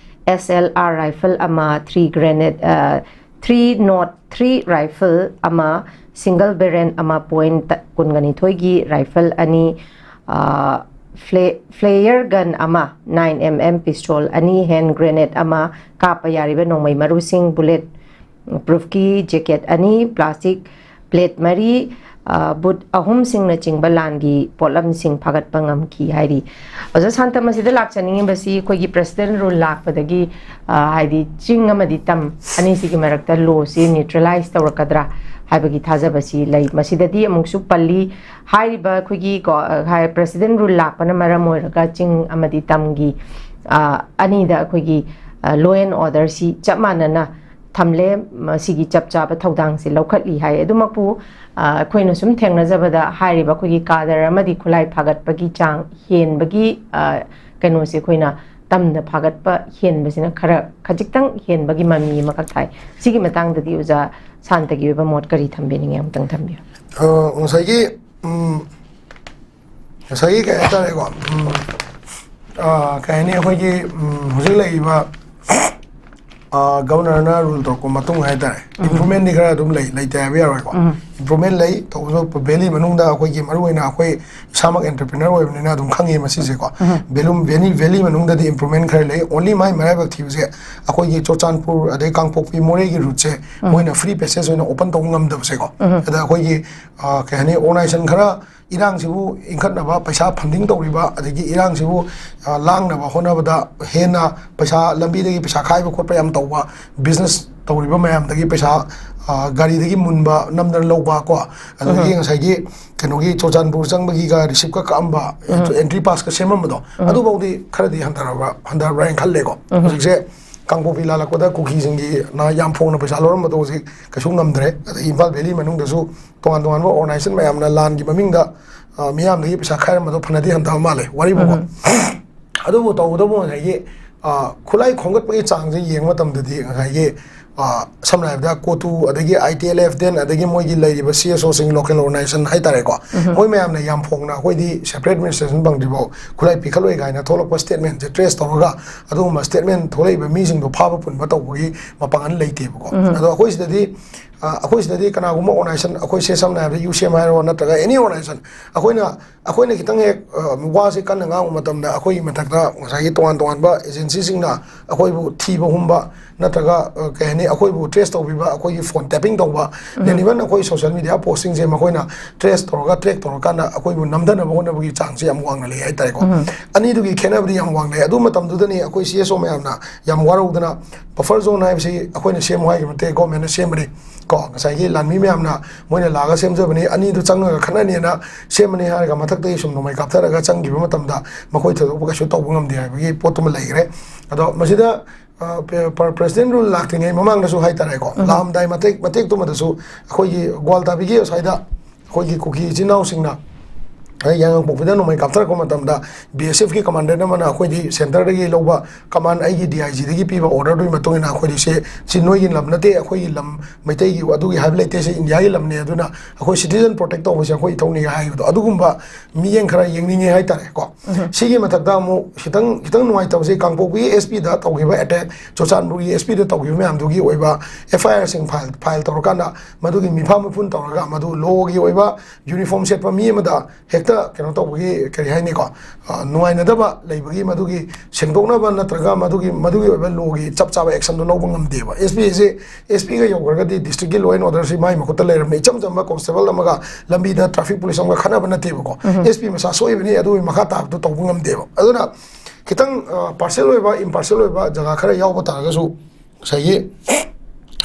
S L R rifle ꯑꯃ, three grenade, ꯑ, three nought three rifle ꯑꯃ, single barrel ꯑꯃ, point ꯀꯨꯟꯒ ꯅꯤꯊꯣꯏꯒꯤ rifle ꯑꯅꯤ, ꯑ, flare, flare gun ꯑꯃ, nine M M pistol ꯑꯅꯤ, hand grenade ꯑꯃ, ꯀꯥꯞꯄ ꯌꯥꯔꯤꯕ ꯅꯣꯡꯃꯩ ꯃꯔꯨꯁꯤꯡ, bullet proofꯀꯤ jacket ꯑꯅꯤ, plastic plate ꯃꯔꯤ, ꯑ, boot ꯑꯍꯨꯝꯁꯤꯡꯅꯆꯤꯡꯕ ꯂꯥꯟꯒꯤ ꯄꯣꯠꯂꯝꯁꯤꯡ ꯐꯥꯒꯠꯄ ꯉꯝꯈꯤ ꯍꯥꯏꯔꯤ꯫ ꯑꯣꯖꯥ ꯁꯥꯟꯇ, ꯃꯁꯤꯗ ꯂꯥꯛꯆꯅꯤꯡꯉꯤꯕꯁꯤ ꯑꯩꯈꯣꯏꯒꯤ president rule ꯂꯥꯛꯄꯗꯒꯤ, ꯑ, ꯍꯥꯏꯗꯤ ꯆꯤꯡ ꯑꯃꯗꯤ ꯇꯝ ꯑꯅꯤꯁꯤꯒꯤ ꯃꯔꯛꯇ lawꯁꯤ neutralize ꯇꯧꯔꯛꯀꯗ꯭ꯔꯥ ꯍꯥꯏꯕꯒꯤ ꯊꯥꯖꯕꯁꯤ ꯂꯩ꯫ ꯃꯁꯤꯗꯗꯤ ꯑꯃꯨꯛꯁꯨ ꯄꯜꯂꯤ, ꯍꯥꯏꯔꯤꯕ ꯑꯩꯈꯣꯏꯒꯤ ꯀꯣ, ꯑ, ꯍꯥꯏ-, president rule ꯂꯥꯛꯄꯅ ꯃꯔꯝ ꯑꯣꯏꯔꯒ ꯆꯤꯡ ꯑꯃꯗꯤ ꯇꯝꯒꯤ, ꯑ, ꯑꯅꯤꯗ ꯑꯩꯈꯣꯏꯒꯤ, ꯑ, law and orderꯁꯤ ꯆꯞ ꯃꯥꯟꯅꯅ ꯊꯝꯂꯦ꯫ ꯃꯁꯤꯒꯤ ꯆꯞ ꯆꯥꯕ ꯊꯧꯗꯥꯡꯁꯦ ꯂꯧꯈꯠꯂꯤ ꯍꯥꯏ꯫ ꯑꯗꯨꯃꯛꯄꯨ, ꯑ, ꯑꯩꯈꯣꯏꯅ ꯁꯨꯝ ꯊꯦꯡꯅꯖꯕꯗ ꯍꯥꯏꯔꯤꯕ ꯑꯩꯈꯣꯏꯒꯤ ꯀꯥꯗꯔ ꯑꯃꯗꯤ ꯈꯨꯠꯂꯥꯏ ꯐꯥꯒꯠꯄꯒꯤ ꯆꯥꯡ ꯍꯦꯟꯕꯒꯤ, ꯑ, ꯀꯩꯅꯣꯁꯦ ꯑꯩꯈꯣꯏꯅ ꯇꯝꯗ ꯐꯥꯒꯠꯄ ꯍꯦꯟꯕꯁꯤꯅ ꯈꯔ ꯈꯖꯤꯛꯇꯪ ꯍꯦꯟꯕꯒꯤ ꯃꯃꯤ ꯑꯃꯈꯛ ꯊꯥꯏ꯫ ꯁꯤꯒꯤ ꯃꯇꯥꯡꯗꯗꯤ ꯑꯣꯖꯥ ꯁꯥꯟꯇꯒꯤ ꯑꯣꯏꯕ ꯃꯣꯠ ꯀꯔꯤ ꯊꯝꯕꯤꯅꯤꯡꯉꯤ? ꯑꯃꯨꯛꯇꯪ ꯊꯝꯕꯤꯌꯨ꯫ ꯑ, ꯉꯁꯥꯏꯒꯤ, ꯎꯝ, ꯉꯁꯥꯏꯒꯤ ꯀꯩ ꯍꯥꯏꯇꯥꯔꯦꯀꯣ, ꯎꯝ, ꯑ, ꯀꯩ ꯍꯥꯏꯅꯤ, ꯑꯩꯈꯣꯏꯒꯤ, ꯎꯝ, ꯍꯧꯖꯤꯛ ꯂꯩꯔꯤꯕ, ꯑ, governorꯅ rule ꯇꯧꯔꯛꯄ ꯃꯇꯨꯡ ꯍꯥꯏꯇꯥꯔꯦ, improvementꯗꯤ ꯈꯔ ꯑꯗꯨꯝ ꯂꯩ, ꯂꯩꯇꯦ ꯍꯥꯏꯕ ꯌꯥꯔꯣꯏꯀꯣ꯫ Improvementꯂꯩ, ꯇꯧꯕꯇꯕꯨ valley ꯃꯅꯨꯡꯗ ꯑꯩꯈꯣꯏꯒꯤ ꯃꯔꯨꯑꯣꯏꯅ ꯑꯩꯈꯣꯏ ꯏꯁꯥꯃꯛ entrepreneur ꯑꯣꯏꯕꯅꯤꯅ ꯑꯗꯨꯝ ꯈꯪꯉꯤ ꯃꯁꯤꯁꯦꯀꯣ꯫ Valley, valley, valley ꯃꯅꯨꯡꯗꯗꯤ improvementꯈꯔ ꯂꯩ꯫ Only ꯃꯥꯏ ꯃꯔꯥꯏꯕꯛ ꯊꯤꯕꯁꯦ ꯑꯩꯈꯣꯏꯒꯤ ꯆꯨꯔꯆꯥꯟꯄꯨꯔ ꯑꯗꯩ ꯀꯥꯡꯄꯣꯛꯄꯤ ꯃꯣꯔꯦꯒꯤ routeꯁꯦ ꯃꯣꯏꯅ free passage ꯑꯣꯏꯅ open ꯇꯧꯕ ꯉꯝꯗꯕꯁꯦꯀꯣ꯫ ꯑꯗ ꯑꯩꯈꯣꯏꯒꯤ, ꯑ, ꯀꯩ ꯍꯥꯏꯅꯤ, organization ꯈꯔ ꯏꯔꯥꯡꯁꯤꯕꯨ ꯏꯟꯈꯠꯅꯕ ꯄꯩꯁꯥ funding ꯇꯧꯔꯤꯕ, ꯑꯗꯒꯤ ꯏꯔꯥꯡꯁꯤꯕꯨ, ꯑ, ꯂꯥꯡꯅꯕ ꯍꯣꯠꯅꯕꯗ ꯍꯦꯟꯅ ꯄꯩꯁꯥ, ꯂꯝꯕꯤꯗꯒꯤ ꯄꯩꯁꯥ ꯈꯥꯏꯕ ꯈꯣꯠꯄ ꯌꯥꯝ ꯇꯧꯕ, business ꯇꯧꯔꯤꯕ ꯃꯌꯥꯝꯗꯒꯤ ꯄꯩꯁꯥ, ꯑ, ꯒꯥꯔꯤꯗꯒꯤ ꯃꯨꯟꯕ, ꯅꯝꯗꯅ ꯂꯧꯕ ꯀꯣ, ꯑꯗꯒꯤ ꯉꯁꯥꯏꯒꯤ ꯀꯩꯅꯣꯒꯤ ꯆꯨꯔꯆꯥꯟꯄꯨꯔ ꯆꯪꯕꯒꯤꯒ receiptꯀ ꯀꯛꯑꯝꯕ, entry passꯀ ꯁꯦꯝꯃꯝꯕꯗꯣ, ꯑꯗꯨꯐꯥꯎꯗꯤ ꯈꯔꯗꯤ ꯍꯟꯊꯔꯕ꯭ꯔꯥ, ꯍꯟꯊꯔꯕ꯭ꯔꯥ ꯍꯥꯏꯅ ꯈꯜꯂꯦꯀꯣ꯫ ꯍꯧꯖꯤꯛꯁꯦ ꯀꯥꯡꯄꯣꯛꯄꯤ ꯂꯥꯜꯂꯛꯄꯗ ꯀꯨꯀꯤꯁꯤꯡꯒꯤꯅ ꯌꯥꯝ ꯐꯣꯡꯅ ꯄꯩꯁꯥ ꯂꯧꯔꯝꯕꯗꯣ ꯍꯧꯖꯤꯛ ꯀꯩꯁꯨ ꯉꯝꯗ꯭ꯔꯦ꯫ ꯑꯗꯒꯤ ꯏꯝꯐꯥꯜ valley ꯃꯅꯨꯡꯗꯁꯨ ꯇꯣꯉꯥꯟ ꯇꯣꯉꯥꯟꯕ organization ꯃꯌꯥꯝꯅ ꯂꯥꯟꯒꯤ ꯃꯃꯤꯡꯗ, ꯑ, ꯃꯤꯌꯥꯝꯗꯒꯤ ꯄꯩꯁꯥ ꯈꯥꯏꯔꯝꯕꯗꯣ ꯐꯅꯗꯤ ꯍꯟꯊꯕ ꯃꯥꯜꯂꯦ, ꯋꯥꯔꯤꯕꯨꯀꯣ꯫ ꯑꯗꯨꯕꯨ ꯇꯧꯕꯇꯕꯨ ꯉꯁꯥꯏꯒꯤ, ꯑ, ꯈꯨꯠꯂꯥꯏ ꯈꯣꯝꯒꯠꯄꯒꯤ ꯆꯥꯡꯁꯦ ꯌꯦꯡꯕ ꯃꯇꯝꯗꯗꯤ ꯉꯁꯥꯏꯒꯤ, ꯑ, ꯁꯝꯅ ꯍꯥꯏꯔꯕꯗ ꯀꯣꯇꯨ, ꯑꯗꯒꯤ ꯑꯥꯏ ꯇꯤ ꯑꯦꯜ ꯑꯦꯐ ꯗꯦꯟ, ꯑꯗꯒꯤ ꯃꯣꯏꯒꯤ ꯂꯩꯔꯤꯕ ꯁꯤ ꯑꯦꯁ ꯑꯣꯁꯤꯡ, ꯂꯣꯀꯦꯜ ꯑꯣꯔꯒꯅꯥꯏꯖꯦꯁꯟ ꯍꯥꯏꯇꯥꯔꯦꯀꯣ, ꯃꯣꯏ ꯃꯌꯥꯝꯅ ꯌꯥꯝ ꯐꯣꯡꯅ ꯑꯩꯈꯣꯏꯗꯤ ꯁꯦꯄꯔꯦꯠ ꯑꯦꯗꯃꯤꯅꯤꯁꯇ꯭ꯔꯦꯁꯟ ꯐꯪꯗ꯭ꯔꯤꯐꯥꯎ ꯈꯨꯠꯂꯥꯏ ꯄꯤꯈꯠꯂꯣꯏ ꯀꯥꯏꯅ ꯊꯣꯛꯂꯛꯄ ꯁ꯭ꯇꯦꯠꯃꯦꯟꯁꯦ ꯇ꯭ꯔꯦꯁ ꯇꯧꯔꯒ, ꯑꯗꯨꯒꯨꯝꯕ ꯁ꯭ꯇꯦꯠꯃꯦꯟ ꯊꯣꯛꯂꯛꯏꯕ ꯃꯤꯁꯤꯡꯗꯣ ꯐꯥꯕ ꯄꯨꯟꯕ ꯇꯧꯕꯒꯤ ꯃꯄꯥꯡꯒꯜ ꯂꯩꯇꯦꯕꯀꯣ꯫ ꯑꯗꯣ ꯑꯩꯈꯣꯏ ꯁꯤꯗꯗꯤ, ꯑ, ꯑꯩꯈꯣꯏ ꯁꯤꯗꯗꯤ ꯀꯅꯥꯒꯨꯝꯕ ꯑꯣꯔꯒꯅꯥꯏꯖꯦꯁꯟ, ꯑꯩꯈꯣꯏ ꯁꯦ ꯁꯝꯅ ꯍꯥꯏꯔꯕꯗ ꯌꯨ ꯁꯤ ꯑꯦꯝ ꯍꯥꯏꯔꯣ, ꯅꯠꯇ꯭ꯔꯒ ꯑꯦꯅꯤ ꯑꯣꯔꯒꯅꯥꯏꯖꯦꯁꯟ, ꯑꯩꯈꯣꯏꯅ, ꯑꯩꯈꯣꯏꯅ ꯈꯤꯇꯪ ꯍꯦꯛ, ꯑ, ꯋꯥꯁꯦ ꯀꯟꯅ ꯉꯥꯡꯕ ꯃꯇꯝꯗ, ꯑꯩꯈꯣꯏꯒꯤ ꯃꯊꯛꯇ ꯉꯁꯥꯏꯒꯤ ꯇꯣꯉꯥꯟ ꯇꯣꯉꯥꯟꯕ ꯑꯦꯖꯦꯟꯁꯤꯁꯤꯡꯅ ꯑꯩꯈꯣꯏꯕꯨ ꯊꯤꯕ ꯍꯨꯝꯕ, ꯅꯠꯇ꯭ꯔꯒ, ꯑ, ꯀꯩ ꯍꯥꯏꯅꯤ, ꯑꯩꯈꯣꯏꯕꯨ ꯇ꯭ꯔꯦꯁ ꯇꯧꯕꯤꯕ, ꯑꯩꯈꯣꯏꯒꯤ ꯐꯣꯟ ꯇꯦꯄꯤꯡ ꯇꯧꯕ, then even ꯑꯩꯈꯣꯏ ꯁꯣꯁꯤꯌꯦꯜ ꯃꯤꯗꯤꯌꯥ ꯄꯣꯁꯁꯤꯡꯁꯦ ꯃꯈꯣꯏꯅ ꯇ꯭ꯔꯦꯁ ꯇꯧꯔꯒ, ꯇ꯭ꯔꯦꯛ ꯇꯧꯔꯀꯥꯟꯗ ꯑꯩꯈꯣꯏꯕꯨ ꯅꯝꯊꯅꯕ ꯍꯣꯠꯅꯕꯒꯤ ꯆꯥꯡꯁꯦ ꯌꯥꯝ ꯋꯥꯡꯅ ꯂꯩ ꯍꯥꯏꯇꯥꯔꯦꯀꯣ꯫ ꯑꯅꯤꯗꯨꯒꯤ ꯈꯦꯠꯅꯕꯗꯤ ꯌꯥꯝ ꯋꯥꯡꯅ ꯂꯩ꯫ ꯑꯗꯨ ꯃꯇꯝꯗꯨꯗꯅꯤ ꯑꯩꯈꯣꯏ ꯁꯤ ꯑꯦꯁ ꯑꯣ ꯃꯌꯥꯝꯅ ꯌꯥꯝ ꯋꯥꯔꯧꯗꯅ, ꯕꯐꯔ ꯖꯣꯟ ꯍꯥꯏꯕꯁꯤ ꯑꯩꯈꯣꯏꯅ ꯁꯦꯝꯃꯨ ꯍꯥꯏꯈꯤꯕ ꯅꯠꯇꯦ, ꯒꯣꯔꯃꯦꯟꯅ ꯁꯦꯝꯕꯅꯤ꯫ ꯀꯣ, ꯉꯁꯥꯏꯒꯤ ꯂꯥꯟꯃꯤ ꯃꯌꯥꯝꯅ ꯃꯣꯏꯅ ꯂꯥꯛꯑꯒ ꯁꯦꯝꯖꯕꯅꯤ, ꯑꯅꯤꯗꯨ ꯆꯪꯉꯒ ꯈꯠꯅꯅꯦꯅ ꯁꯦꯝꯕꯅꯤ ꯍꯥꯏꯔꯒ ꯃꯊꯛꯇꯒꯤ ꯁꯨꯝ ꯅꯣꯡꯃꯩ ꯀꯥꯞꯊꯔꯒ ꯆꯪꯈꯤꯕ ꯃꯇꯝꯗ ꯃꯈꯣꯏ ꯊꯣꯏꯗꯣꯛꯄ ꯀꯩꯁꯨ ꯇꯧꯕ ꯉꯝꯗꯦ ꯍꯥꯏꯕꯒꯤ ꯄꯣꯠꯇꯨꯃ ꯂꯩꯈ꯭ꯔꯦ꯫ ꯑꯗꯣ ꯃꯁꯤꯗ, ꯑ, ꯄ꯭ꯔ-, ꯄ꯭ꯔ-, ꯄ꯭ꯔꯦꯁꯤꯗꯦꯟ ꯔꯨꯜ ꯂꯥꯛꯇ꯭ꯔꯤꯉꯩ ꯃꯃꯥꯡꯗꯁꯨ ꯍꯥꯏꯇꯥꯔꯦꯀꯣ, ꯂꯥꯛꯑꯝꯗꯥꯏ ꯃꯇꯦꯛ, ꯃꯇꯦꯛꯇꯨꯃꯗꯁꯨ ꯑꯩꯈꯣꯏꯒꯤ ꯒ꯭ꯋꯥꯜꯇꯥꯕꯤꯒꯤ ꯑꯁ꯭ꯋꯥꯏꯗ ꯑꯩꯈꯣꯏꯒꯤ ꯀꯨꯀꯤ ꯏꯆꯤꯟ ꯏꯅꯥꯎꯁꯤꯡꯅ, ꯑ, ꯌꯥꯏꯉꯪꯄꯣꯛꯄꯤꯗ ꯅꯣꯡꯃꯩ ꯀꯥꯞꯊꯔꯛꯄ ꯃꯇꯝꯗ, ꯕꯤ ꯑꯦꯁ ꯑꯦꯐꯀꯤ ꯀꯃꯥꯟꯗꯦꯟ ꯑꯃꯅ ꯑꯩꯈꯣꯏꯗꯤ ꯁꯦꯟꯇꯔꯗꯒꯤ ꯂꯧꯕ ꯀꯃꯥꯟ, ꯑꯩꯒꯤ ꯗꯤ ꯑꯥꯏ ꯖꯤꯗꯒꯤ ꯄꯤꯕ ꯑꯣꯔꯗꯔꯗꯨꯒꯤ ꯃꯇꯨꯡ ꯏꯟꯅ ꯑꯩꯈꯣꯏꯗꯤ ꯁꯤ, ꯁꯤ ꯅꯣꯏꯒꯤ ꯂꯝ ꯅꯠꯇꯦ, ꯑꯩꯈꯣꯏꯒꯤ ꯂꯝ, ꯃꯩꯇꯩꯒꯤ ꯑꯗꯨꯒꯤ ꯍꯥꯏꯕ ꯂꯩꯇꯦ, ꯁꯤ ꯏꯟꯗꯤꯌꯥꯒꯤ ꯂꯝꯅꯦ, ꯑꯗꯨꯅ ꯑꯩꯈꯣꯏ ꯁꯤꯇꯤꯖꯟ ꯄ꯭ꯔꯣꯇꯦꯛ ꯇꯧꯕꯁꯦ ꯑꯩꯈꯣꯏ ꯏꯊꯧꯅꯤ ꯍꯥꯏꯕꯗꯣ, ꯑꯗꯨꯒꯨꯝꯕ ꯃꯤꯠꯌꯦꯡ ꯈꯔ ꯌꯦꯡꯅꯤꯡꯉꯤ ꯍꯥꯏꯇꯥꯔꯦꯀꯣ꯫ ꯁꯤꯒꯤ ꯃꯊꯛꯇ ꯑꯃꯨꯛ ꯈꯤꯇꯪ, ꯈꯤꯇꯪ ꯅꯨꯡꯉꯥꯏꯇꯕꯁꯦ, ꯀꯥꯡꯄꯣꯛꯄꯤꯒꯤ ꯑꯦꯁ ꯄꯤꯗ ꯇꯧꯈꯤꯕ ꯑꯦꯇꯦꯛ, ꯆꯨꯔꯆꯥꯟꯄꯨꯔꯒꯤ ꯑꯦꯁ ꯄꯤꯗ ꯇꯧꯈꯤꯕ ꯃꯌꯥꯝꯗꯨꯒꯤ ꯑꯣꯏꯕ ꯑꯦꯐ ꯑꯥꯏ ꯑꯥꯔꯁꯤꯡ ꯐꯥꯏꯜ, ꯐꯥꯏꯜ ꯇꯧꯔꯀꯥꯟꯗ, ꯃꯗꯨꯒꯤ ꯃꯤꯐꯥ ꯃꯤꯄꯨꯟ ꯇꯧꯔꯒ, ꯃꯗꯨ ꯂꯣꯒꯤ ꯑꯣꯏꯕ ꯌꯨꯅꯤꯐꯣꯔꯝ ꯁꯦꯠꯄ ꯃꯤ ꯑꯃꯗ ꯍꯦꯛꯇ, ꯀꯩꯅꯣ ꯇꯧꯕꯒꯤ, ꯀꯔꯤ ꯍꯥꯏꯅꯤꯀꯣ, ꯑ, ꯅꯨꯡꯉꯥꯏꯅꯗꯕ ꯂꯩꯕꯒꯤ, ꯃꯗꯨꯒꯤ ꯁꯦꯡꯗꯣꯛꯅꯕ ꯅꯠꯇ꯭ꯔꯒ ꯃꯗꯨꯒꯤ, ꯃꯗꯨꯒꯤ ꯑꯣꯏꯕ ꯂꯣꯒꯤ ꯆꯞ ꯆꯥꯕ ꯑꯦꯛꯁꯟꯗꯣ ꯂꯧꯕ ꯉꯝꯗꯦꯕ꯫ ꯑꯦꯁ ꯄꯤ ꯑꯁꯤ, ꯑꯦꯁ ꯄꯤꯒ ꯌꯧꯈ꯭ꯔꯒꯗꯤ ꯗꯤꯁꯇ꯭ꯔꯤꯛꯀꯤ ꯂꯣ ꯑꯦꯟ ꯑꯣꯔꯗꯔꯁꯤ ꯃꯥꯏ ꯃꯈꯨꯠꯇ ꯂꯩꯔꯕꯅꯤ꯫ ꯏꯆꯝ ꯆꯝꯕ ꯀꯣꯟꯁꯇꯦꯕꯜ ꯑꯃꯒ ꯂꯝꯕꯤꯗ ꯇ꯭ꯔꯥꯐꯤꯛ ꯄꯨꯂꯤꯁ ꯑꯃꯒ ꯈꯠꯅꯕ ꯅꯠꯇꯦꯕꯀꯣ꯫ ꯑꯦꯁ ꯄꯤ ꯃꯁꯥ ꯁꯣꯛꯏꯕꯅꯤ, ꯑꯗꯨꯒꯤ ꯃꯈꯥ ꯇꯥꯕꯗꯣ ꯇꯧꯕ ꯉꯝꯗꯦꯕ꯫ ꯑꯗꯨꯅ ꯈꯤꯇꯪ, ꯑ, ꯄꯥꯔꯁꯦꯜ ꯑꯣꯏꯕ, ꯏꯝꯄꯥꯔꯁꯦꯜ ꯑꯣꯏꯕ ꯖꯒꯥ ꯈꯔ ꯌꯥꯎꯕ ꯇꯥꯔꯒꯁꯨ, ꯉꯁꯥꯏꯒꯤ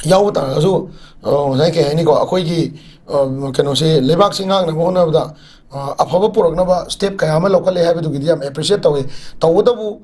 ꯌꯥꯎꯕ ꯇꯥꯔꯒꯁꯨ, ꯑ, ꯉꯁꯥꯏ ꯀꯩ ꯍꯥꯏꯅꯤꯀꯣ, ꯑꯩꯈꯣꯏꯒꯤ, ꯑ, ꯀꯩꯅꯣꯁꯦ, ꯂꯩꯕꯥꯛꯁꯤ ꯉꯥꯛꯅꯕ ꯍꯣꯠꯅꯕꯗ, ꯑ, ꯑꯐꯕ ꯄꯨꯔꯛꯅꯕ ꯁ꯭ꯇꯦꯞ ꯀꯌꯥ ꯑꯃ ꯂꯧꯈꯠꯂꯦ ꯍꯥꯏꯕꯗꯨꯒꯤꯗꯤ ꯌꯥꯝ ꯑꯦꯄ꯭ꯔꯤꯁꯤꯌꯦꯠ ꯇꯧꯋꯤ꯫ ꯇꯧꯕꯇꯕꯨ,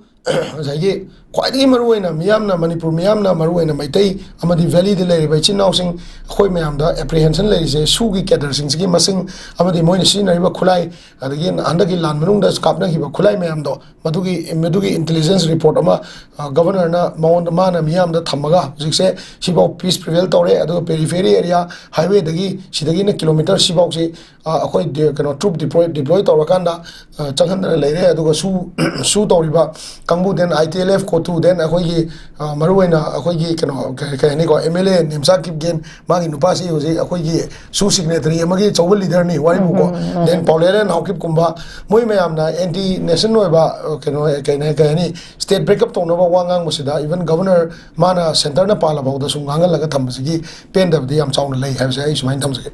ꯉꯁꯥꯏꯒꯤ ꯈ꯭ꯋꯥꯏꯗꯒꯤ ꯃꯔꯨꯑꯣꯏꯅ ꯃꯤꯌꯥꯝꯅ, ꯃꯅꯤꯄꯨꯔ ꯃꯤꯌꯥꯝꯅ, ꯃꯔꯨꯑꯣꯏꯅ ꯃꯩꯇꯩ ꯑꯃꯗꯤ ꯚꯦꯂꯤꯗ ꯂꯩꯔꯤꯕ ꯏꯆꯤꯟ ꯏꯅꯥꯎꯁꯤꯡ, ꯑꯩꯈꯣꯏ ꯃꯌꯥꯝꯗ ꯑꯦꯄ꯭ꯔꯤꯍꯦꯟꯁꯟ ꯂꯩꯔꯤꯁꯦ ꯁꯨꯒꯤ ꯀꯦꯗꯔꯁꯤꯡꯁꯤꯒꯤ ꯃꯁꯤꯡ ꯑꯃꯗꯤ ꯃꯣꯏꯅ ꯁꯤꯖꯤꯟꯅꯔꯤꯕ ꯈꯨꯠꯂꯥꯏ, ꯑꯗꯒꯤ ꯍꯟꯗꯛꯀꯤ ꯂꯥꯟ ꯃꯅꯨꯡꯗ ꯀꯥꯞꯅꯈꯤꯕ ꯈꯨꯠꯂꯥꯏ ꯃꯌꯥꯝꯗꯣ, ꯃꯗꯨꯒꯤ, ꯃꯗꯨꯒꯤ ꯏꯟꯇꯦꯂꯤꯖꯦꯟꯁ ꯔꯤꯄꯣꯔꯠ ꯑꯃ, ꯑ, ꯒꯚꯔꯅꯔꯅ ꯃꯉꯣꯟꯗ, ꯃꯥꯅ ꯃꯤꯌꯥꯝꯗ ꯊꯝꯃꯒ, ꯍꯧꯖꯤꯛꯁꯦ ꯁꯤꯐꯥꯎ ꯄꯤꯁ ꯄ꯭ꯔꯤꯚꯦꯜ ꯇꯧꯔꯦ, ꯑꯗꯨꯒ ꯄꯦꯔꯤꯐꯦꯔꯤ ꯑꯦꯔꯤꯌꯥ, ꯍꯥꯏꯋꯦꯗꯒꯤ, ꯁꯤꯗꯒꯤꯅ ꯀꯤꯂꯣꯃꯤꯇꯔ ꯁꯤꯐꯥꯎꯁꯤ, ꯑ, ꯑꯩꯈꯣꯏ ꯗꯦ-, ꯀꯩꯅꯣ, ꯇ꯭ꯔꯨꯞ ꯗꯤꯄ꯭ꯂꯣꯏ, ꯗꯤꯄ꯭ꯂꯣꯏ ꯇꯧꯔꯀꯥꯟꯗ, ꯑ, ꯆꯪꯍꯟꯗꯅ ꯂꯩꯔꯦ꯫ ꯑꯗꯨꯒ ꯁꯨ, ꯁꯨ ꯇꯧꯔꯤꯕ ꯀꯥꯡꯕꯨ, then I T L F ꯀꯣꯇꯨ, then ꯑꯩꯈꯣꯏꯒꯤ, ꯑ, ꯃꯔꯨꯑꯣꯏꯅ ꯑꯩꯈꯣꯏꯒꯤ ꯀꯩꯅꯣ, ꯀꯩ, ꯀꯩ ꯍꯥꯏꯅꯤꯀꯣ, M L A Nemcha Kipgen, ꯃꯥꯒꯤ ꯅꯨꯄꯥꯁꯤ ꯍꯧꯖꯤꯛ ꯑꯩꯈꯣꯏꯒꯤ ꯁꯨ ꯁꯤꯒꯅꯦꯇꯔꯤ ꯑꯃꯒꯤ ꯑꯆꯧꯕ ꯂꯤꯗꯔꯅꯤ, ꯋꯥꯔꯤꯕꯨꯀꯣ꯫ ꯎꯝ, ꯎꯝ, ꯎꯝ꯫ Then ꯄꯥꯎꯂꯦꯂꯦꯟ ꯍꯥꯎꯀꯤꯞꯀꯨꯝꯕ, ꯃꯣꯏ ꯃꯌꯥꯝꯅ ꯑꯦꯟꯇꯤ ꯅꯦꯁꯅꯦꯜ ꯑꯣꯏꯕ, ꯑ, ꯀꯩꯅꯣ, ꯀꯩꯅꯣ, ꯀꯩ ꯍꯥꯏꯅꯤ, ꯁ꯭ꯇꯦꯠ ꯕ꯭ꯔꯦꯛꯑꯞ ꯇꯧꯅꯕ ꯋꯥ ꯉꯥꯡꯕꯁꯤꯗ, even ꯒꯚꯔꯅꯔ ꯃꯥꯅ ꯁꯦꯟꯇꯔꯅ ꯄꯥꯜꯂꯐꯥꯎꯗ ꯁꯨꯝ ꯉꯥꯡꯍꯜꯂꯒ ꯊꯝꯕꯁꯤꯒꯤ ꯄꯦꯟꯗꯕꯗꯤ ꯌꯥꯝ ꯆꯥꯎꯅ ꯂꯩ ꯍꯥꯏꯕꯁꯦ ꯑꯩ ꯁꯨꯃꯥꯏꯅ ꯊꯝꯖꯒꯦ꯫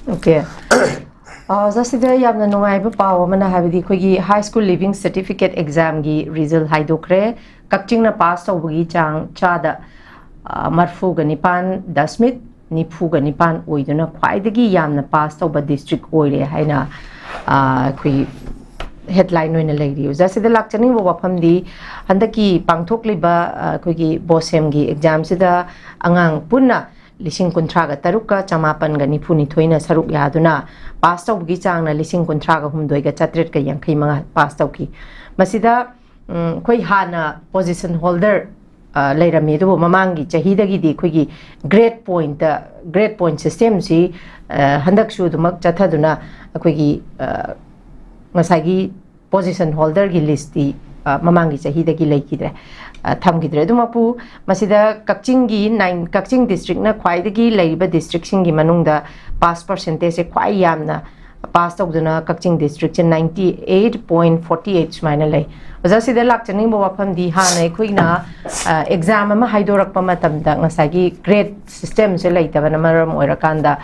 ꯑꯣꯀꯦ꯫ ꯑ, ꯑꯣꯖꯥ, ꯁꯤꯗ ꯌꯥꯝꯅ ꯅꯨꯡꯉꯥꯏꯕ ꯄꯥꯎ ꯑꯃꯅ ꯍꯥꯏꯕꯗꯤ ꯑꯩꯈꯣꯏꯒꯤ High School Leaving Certificate Examꯒꯤ result ꯍꯥꯏꯗꯣꯛꯈ꯭ꯔꯦ꯫ ꯀꯛꯆꯤꯡꯅ ꯄꯥꯁ ꯇꯧꯕꯒꯤ ꯆꯥꯡ ꯆꯥꯗ, ꯑ, ꯃꯔꯐꯨꯒ ꯅꯤꯄꯥꯟ ꯗꯁꯃꯤꯛ ꯅꯤꯐꯨꯒ ꯅꯤꯄꯥꯟ ꯑꯣꯏꯗꯨꯅ ꯈ꯭ꯋꯥꯏꯗꯒꯤ ꯌꯥꯝꯅ ꯄꯥꯁ ꯇꯧꯕ ꯗꯤꯁꯇ꯭ꯔꯤꯛ ꯑꯣꯏꯔꯦ ꯍꯥꯏꯅ, ꯑ, ꯑꯩꯈꯣꯏ ꯍꯦꯗꯂꯥꯏꯟ ꯑꯣꯏꯅ ꯂꯩꯔꯤ꯫ ꯑꯣꯖꯥ, ꯁꯤꯗ ꯂꯥꯛꯆꯅꯤꯡꯕ ꯋꯥꯐꯝꯗꯤ ꯍꯟꯗꯛꯀꯤ ꯄꯥꯡꯊꯣꯛꯂꯤꯕ, ꯑ, ꯑꯩꯈꯣꯏꯒꯤ ꯕꯣꯁꯦꯝꯒꯤ ꯑꯦꯛꯖꯥꯝꯁꯤꯗ ꯑꯉꯥꯡ ꯄꯨꯟꯅ ꯂꯤꯁꯤꯡ ꯀꯨꯟꯊ꯭ꯔꯥꯒ ꯇꯔꯨꯛꯀ ꯆꯃꯥꯄꯟꯒ ꯅꯤꯐꯨ ꯅꯤꯊꯣꯏꯅ ꯁꯔꯨꯛ ꯌꯥꯗꯨꯅ ꯄꯥꯁ ꯇꯧꯕꯒꯤ ꯆꯥꯡꯅ ꯂꯤꯁꯤꯡ ꯀꯨꯟꯊ꯭ꯔꯥꯒ ꯍꯨꯝꯗꯣꯏꯒ ꯆꯥꯇ꯭ꯔꯦꯠꯀ ꯌꯥꯡꯈꯩ ꯃꯉꯥ ꯄꯥꯁ ꯇꯧꯈꯤ꯫ ꯃꯁꯤꯗ, ꯎꯝ, ꯑꯩꯈꯣꯏ ꯍꯥꯟꯅ position holder, ꯑ, ꯂꯩꯔꯝꯃꯤ, ꯑꯗꯨꯕꯨ ꯃꯃꯥꯡꯒꯤ ꯆꯍꯤꯗꯒꯤꯗꯤ ꯑꯩꯈꯣꯏꯒꯤ grade pointꯇ, grade point systemꯁꯤ, ꯑ, ꯍꯟꯗꯛꯁꯨ ꯑꯗꯨꯃꯛ ꯆꯠꯊꯗꯨꯅ ꯑꯩꯈꯣꯏꯒꯤ, ꯑ, ꯉꯁꯥꯏꯒꯤ position holderꯒꯤ listꯇꯤ, ꯑ, ꯃꯃꯥꯡꯒꯤ ꯆꯍꯤꯗꯒꯤ ꯂꯩꯈꯤꯗ꯭ꯔꯦ, ꯑ, ꯊꯝꯈꯤꯗ꯭ꯔꯦ꯫ ꯑꯗꯨꯃꯛꯄꯨ ꯃꯁꯤꯗ ꯀꯛꯆꯤꯡꯒꯤ nine, ꯀꯛꯆꯤꯡ districtꯅ ꯈ꯭ꯋꯥꯏꯗꯒꯤ ꯂꯩꯔꯤꯕ districtꯁꯤꯡꯒꯤ ꯃꯅꯨꯡꯗ pass percentageꯁꯦ ꯈ꯭ꯋꯥꯏ ꯌꯥꯝꯅ pass ꯇꯧꯗꯨꯅ ꯀꯛꯆꯤꯡ districtꯁꯦ ninety eight point forty eight ꯁꯨꯃꯥꯏꯅ ꯂꯩ꯫ ꯑꯣꯖꯥ, ꯁꯤꯗ ꯂꯥꯛꯆꯅꯤꯡꯕ ꯋꯥꯐꯝꯗꯤ ꯍꯥꯟꯅ ꯑꯩꯈꯣꯏꯅ, ꯑ, exam ꯑꯃ ꯍꯥꯏꯗꯣꯔꯛꯄ ꯃꯇꯝꯗ ꯉꯁꯥꯏꯒꯤ grade systemꯁꯦ ꯂꯩꯇꯕꯅ ꯃꯔꯝ ꯑꯣꯏꯔꯀꯥꯟꯗ,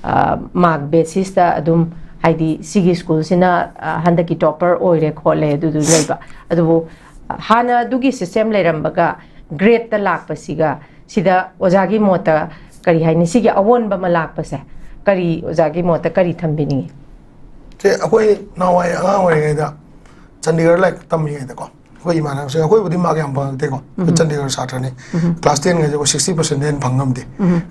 ꯑ, mark basisꯇ ꯑꯗꯨꯝ, ꯍꯥꯏꯗꯤ ꯁꯤꯒꯤ schoolꯁꯤꯅ, ꯑ, ꯍꯟꯗꯛꯀꯤ topper ꯑꯣꯏꯔꯦ ꯈꯣꯠꯂꯦ ꯑꯗꯨꯗꯨ ꯂꯩꯕ꯫ ꯑꯗꯨꯕꯨ, ꯑ, ꯍꯥꯟꯅ ꯑꯗꯨꯒꯤ system ꯂꯩꯔꯝꯕꯒ gradeꯇ ꯂꯥꯛꯄꯁꯤꯒ ꯁꯤꯗ ꯑꯣꯖꯥꯒꯤ ꯃꯣꯠꯇ ꯀꯔꯤ ꯍꯥꯏꯅꯤ, ꯁꯤꯒꯤ ꯑꯑꯣꯟꯕ ꯑꯃ ꯂꯥꯛꯄꯁꯦ ꯀꯔꯤ, ꯑꯣꯖꯥꯒꯤ ꯃꯣꯠꯇ ꯀꯔꯤ ꯊꯝꯕꯤꯅꯤꯡꯉꯤ? ꯁꯦ, ꯑꯩꯈꯣꯏ ꯅꯍꯥꯟꯋꯥꯏ ꯑꯉꯥꯡ ꯑꯣꯏꯔꯤꯉꯩꯗ ꯆꯟꯗꯤꯒꯔ ꯂꯥꯏꯔꯤꯛ ꯇꯝꯃꯤꯉꯩꯗꯀꯣ, ꯑꯩꯈꯣꯏ ꯏꯃꯥꯟꯅꯕꯁꯤꯡ, ꯑꯩꯈꯣꯏꯕꯨꯗꯤ ꯃꯥꯔꯛ ꯌꯥꯝ ꯐꯪꯉꯛꯇꯦꯀꯣ, ꯑꯩꯈꯣꯏ ꯆꯥꯟꯗꯤꯒꯔ ꯁꯥꯇ꯭ꯔꯅꯤ꯫ ꯀ꯭ꯂꯥꯁ ꯇꯦꯟꯒꯁꯦ ꯑꯩꯈꯣꯏ ꯁꯤꯛꯁꯇꯤ ꯄꯥꯔꯁꯦꯟꯗꯩ ꯍꯦꯟꯅ ꯐꯪ ꯉꯝꯗꯦ꯫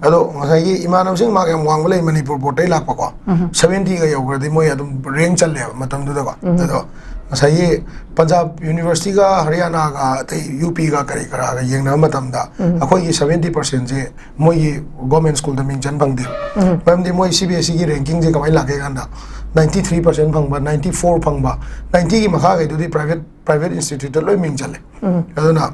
ꯑꯗꯣ ꯉꯁꯥꯏꯒꯤ ꯏꯃꯥꯟꯅꯕꯁꯤꯡ ꯃꯥꯔꯛ ꯌꯥꯝ ꯋꯥꯡꯕ ꯂꯩ ꯃꯅꯤꯄꯨꯔ ꯕꯣꯔꯗꯇꯩ ꯂꯥꯛꯄꯀꯣ, ꯁꯚꯦꯟꯇꯤꯒ ꯌꯧꯈ꯭ꯔꯗꯤ ꯃꯣꯏ ꯑꯗꯨꯝ ꯔꯦꯡ ꯆꯜꯂꯦꯕ ꯃꯇꯝꯗꯨꯗꯀꯣ꯫ ꯑꯗꯣ ꯉꯁꯥꯏꯒꯤ ꯄꯟꯖꯥꯕ ꯌꯨꯅꯤꯚꯔꯁꯤꯇꯤꯒ ꯍꯔꯤꯌꯥꯅꯥꯒ ꯑꯇꯩ ꯌꯨ ꯄꯤꯒ ꯀꯔꯤ ꯀꯔꯥꯒ ꯌꯦꯡꯅꯕ ꯃꯇꯝꯗ ꯑꯩꯈꯣꯏꯒꯤ ꯁꯚꯦꯟꯇꯤ ꯄꯥꯔꯁꯦꯟꯁꯦ ꯃꯣꯏꯒꯤ ꯒꯣꯔꯃꯦꯟ ꯁ꯭ꯀꯨꯜꯗ ꯃꯤꯡ ꯆꯟ ꯐꯪꯗꯦ꯫ ꯃꯔꯝꯗꯤ ꯃꯣꯏ ꯁꯤ ꯕꯤ ꯑꯦꯁ ꯏꯒꯤ ꯔꯦꯡꯀꯤꯡꯁꯦ ꯀꯃꯥꯏꯅ ꯂꯥꯛꯀꯦ ꯀꯥꯟꯗ, ꯅꯥꯏꯟꯇꯤ ꯊ꯭ꯔꯤ ꯄꯥꯔꯁꯦꯟ ꯐꯪꯕ, ꯅꯥꯏꯟꯇꯤ ꯐꯣꯔ ꯐꯪꯕ, ꯅꯥꯏꯟꯇꯤꯒꯤ ꯃꯈꯥꯈꯩꯗꯨꯗꯤ ꯄ꯭ꯔꯥꯏꯚꯦꯠ ꯄ꯭ꯔꯥꯏꯚꯦꯠ ꯏꯟꯁꯇꯤꯇ꯭ꯌꯨꯠꯇ ꯂꯣꯏ ꯃꯤꯡ ꯆꯜꯂꯦ꯫ ꯑꯗꯨꯅ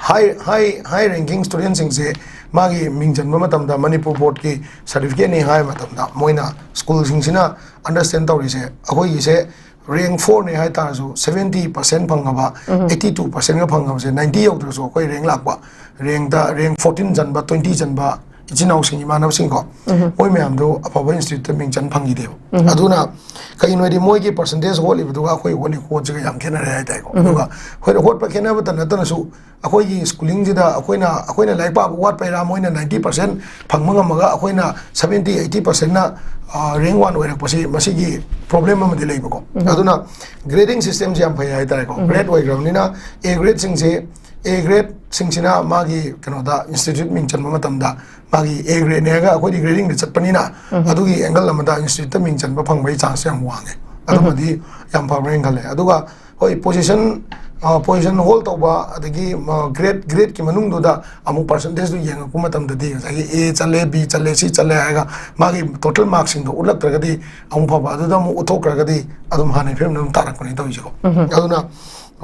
ꯍꯥꯏ ꯍꯥꯏ ꯍꯥꯏ ꯔꯦꯡꯀꯤꯡ ꯁ꯭ꯇꯨꯗꯦꯟꯁꯤꯡꯁꯦ ꯃꯥꯒꯤ ꯃꯤꯡ ꯆꯟꯕ ꯃꯇꯝꯗ ꯃꯅꯤꯄꯨꯔ ꯕꯣꯔꯗꯀꯤ ꯁꯥꯔꯇꯤꯐꯤꯀꯦꯠꯅꯤ ꯍꯥꯏꯕ ꯃꯇꯝꯗ ꯃꯣꯏꯅ ꯁ꯭ꯀꯨꯜꯁꯤꯡꯁꯤꯅ ꯑꯟꯗꯔꯁ꯭ꯇꯦꯟ ꯇꯧꯔꯤꯁꯦ, ꯑꯩꯈꯣꯏꯒꯤꯁꯦ ꯔꯦꯡ ꯐꯣꯔꯅꯦ ꯍꯥꯏ ꯇꯥꯔꯁꯨ ꯁꯚꯦꯟꯇꯤ ꯄꯥꯔꯁꯦꯟ ꯐꯪꯉꯕ, ꯑꯩꯠꯇꯤ ꯇꯨ ꯄꯥꯔꯁꯦꯟꯒ ꯐꯪꯉꯕꯁꯦ, ꯅꯥꯏꯟꯇꯤ ꯌꯧꯗ꯭ꯔꯁꯨ ꯑꯩꯈꯣꯏ ꯔꯦꯡ ꯂꯥꯛꯄ, ꯔꯦꯡꯗ ꯔꯦꯡ ꯐꯣꯔꯇꯤꯟ ꯆꯟꯕ, ꯇ꯭ꯋꯦꯟꯇꯤ ꯆꯟꯕ ꯏꯆꯤꯟ ꯏꯅꯥꯎꯁꯤꯡ, ꯏꯃꯥꯟꯅꯕꯁꯤꯡꯀꯣ, ꯃꯣꯏ ꯃꯌꯥꯝꯗꯣ ꯑꯐꯕ ꯏꯟꯁꯇꯤꯇ꯭ꯌꯨꯠꯇ ꯃꯤꯡ ꯆꯟ ꯐꯪꯈꯤꯗꯦꯕ꯫ ꯑꯗꯨꯅ ꯀꯩꯒꯤꯅꯣ ꯍꯥꯏꯗꯤ ꯃꯣꯏꯒꯤ ꯄꯥꯔꯁꯦꯟꯇꯦꯖ ꯍꯣꯠꯂꯤꯕꯗꯨꯒ ꯑꯩꯈꯣꯏ ꯍꯣꯠꯂꯤ ꯍꯣꯠꯁꯤꯒ ꯌꯥꯝ ꯈꯦꯠꯅꯔꯦ ꯍꯥꯏꯇꯥꯔꯦꯀꯣ꯫ ꯑꯗꯨꯒ ꯑꯩꯈꯣꯏꯅ ꯍꯣꯠꯄ ꯈꯦꯠꯅꯕꯇ ꯅꯠꯇꯅꯁꯨ ꯑꯩꯈꯣꯏꯒꯤ ꯁ꯭ꯀꯨꯂꯤꯡꯁꯤꯗ ꯑꯩꯈꯣꯏꯅ ꯑꯩꯈꯣꯏꯅ ꯂꯥꯏꯔꯤꯛ ꯄꯥꯕ ꯋꯥꯠꯄꯩꯔꯥ, ꯃꯣꯏꯅ ꯅꯥꯏꯟꯇꯤ ꯄꯥꯔꯁꯦꯟ ꯐꯪꯕ ꯉꯝꯃꯒ ꯑꯩꯈꯣꯏꯅ ꯁꯚꯦꯟꯇꯤ ꯑꯩꯠꯇꯤ ꯄꯥꯔꯁꯦꯟꯅ ꯔꯦꯡ ꯋꯥꯟ ꯑꯣꯏꯔꯛꯄꯁꯤ ꯃꯁꯤꯒꯤ ꯄ꯭ꯔꯣꯕ꯭ꯂꯦꯝ ꯑꯃꯗꯤ ꯂꯩꯕꯀꯣ꯫ ꯑꯗꯨꯅ ꯒ꯭ꯔꯦꯗꯤꯡ ꯁꯤꯁꯇꯦꯝꯁꯤ ꯌꯥꯝ ꯐꯩ ꯍꯥꯏꯇꯥꯔꯦꯀꯣ꯫ ꯒ꯭ꯔꯦꯗ ꯑꯣꯏꯈ꯭ꯔꯕꯅꯤꯅ ꯑꯦ ꯒ꯭ꯔꯦꯗꯁꯤꯡꯁꯤ ꯑꯦ ꯒ꯭ꯔꯦꯗꯁꯤꯡꯁꯤꯅ ꯃꯥꯒꯤ ꯀꯩꯅꯣꯗ ꯏꯟꯁꯇꯤꯇ꯭ꯌꯨꯠ ꯃꯤꯡ ꯆꯟꯕ ꯃꯇꯝꯗ ꯃꯥꯒꯤ ꯑꯦ ꯒ꯭ꯔꯦꯗꯅꯦ ꯍꯥꯏꯔꯒ ꯑꯩꯈꯣꯏꯗꯤ ꯒ꯭ꯔꯦꯗꯤꯡꯗ ꯆꯠꯄꯅꯤꯅ ꯑꯗꯨꯒꯤ ꯑꯦꯡꯒꯜ ꯑꯃꯗ ꯏꯟꯁꯇꯤꯇ꯭ꯌꯨꯠꯇ ꯃꯤꯡ ꯆꯟꯕ ꯐꯪꯕꯒꯤ ꯆꯥꯟꯁꯁꯦ ꯌꯥꯝ ꯋꯥꯡꯉꯦ꯫ ꯑꯗꯨꯃꯗꯤ ꯌꯥꯝ ꯐꯕ꯭ꯔꯥ ꯍꯥꯏꯅ ꯈꯜꯂꯦ꯫ ꯑꯗꯨꯒ ꯍꯣꯏ, ꯄꯣꯖꯤꯁꯟ ꯄꯣꯖꯤꯁꯟ ꯍꯣꯜ ꯇꯧꯕ, ꯑꯗꯒꯤ ꯒ꯭ꯔꯦꯗ ꯒ꯭ꯔꯦꯗꯀꯤ ꯃꯅꯨꯡꯗꯨꯗ ꯑꯃꯨꯛ ꯄꯥꯔꯁꯦꯟꯇꯦꯖꯇꯨ ꯌꯦꯡꯉꯛꯄ ꯃꯇꯝꯗꯗꯤ ꯉꯁꯥꯏꯒꯤ ꯑꯦ ꯆꯠꯂꯦ, ꯕꯤ ꯆꯠꯂꯦ, ꯁꯤ ꯆꯠꯂꯦ ꯍꯥꯏꯔꯒ ꯃꯥꯒꯤ ꯇꯣꯇꯦꯜ ꯃꯥꯔꯛꯁꯤꯡꯗꯣ ꯎꯠꯂꯛꯇ꯭ꯔꯒꯗꯤ ꯑꯃꯨꯛ ꯐꯕ, ꯑꯗꯨꯗ ꯑꯃꯨꯛ ꯎꯠꯊꯣꯛꯈ꯭ꯔꯒꯗꯤ ꯑꯗꯨꯝ ꯍꯥꯟꯅꯒꯤ ꯐꯤꯕꯝꯗ ꯑꯗꯨꯝ ꯇꯥꯔꯛꯄꯅꯤ ꯇꯧꯔꯤꯁꯦꯀꯣ꯫ ꯑꯗꯨꯅ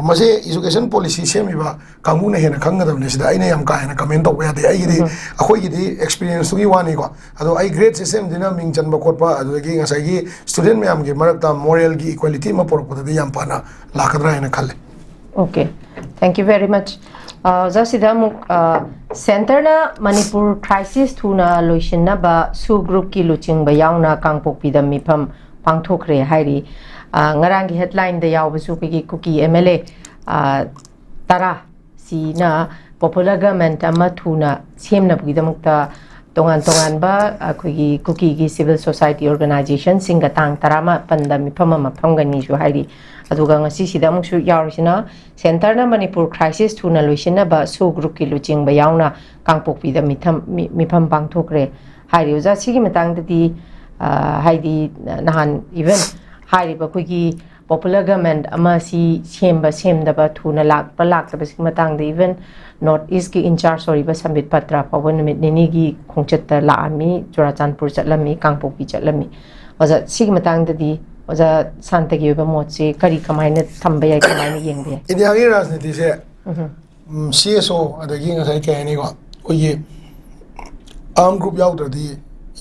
ꯃꯁꯤ ꯏꯖꯨꯀꯦꯁꯟ ꯄꯣꯂꯤꯁꯤ ꯁꯦꯝꯃꯤꯕ ꯀꯥꯡꯕꯨꯅ ꯍꯦꯟꯅ ꯈꯪꯒꯗꯕꯅꯤ꯫ ꯁꯤꯗ ꯑꯩꯅ ꯌꯥꯝ ꯀꯥ ꯍꯦꯟꯅ ꯀꯃꯦꯟ ꯇꯧꯕ ꯌꯥꯗꯦ꯫ ꯑꯩꯒꯤꯗꯤ ꯑꯩꯈꯣꯏꯒꯤꯗꯤ ꯑꯦꯛꯁꯄꯤꯔꯤꯌꯦꯟꯁꯇꯨꯒꯤ ꯋꯥꯅꯤꯀꯣ꯫ ꯑꯗꯣ ꯑꯩ ꯒ꯭ꯔꯦꯗ ꯁꯤꯁꯇꯦꯝꯁꯤꯅ ꯃꯤꯡ ꯆꯟꯕ ꯈꯣꯠꯄ, ꯑꯗꯨꯗꯒꯤ ꯉꯁꯥꯏꯒꯤ ꯁ꯭ꯇꯨꯗꯦꯟ ꯃꯌꯥꯝꯒꯤ ꯃꯔꯛꯇ ꯃꯣꯔꯦꯜꯒꯤ ꯏꯀ꯭ꯋꯦꯂꯤꯇꯤ ꯑꯃ ꯄꯨꯔꯛꯄꯗꯗꯤ ꯌꯥꯝ ꯐꯅ ꯂꯥꯛꯀꯗ꯭ꯔꯥ ꯍꯥꯏꯅ ꯈꯜꯂꯦ꯫ Okay, thank you very much. ꯑ, ꯑꯣꯖꯥ, ꯁꯤꯗ ꯑꯃꯨꯛ, ꯑ, ꯁꯦꯟꯇꯔꯅ ꯃꯅꯤꯄꯨꯔ ꯀ꯭ꯔꯥꯏꯁꯤꯁ ꯊꯨꯅ ꯂꯣꯏꯁꯤꯟꯅꯕ ꯁꯨ ꯒ꯭ꯔꯨꯞꯀꯤ ꯂꯨꯆꯤꯡꯕ ꯌꯥꯎꯅ ꯀꯥꯡꯄꯣꯛꯄꯤꯗ ꯃꯤꯐꯝ ꯄꯥꯡꯊꯣꯛꯈ꯭ꯔꯦ ꯍꯥꯏꯔꯤ꯫ ꯑ, ꯉꯔꯥꯡꯒꯤ ꯍꯦꯗꯂꯥꯏꯟꯗ ꯌꯥꯎꯕꯁꯨ ꯑꯩꯈꯣꯏꯒꯤ ꯀꯨꯀꯤ ꯑꯦꯝ ꯑꯦꯜ ꯑꯦ, ꯑ, ꯇꯔꯥ ꯁꯤꯅ ꯄꯣꯄꯨꯂꯔ ꯒꯚꯔꯟꯃꯦꯟꯠ ꯑꯃ ꯊꯨꯅ ꯁꯦꯝꯅꯕꯒꯤꯗꯃꯛꯇ ꯇꯣꯉꯥꯟ ꯇꯣꯉꯥꯟꯕ ꯑꯩꯈꯣꯏꯒꯤ ꯀꯨꯀꯤꯒꯤ civil society organizationꯁꯤꯡꯒ ꯇꯥꯡ ꯇꯔꯥꯃꯥꯄꯟꯗ ꯃꯤꯐꯝ ꯑꯃ ꯐꯝꯒꯅꯤꯁꯨ ꯍꯥꯏꯔꯤ꯫ ꯑꯗꯨꯒ ꯉꯁꯤꯁꯤꯗ ꯑꯃꯨꯛꯁꯨ ꯌꯥꯎꯔꯤꯁꯤꯅ centreꯅ ꯃꯅꯤꯄꯨꯔ crisis ꯊꯨꯅ ꯂꯣꯏꯁꯤꯟꯅꯕ SoO groupꯀꯤ ꯂꯨꯆꯤꯡꯕ ꯌꯥꯎꯅ ꯀꯥꯡꯄꯣꯛꯄꯤꯗ ꯃꯤꯊꯝ-, ꯃꯤ-, ꯃꯤꯐꯝ ꯄꯥꯡꯊꯣꯛꯈ꯭ꯔꯦ꯫ ꯍꯥꯏꯔꯤ ꯑꯣꯖꯥ, ꯁꯤꯒꯤ ꯃꯇꯥꯡꯗꯗꯤ, ꯑ, ꯍꯥꯏꯗꯤ ꯅꯍꯥꯟ even ꯍꯥꯏꯔꯤꯕ ꯑꯩꯈꯣꯏꯒꯤ popular government ꯑꯃ ꯁꯤ ꯁꯦꯝꯕ ꯁꯦꯝꯗꯕ, ꯊꯨꯅ ꯂꯥꯛꯄ ꯂꯥꯛꯇꯕꯁꯤꯒꯤ ꯃꯇꯥꯡꯗ even North Eastꯀꯤ in charge ꯑꯣꯏꯔꯤꯕ ꯁꯝꯕꯤꯠ ꯄꯇ꯭ꯔ ꯐꯥꯎꯕ ꯅꯨꯃꯤꯠ ꯅꯤꯅꯤꯒꯤ ꯈꯣꯡꯆꯠꯇ ꯂꯥꯛꯑꯝꯃꯤ, ꯆꯨꯔꯥꯆꯥꯟꯄꯨꯔ ꯆꯠꯂꯝꯃꯤ, ꯀꯥꯡꯄꯣꯛꯄꯤ ꯆꯠꯂꯝꯃꯤ꯫ ꯑꯣꯖꯥ, ꯁꯤꯒꯤ ꯃꯇꯥꯡꯗꯗꯤ ꯑꯣꯖꯥ ꯁꯥꯟꯇꯒꯤ ꯑꯣꯏꯕ ꯃꯣꯠꯁꯤ ꯀꯔꯤ, ꯀꯃꯥꯏꯅ ꯊꯝꯕ ꯌꯥꯏ, ꯀꯃꯥꯏꯅ ꯌꯦꯡꯕ ꯌꯥꯏ? ꯏꯟꯗꯤꯌꯥꯒꯤ ꯔꯥꯖꯅꯤꯇꯤꯁꯦ, ꯎꯝ꯫ ꯎꯝ, CSO, ꯑꯗꯒꯤ ꯉꯁꯥꯏ ꯀꯩ ꯍꯥꯏꯅꯤꯀꯣ, ꯑꯩꯈꯣꯏꯒꯤ arm group ꯌꯥꯎꯗ꯭ꯔꯗꯤ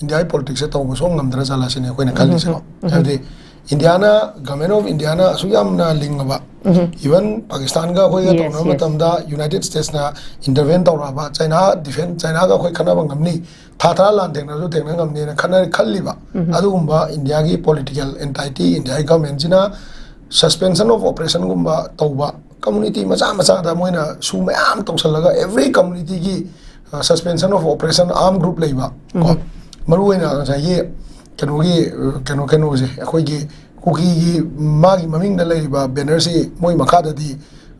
ꯏꯟꯗꯤꯌꯥꯒꯤ politicsꯁꯦ ꯇꯧꯕ ꯁꯨꯡ ꯉꯝꯗ꯭ꯔꯖꯥꯠꯂ ꯁꯤꯅꯦ ꯑꯩꯈꯣꯏꯅ ꯈꯜꯂꯤꯁꯦꯀꯣ꯫ ꯎꯝ, ꯎꯝ, ꯎꯝ꯫ ꯍꯥꯏꯕꯗꯤ ꯏꯟꯗꯤꯌꯥꯅ, Government of Indiaꯅ ꯑꯁꯨꯛ ꯌꯥꯝꯅ ꯂꯤꯡꯉꯕ, ꯎꯝ꯫ Even ꯄꯥꯀꯤꯁꯇꯥꯟꯒ ꯑꯩꯈꯣꯏꯒ Yes, ꯇꯧꯅꯕ yes꯫ ꯃꯇꯝꯗ United Statesꯅ intervene ꯇꯧꯔꯛꯑꯕ, ꯆꯩꯅꯥ defence, ꯆꯩꯅꯥꯒ ꯑꯩꯈꯣꯏ ꯈꯠꯅꯕ ꯉꯝꯅꯤ, ꯊꯥ ꯇꯔꯥ ꯂꯥꯟ ꯊꯦꯡꯅꯔꯁꯨ ꯊꯦꯡꯅ ꯉꯝꯅꯤꯅ ꯈꯟꯅ-, ꯈꯜꯂꯤꯕ꯫ ꯎꯝ꯫ ꯑꯗꯨꯒꯨꯝꯕ ꯏꯟꯗꯤꯌꯥꯒꯤ political entity, ꯏꯟꯗꯤꯌꯥꯒꯤ governmentꯁꯤꯅ suspension of operationꯒꯨꯝꯕ ꯇꯧꯕ, community ꯃꯆꯥ ꯃꯆꯥꯗ ꯃꯣꯏꯅ ꯁꯨ ꯃꯌꯥꯝ ꯇꯧꯁꯜꯂꯒ, every communityꯒꯤ, ꯑ, suspension of operation arm group ꯂꯩꯕ, ꯀꯣ? ꯎꯝ꯫ ꯃꯔꯨꯑꯣꯏꯅ ꯉꯁꯥꯏꯒꯤ ꯀꯩꯅꯣꯒꯤ, ꯑ, ꯀꯩꯅꯣ, ꯀꯩꯅꯣꯁꯦ, ꯑꯩꯈꯣꯏꯒꯤ ꯀꯨꯀꯤꯒꯤ ꯃꯥꯒꯤ ꯃꯃꯤꯡꯗ ꯂꯩꯔꯤꯕ bannerꯁꯤ ꯃꯣꯏ ꯃꯈꯥꯗꯗꯤ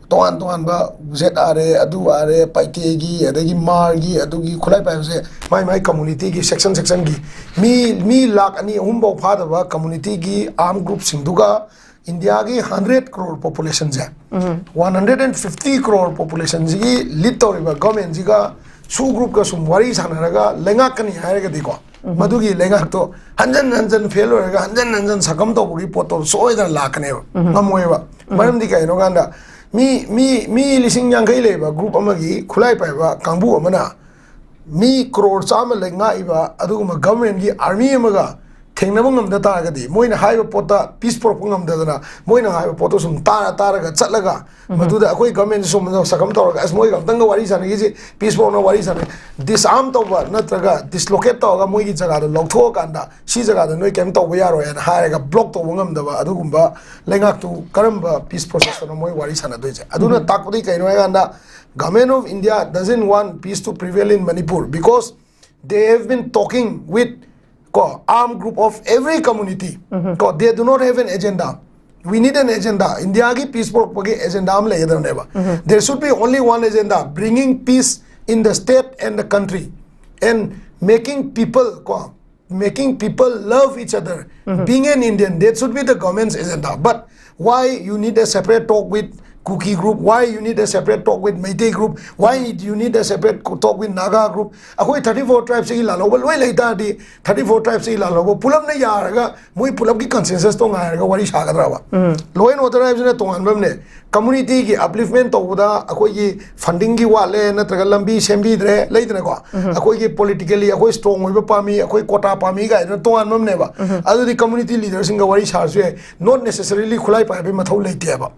ꯇꯣꯉꯥꯟ ꯇꯣꯉꯥꯟꯕ ZRA, ꯑꯗꯨ RA, ꯄꯥꯏꯇꯦꯒꯤ, ꯑꯗꯒꯤ ꯃꯥꯔꯒꯤ, ꯑꯗꯨꯒꯤ ꯈꯨꯠꯂꯥꯏ ꯄꯥꯏꯕꯁꯦ ꯃꯥꯏ ꯃꯥꯏ communityꯒꯤ section sectionꯒꯤ ꯃꯤ, ꯃꯤ ꯂꯥꯈ ꯑꯅꯤ ꯑꯍꯨꯝ ꯐꯥꯎ ꯐꯥꯗꯕ communityꯒꯤ arm groupꯁꯤꯡꯗꯨꯒ ꯏꯟꯗꯤꯌꯥꯒꯤ hundred crore populationꯁꯦ, um. One hundred and fifty crore populationꯁꯤꯒꯤ lead ꯇꯧꯔꯤꯕ governmentꯁꯤꯒ SoO groupꯀ ꯁꯨꯝ ꯋꯥꯔꯤ ꯁꯥꯟꯅꯔꯒ ꯂꯩꯉꯥꯛꯀꯅꯤ ꯍꯥꯏꯔꯒꯗꯤꯀꯣ, ꯎꯝ꯫ ꯃꯗꯨꯒꯤ ꯂꯩꯉꯥꯛꯇꯣ ꯍꯟꯖꯟ ꯍꯟꯖꯟ fail ꯑꯣꯏꯔꯒ ꯍꯟꯖꯟ ꯍꯟꯖꯟ ꯁꯛꯀꯝ ꯇꯧꯕꯒꯤ ꯄꯣꯠꯇꯣ ꯁꯣꯏꯗꯅ ꯂꯥꯛꯀꯅꯦꯕ, ꯎꯝ꯫ ꯉꯝꯃꯣꯏꯕ꯫ ꯎꯝ꯫ ꯃꯔꯝꯗꯤ ꯀꯩꯅꯣ ꯀꯥꯟꯗ ꯃꯤ, ꯃꯤ, ꯃꯤ ꯂꯤꯁꯤꯡ ꯌꯥꯡꯈꯩ ꯂꯩꯕ group ꯑꯃꯒꯤ ꯈꯨꯠꯂꯥꯏ ꯄꯥꯏꯕ ꯀꯥꯡꯕꯨ ꯑꯃꯅ ꯃꯤ crore ꯆꯥꯝꯃ ꯂꯩ ꯉꯥꯛꯏꯕ ꯑꯗꯨꯒꯨꯝꯕ governmentꯀꯤ army ꯑꯃꯒ ꯊꯦꯡꯅꯕ ꯉꯝꯗ ꯇꯥꯔꯒꯗꯤ, ꯃꯣꯏꯅ ꯍꯥꯏꯕ ꯄꯣꯠꯇ peace ꯄꯨꯔꯛꯄ ꯉꯝꯗꯗꯅ, ꯃꯣꯏꯅ ꯍꯥꯏꯕ ꯄꯣꯠꯇꯣ ꯁꯨꯝ ꯇꯥꯔ ꯇꯥꯔꯒ ꯆꯠꯂꯒ, ꯎꯝ꯫ ꯃꯗꯨꯗ ꯑꯩꯈꯣꯏ governmentꯁꯤ ꯁꯣꯝꯗ ꯁꯛꯀꯝ ꯇꯧꯔꯒ, "ꯑꯁ, ꯃꯣꯏꯒ ꯑꯝꯇꯪꯒ ꯋꯥꯔꯤ ꯁꯥꯟꯅꯈꯤꯁꯤ, peace ꯄꯨꯔꯛꯅ ꯋꯥꯔꯤ ꯁꯥꯟꯅ", disarm ꯇꯧꯕ ꯅꯠꯇ꯭ꯔꯒ dislocate ꯇꯧꯔꯒ ꯃꯣꯏꯒꯤ ꯖꯒꯥꯗꯣ ꯂꯧꯊꯣꯛꯑꯀꯥꯟꯗ, "ꯁꯤ ꯖꯒꯥꯗ ꯅꯣꯏ ꯀꯩꯝ ꯇꯧꯕ ꯌꯥꯔꯣꯏ" ꯍꯥꯏꯅ ꯍꯥꯏꯔꯒ block ꯇꯧꯕ ꯉꯝꯗꯕ ꯑꯗꯨꯒꯨꯝꯕ ꯂꯩꯉꯥꯛꯇꯨ ꯀꯔꯝꯕ peace processꯇꯅꯣ ꯃꯣꯏ ꯋꯥꯔꯤ ꯁꯥꯟꯅꯗꯣꯏꯁꯦ? ꯑꯗꯨꯅ ꯎꯝ꯫ ꯇꯥꯛꯄꯗꯤ ꯀꯩꯅꯣ ꯍꯥꯏꯀꯥꯟꯗ, Government of India doesn't want peace to prevail in Manipur because They have been talking with, ꯀꯣ, armed group of every community. ꯀꯣ, they do not have an agenda. We need an agenda. India ꯒꯤ peace ꯄꯨꯔꯛꯄꯒꯤ agenda ꯑꯃ ꯂꯩꯒꯗꯕꯅꯦꯕ. There should be only one agenda, bringing peace in the state and the country, and making people, ꯀꯣ, making people love each other. Being an Indian, that should be the government's agenda. But why you need a separate talk with Kuki group? Why you need a separate talk with Meitei group? Why you need a separate talk with Naga group? ꯑꯩꯈꯣꯏ thirty four tribes ꯁꯤꯒꯤ ꯂꯥꯜꯍꯧꯕ ꯂꯣꯏ ꯂꯩ ꯇꯥꯔꯗꯤ, thirty four tribes ꯁꯤꯒꯤ ꯂꯥꯜꯍꯧꯕ ꯄꯨꯂꯞꯅ ꯌꯥꯔꯒ ꯃꯣꯏ ꯄꯨꯂꯞꯀꯤ consensus ꯇꯣ ꯉꯥꯏꯔꯒ ꯋꯥꯔꯤ ꯁꯥꯒꯗ꯭ꯔꯕ? Law and order ꯍꯥꯏꯕꯁꯤꯅ ꯇꯣꯉꯥꯟꯕ ꯑꯃꯅꯦ, community ꯒꯤ upliftment ꯇꯧꯕꯗ ꯑꯩꯈꯣꯏꯒꯤ funding ꯒꯤ ꯋꯥꯠꯂꯦ, ꯅꯠꯇ꯭ꯔꯒ ꯂꯝꯕꯤ ꯁꯦꯝꯕꯤꯗ꯭ꯔꯦ, ꯂꯩꯗꯅꯀꯣ? ꯑꯩꯈꯣꯏꯒꯤ politically ꯑꯩꯈꯣꯏ strong ꯑꯣꯏꯕ ꯄꯥꯝꯃꯤ, ꯑꯩꯈꯣꯏ quota ꯄꯥꯝꯃꯤ ꯀꯥꯏꯗꯅ ꯇꯣꯉꯥꯟꯕ ꯑꯃꯅꯦꯕ꯫ ꯑꯗꯨꯗꯤ community leader ꯁꯤꯡꯒ ꯋꯥꯔꯤ ꯁꯥꯔꯁꯨ ꯌꯥꯏ, not necessarily ꯈꯨꯠꯂꯥꯏ ꯄꯥꯏꯕꯒꯤ ꯃꯊꯧ ꯂꯩꯇꯦꯕ꯫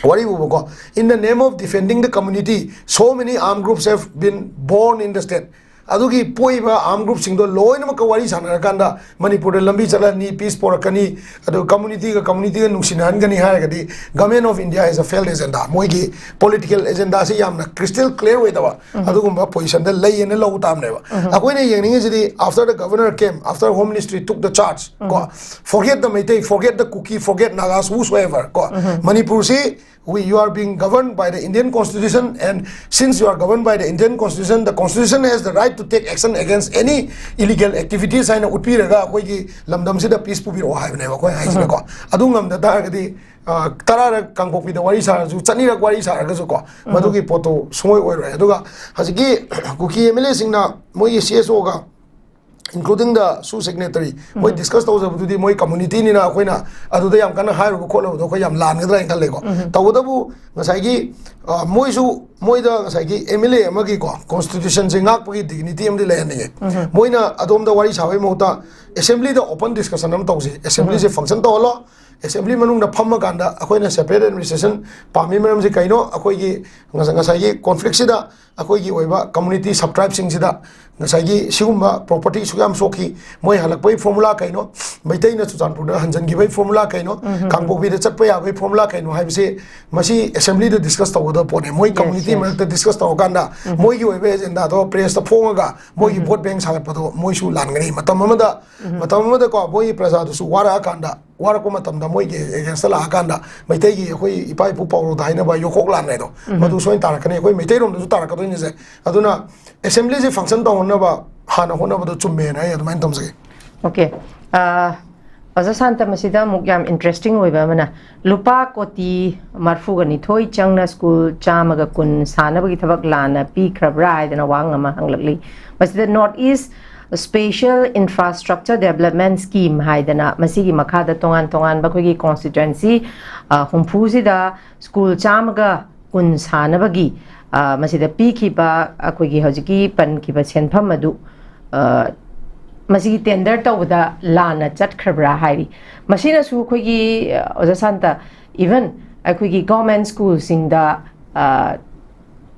ꯋꯥꯔꯤ ꯎꯕꯀꯣ, in the name of defending the community, so many armed groups have been born in the state. ꯑꯗꯨꯒꯤ ꯄꯣꯛꯏꯕ armed group ꯁꯤꯡꯗꯣ ꯂꯣꯏꯅꯃꯛꯀ ꯋꯥꯔꯤ ꯁꯥꯟꯅꯔꯀꯥꯟꯗ ꯃꯅꯤꯄꯨꯔꯗ ꯂꯝꯕꯤ ꯆꯠꯂꯅꯤ, peace ꯄꯣꯔꯛꯀꯅꯤ, ꯑꯗꯨꯒ community ꯒ community ꯒ ꯅꯨꯡꯁꯤꯅꯍꯟꯒꯅꯤ ꯍꯥꯏꯔꯒꯗꯤ, Government of India has a failed agenda. ꯃꯣꯏꯒꯤ political agenda ꯁꯤ ꯌꯥꯝꯅ crystal clear ꯑꯣꯏꯗꯕ ꯑꯗꯨꯒꯨꯝꯕ position ꯗ ꯂꯩꯌꯦꯅ ꯂꯧ ꯇꯥꯕꯅꯦꯕ꯫ ꯑꯩꯈꯣꯏꯅ ꯌꯦꯡꯅꯤꯡꯉꯤꯁꯤꯗꯤ, after the governor came, after Home Ministry took the charge, ꯀꯣ, forget the Meitei, forget the Kuki, forget Nagas, whosoever, ꯀꯣ, ꯃꯅꯤꯄꯨꯔꯁꯤ, we, you are being governed by the Indian Constitution, and since you are governed by the Indian Constitution, the Constitution has the right to take action against any illegal activities ꯍꯥꯏꯅ ꯎꯠꯄꯤꯔꯒ ꯑꯩꯈꯣꯏꯒꯤ ꯂꯝꯗꯝꯁꯤꯗ peace ꯄꯨꯕꯤꯔꯛꯑꯣ ꯍꯥꯏꯕꯅꯦꯕ ꯑꯩꯈꯣꯏ ꯍꯥꯏꯁꯤꯅꯀꯣ꯫ ꯑꯗꯨ ꯉꯝꯗ ꯇꯥꯔꯒꯗꯤ, ꯑ, ꯇꯔꯥꯔꯛ ꯀꯥꯡꯄꯣꯛꯄꯤꯗ ꯋꯥꯔꯤ ꯁꯥꯔꯁꯨ, ꯆꯅꯤꯔꯛ ꯋꯥꯔꯤ ꯁꯥꯔꯒꯁꯨꯀꯣ, ꯃꯗꯨꯒꯤ ꯄꯣꯠꯇꯣ ꯁꯨꯡꯑꯣꯏ ꯑꯣꯏꯔꯣꯏ꯫ ꯑꯗꯨꯒ ꯍꯧꯖꯤꯛꯀꯤ ꯀꯨꯀꯤ M L A ꯁꯤꯡꯅ ꯃꯣꯏꯒꯤ C S O ꯒ, including the SoO signatory, ꯃꯣꯏ discuss ꯇꯧꯖꯕꯗꯨꯗꯤ ꯃꯣꯏ community ꯅꯤꯅ ꯑꯩꯈꯣꯏꯅ ꯑꯗꯨꯗ ꯌꯥꯝ ꯀꯟꯅ ꯍꯥꯏꯔꯨꯕ ꯈꯣꯠꯂꯨꯕꯗꯣ ꯑꯩꯈꯣꯏ ꯌꯥꯝ ꯂꯥꯟꯒꯗ꯭ꯔꯥ ꯍꯥꯏꯅ ꯈꯜꯂꯦꯀꯣ꯫ ꯇꯧꯕꯇꯕꯨ ꯉꯁꯥꯏꯒꯤ, ꯑ, ꯃꯣꯏꯁꯨ, ꯃꯣꯏꯗ ꯉꯁꯥꯏꯒꯤ M L A ꯑꯃꯒꯤꯀꯣ constitution say ꯉꯥꯛꯄꯒꯤ dignity ꯑꯃꯗꯤ ꯂꯩꯍꯟꯅꯤꯡꯉꯦ꯫ ꯃꯣꯏꯅ ꯑꯗꯣꯝꯗ ꯋꯥꯔꯤ ꯁꯥꯕꯒꯤ ꯃꯍꯨꯠꯇ assembly ꯗ open discussion ꯑꯃ ꯇꯧꯁꯤ, assembly ꯁꯦ function ꯇꯧꯍꯜꯂꯣ, assembly ꯃꯅꯨꯡꯗ ꯐꯝꯃꯀꯥꯟꯗ ꯑꯩꯈꯣꯏꯅ separate administration ꯄꯥꯝꯃꯤ ꯃꯔꯝꯁꯤ ꯀꯩꯅꯣ, ꯑꯩꯈꯣꯏꯒꯤ ꯉꯁ-, ꯉꯁꯥꯏꯒꯤ conflict ꯁꯤꯗ ꯑꯩꯈꯣꯏꯒꯤ ꯑꯣꯏꯕ community sub tribe ꯁꯤꯡꯁꯤꯗ ꯉꯁꯥꯏꯒꯤ ꯁꯤꯒꯨꯝꯕ property ꯁꯨꯛ ꯌꯥꯝ ꯁꯣꯛꯈꯤ, ꯃꯣꯏ ꯍꯜꯂꯛꯄꯒꯤ formula ꯀꯩꯅꯣ, ꯃꯩꯇꯩꯅ ꯆꯨꯔꯆꯥꯟꯄꯨꯔꯗ ꯍꯟꯖꯟꯈꯤꯕꯒꯤ formula ꯀꯩꯅꯣ, ꯀꯥꯡꯄꯣꯛꯄꯤꯗ ꯆꯠꯄ ꯌꯥꯕꯒꯤ formula ꯀꯩꯅꯣ ꯍꯥꯏꯕꯁꯤ ꯃꯁꯤ assembly ꯗ discuss ꯇꯧꯒꯗꯕ ꯄꯣꯠꯅꯦ꯫ ꯃꯣꯏ community ꯃꯔꯛꯇ discuss ꯇꯧꯔꯀꯥꯟꯗ ꯃꯣꯏꯒꯤ ꯑꯣꯏꯕ agenda ꯗꯣ press ꯇ ꯐꯣꯡꯉꯒ ꯃꯣꯏꯒꯤ vote bank ꯁꯥꯒꯠꯄꯗꯣ ꯃꯣꯏꯁꯨ ꯂꯥꯟꯒꯅꯤ꯫ ꯃꯇꯝ ꯑꯃꯗ, ꯃꯇꯝ ꯑꯃꯗꯀꯣ ꯃꯣꯏꯒꯤ ꯄ꯭ꯔꯖꯥꯗꯨꯁꯨ ꯋꯥꯔꯛꯑꯀꯥꯟꯗ, ꯋꯥꯔꯛꯄ ꯃꯇꯝꯗ ꯃꯣꯏꯒꯤ against ꯇ ꯂꯥꯛꯑꯀꯥꯟꯗ ꯃꯩꯇꯩꯒꯤ ꯑꯩꯈꯣꯏ ꯏꯄꯥ ꯏꯄꯨ ꯄꯥꯎꯔꯧꯗ ꯍꯥꯏꯅꯕ ꯌꯣꯀꯣꯛ ꯂꯥꯟ ꯍꯥꯏꯗꯣ, ꯃꯗꯨ ꯁꯣꯏꯅ ꯇꯥꯔꯛꯀꯅꯤ꯫ ꯑꯩꯈꯣꯏ ꯃꯩꯇꯩꯔꯣꯝꯗꯁꯨ ꯇꯥꯔꯛꯀꯗꯣꯏꯅꯤꯁꯦ꯫ ꯑꯗꯨꯅ assembly ꯁꯦ function ꯇꯧꯍꯟꯅꯕ ꯍꯥꯟꯅ ꯍꯣꯠꯅꯕꯗꯣ ꯆꯨꯝꯃꯦꯅ ꯑꯩ ꯑꯗꯨꯃꯥꯏꯅ ꯊꯝꯖꯒꯦ꯫ Okay. ꯑ, ꯑꯣꯖꯥ ꯁꯥꯟꯇ, ꯃꯁꯤꯗ ꯑꯃꯨꯛ ꯌꯥꯝ interesting ꯑꯣꯏꯕ ꯑꯃꯅ, ꯂꯨꯄꯥ ꯀꯣꯇꯤ ꯃꯔꯐꯨꯒ ꯅꯤꯊꯣꯏ ꯆꯪꯅ ꯁ꯭ꯀꯨꯜ ꯆꯥꯝꯃꯒ ꯀꯨꯟ ꯁꯥꯅꯕꯒꯤ ꯊꯕꯛ ꯂꯥꯟꯅ ꯄꯤꯈ꯭ꯔꯕ꯭ꯔꯥ ꯍꯥꯏꯗꯅ ꯋꯥꯍꯪ ꯑꯃ ꯍꯪꯂꯛꯂꯤ꯫ ꯃꯁꯤꯗ North East Special Infrastructure Development Scheme ꯍꯥꯏꯗꯅ ꯃꯁꯤꯒꯤ ꯃꯈꯥꯗ ꯇꯣꯉꯥꯟ ꯇꯣꯉꯥꯟꯕ ꯑꯩꯈꯣꯏꯒꯤ constituency, ꯑ, ꯍꯨꯝꯐꯨꯁꯤꯗ ꯁ꯭ꯀꯨꯜ ꯆꯥꯝꯃꯒ ꯀꯨꯟ ꯁꯥꯅꯕꯒꯤ, ꯑ, ꯃꯁꯤꯗ ꯄꯤꯈꯤꯕ ꯑꯩꯈꯣꯏꯒꯤ ꯍꯧꯖꯤꯛꯀꯤ ꯄꯟꯈꯤꯕ ꯁꯦꯟꯐꯝ ꯑꯗꯨ, ꯑ, ꯃꯁꯤꯒꯤ tender ꯇꯧꯕꯗ ꯂꯥꯟꯅ ꯆꯠꯈ꯭ꯔꯕ꯭ꯔꯥ ꯍꯥꯏꯔꯤ꯫ ꯃꯁꯤꯅꯁꯨ ꯑꯩꯈꯣꯏꯒꯤ, ꯑ, ꯑꯣꯖꯥ ꯁꯥꯟꯇ, even ꯑꯩꯈꯣꯏꯒꯤ government school ꯁꯤꯡꯗ, ꯑ,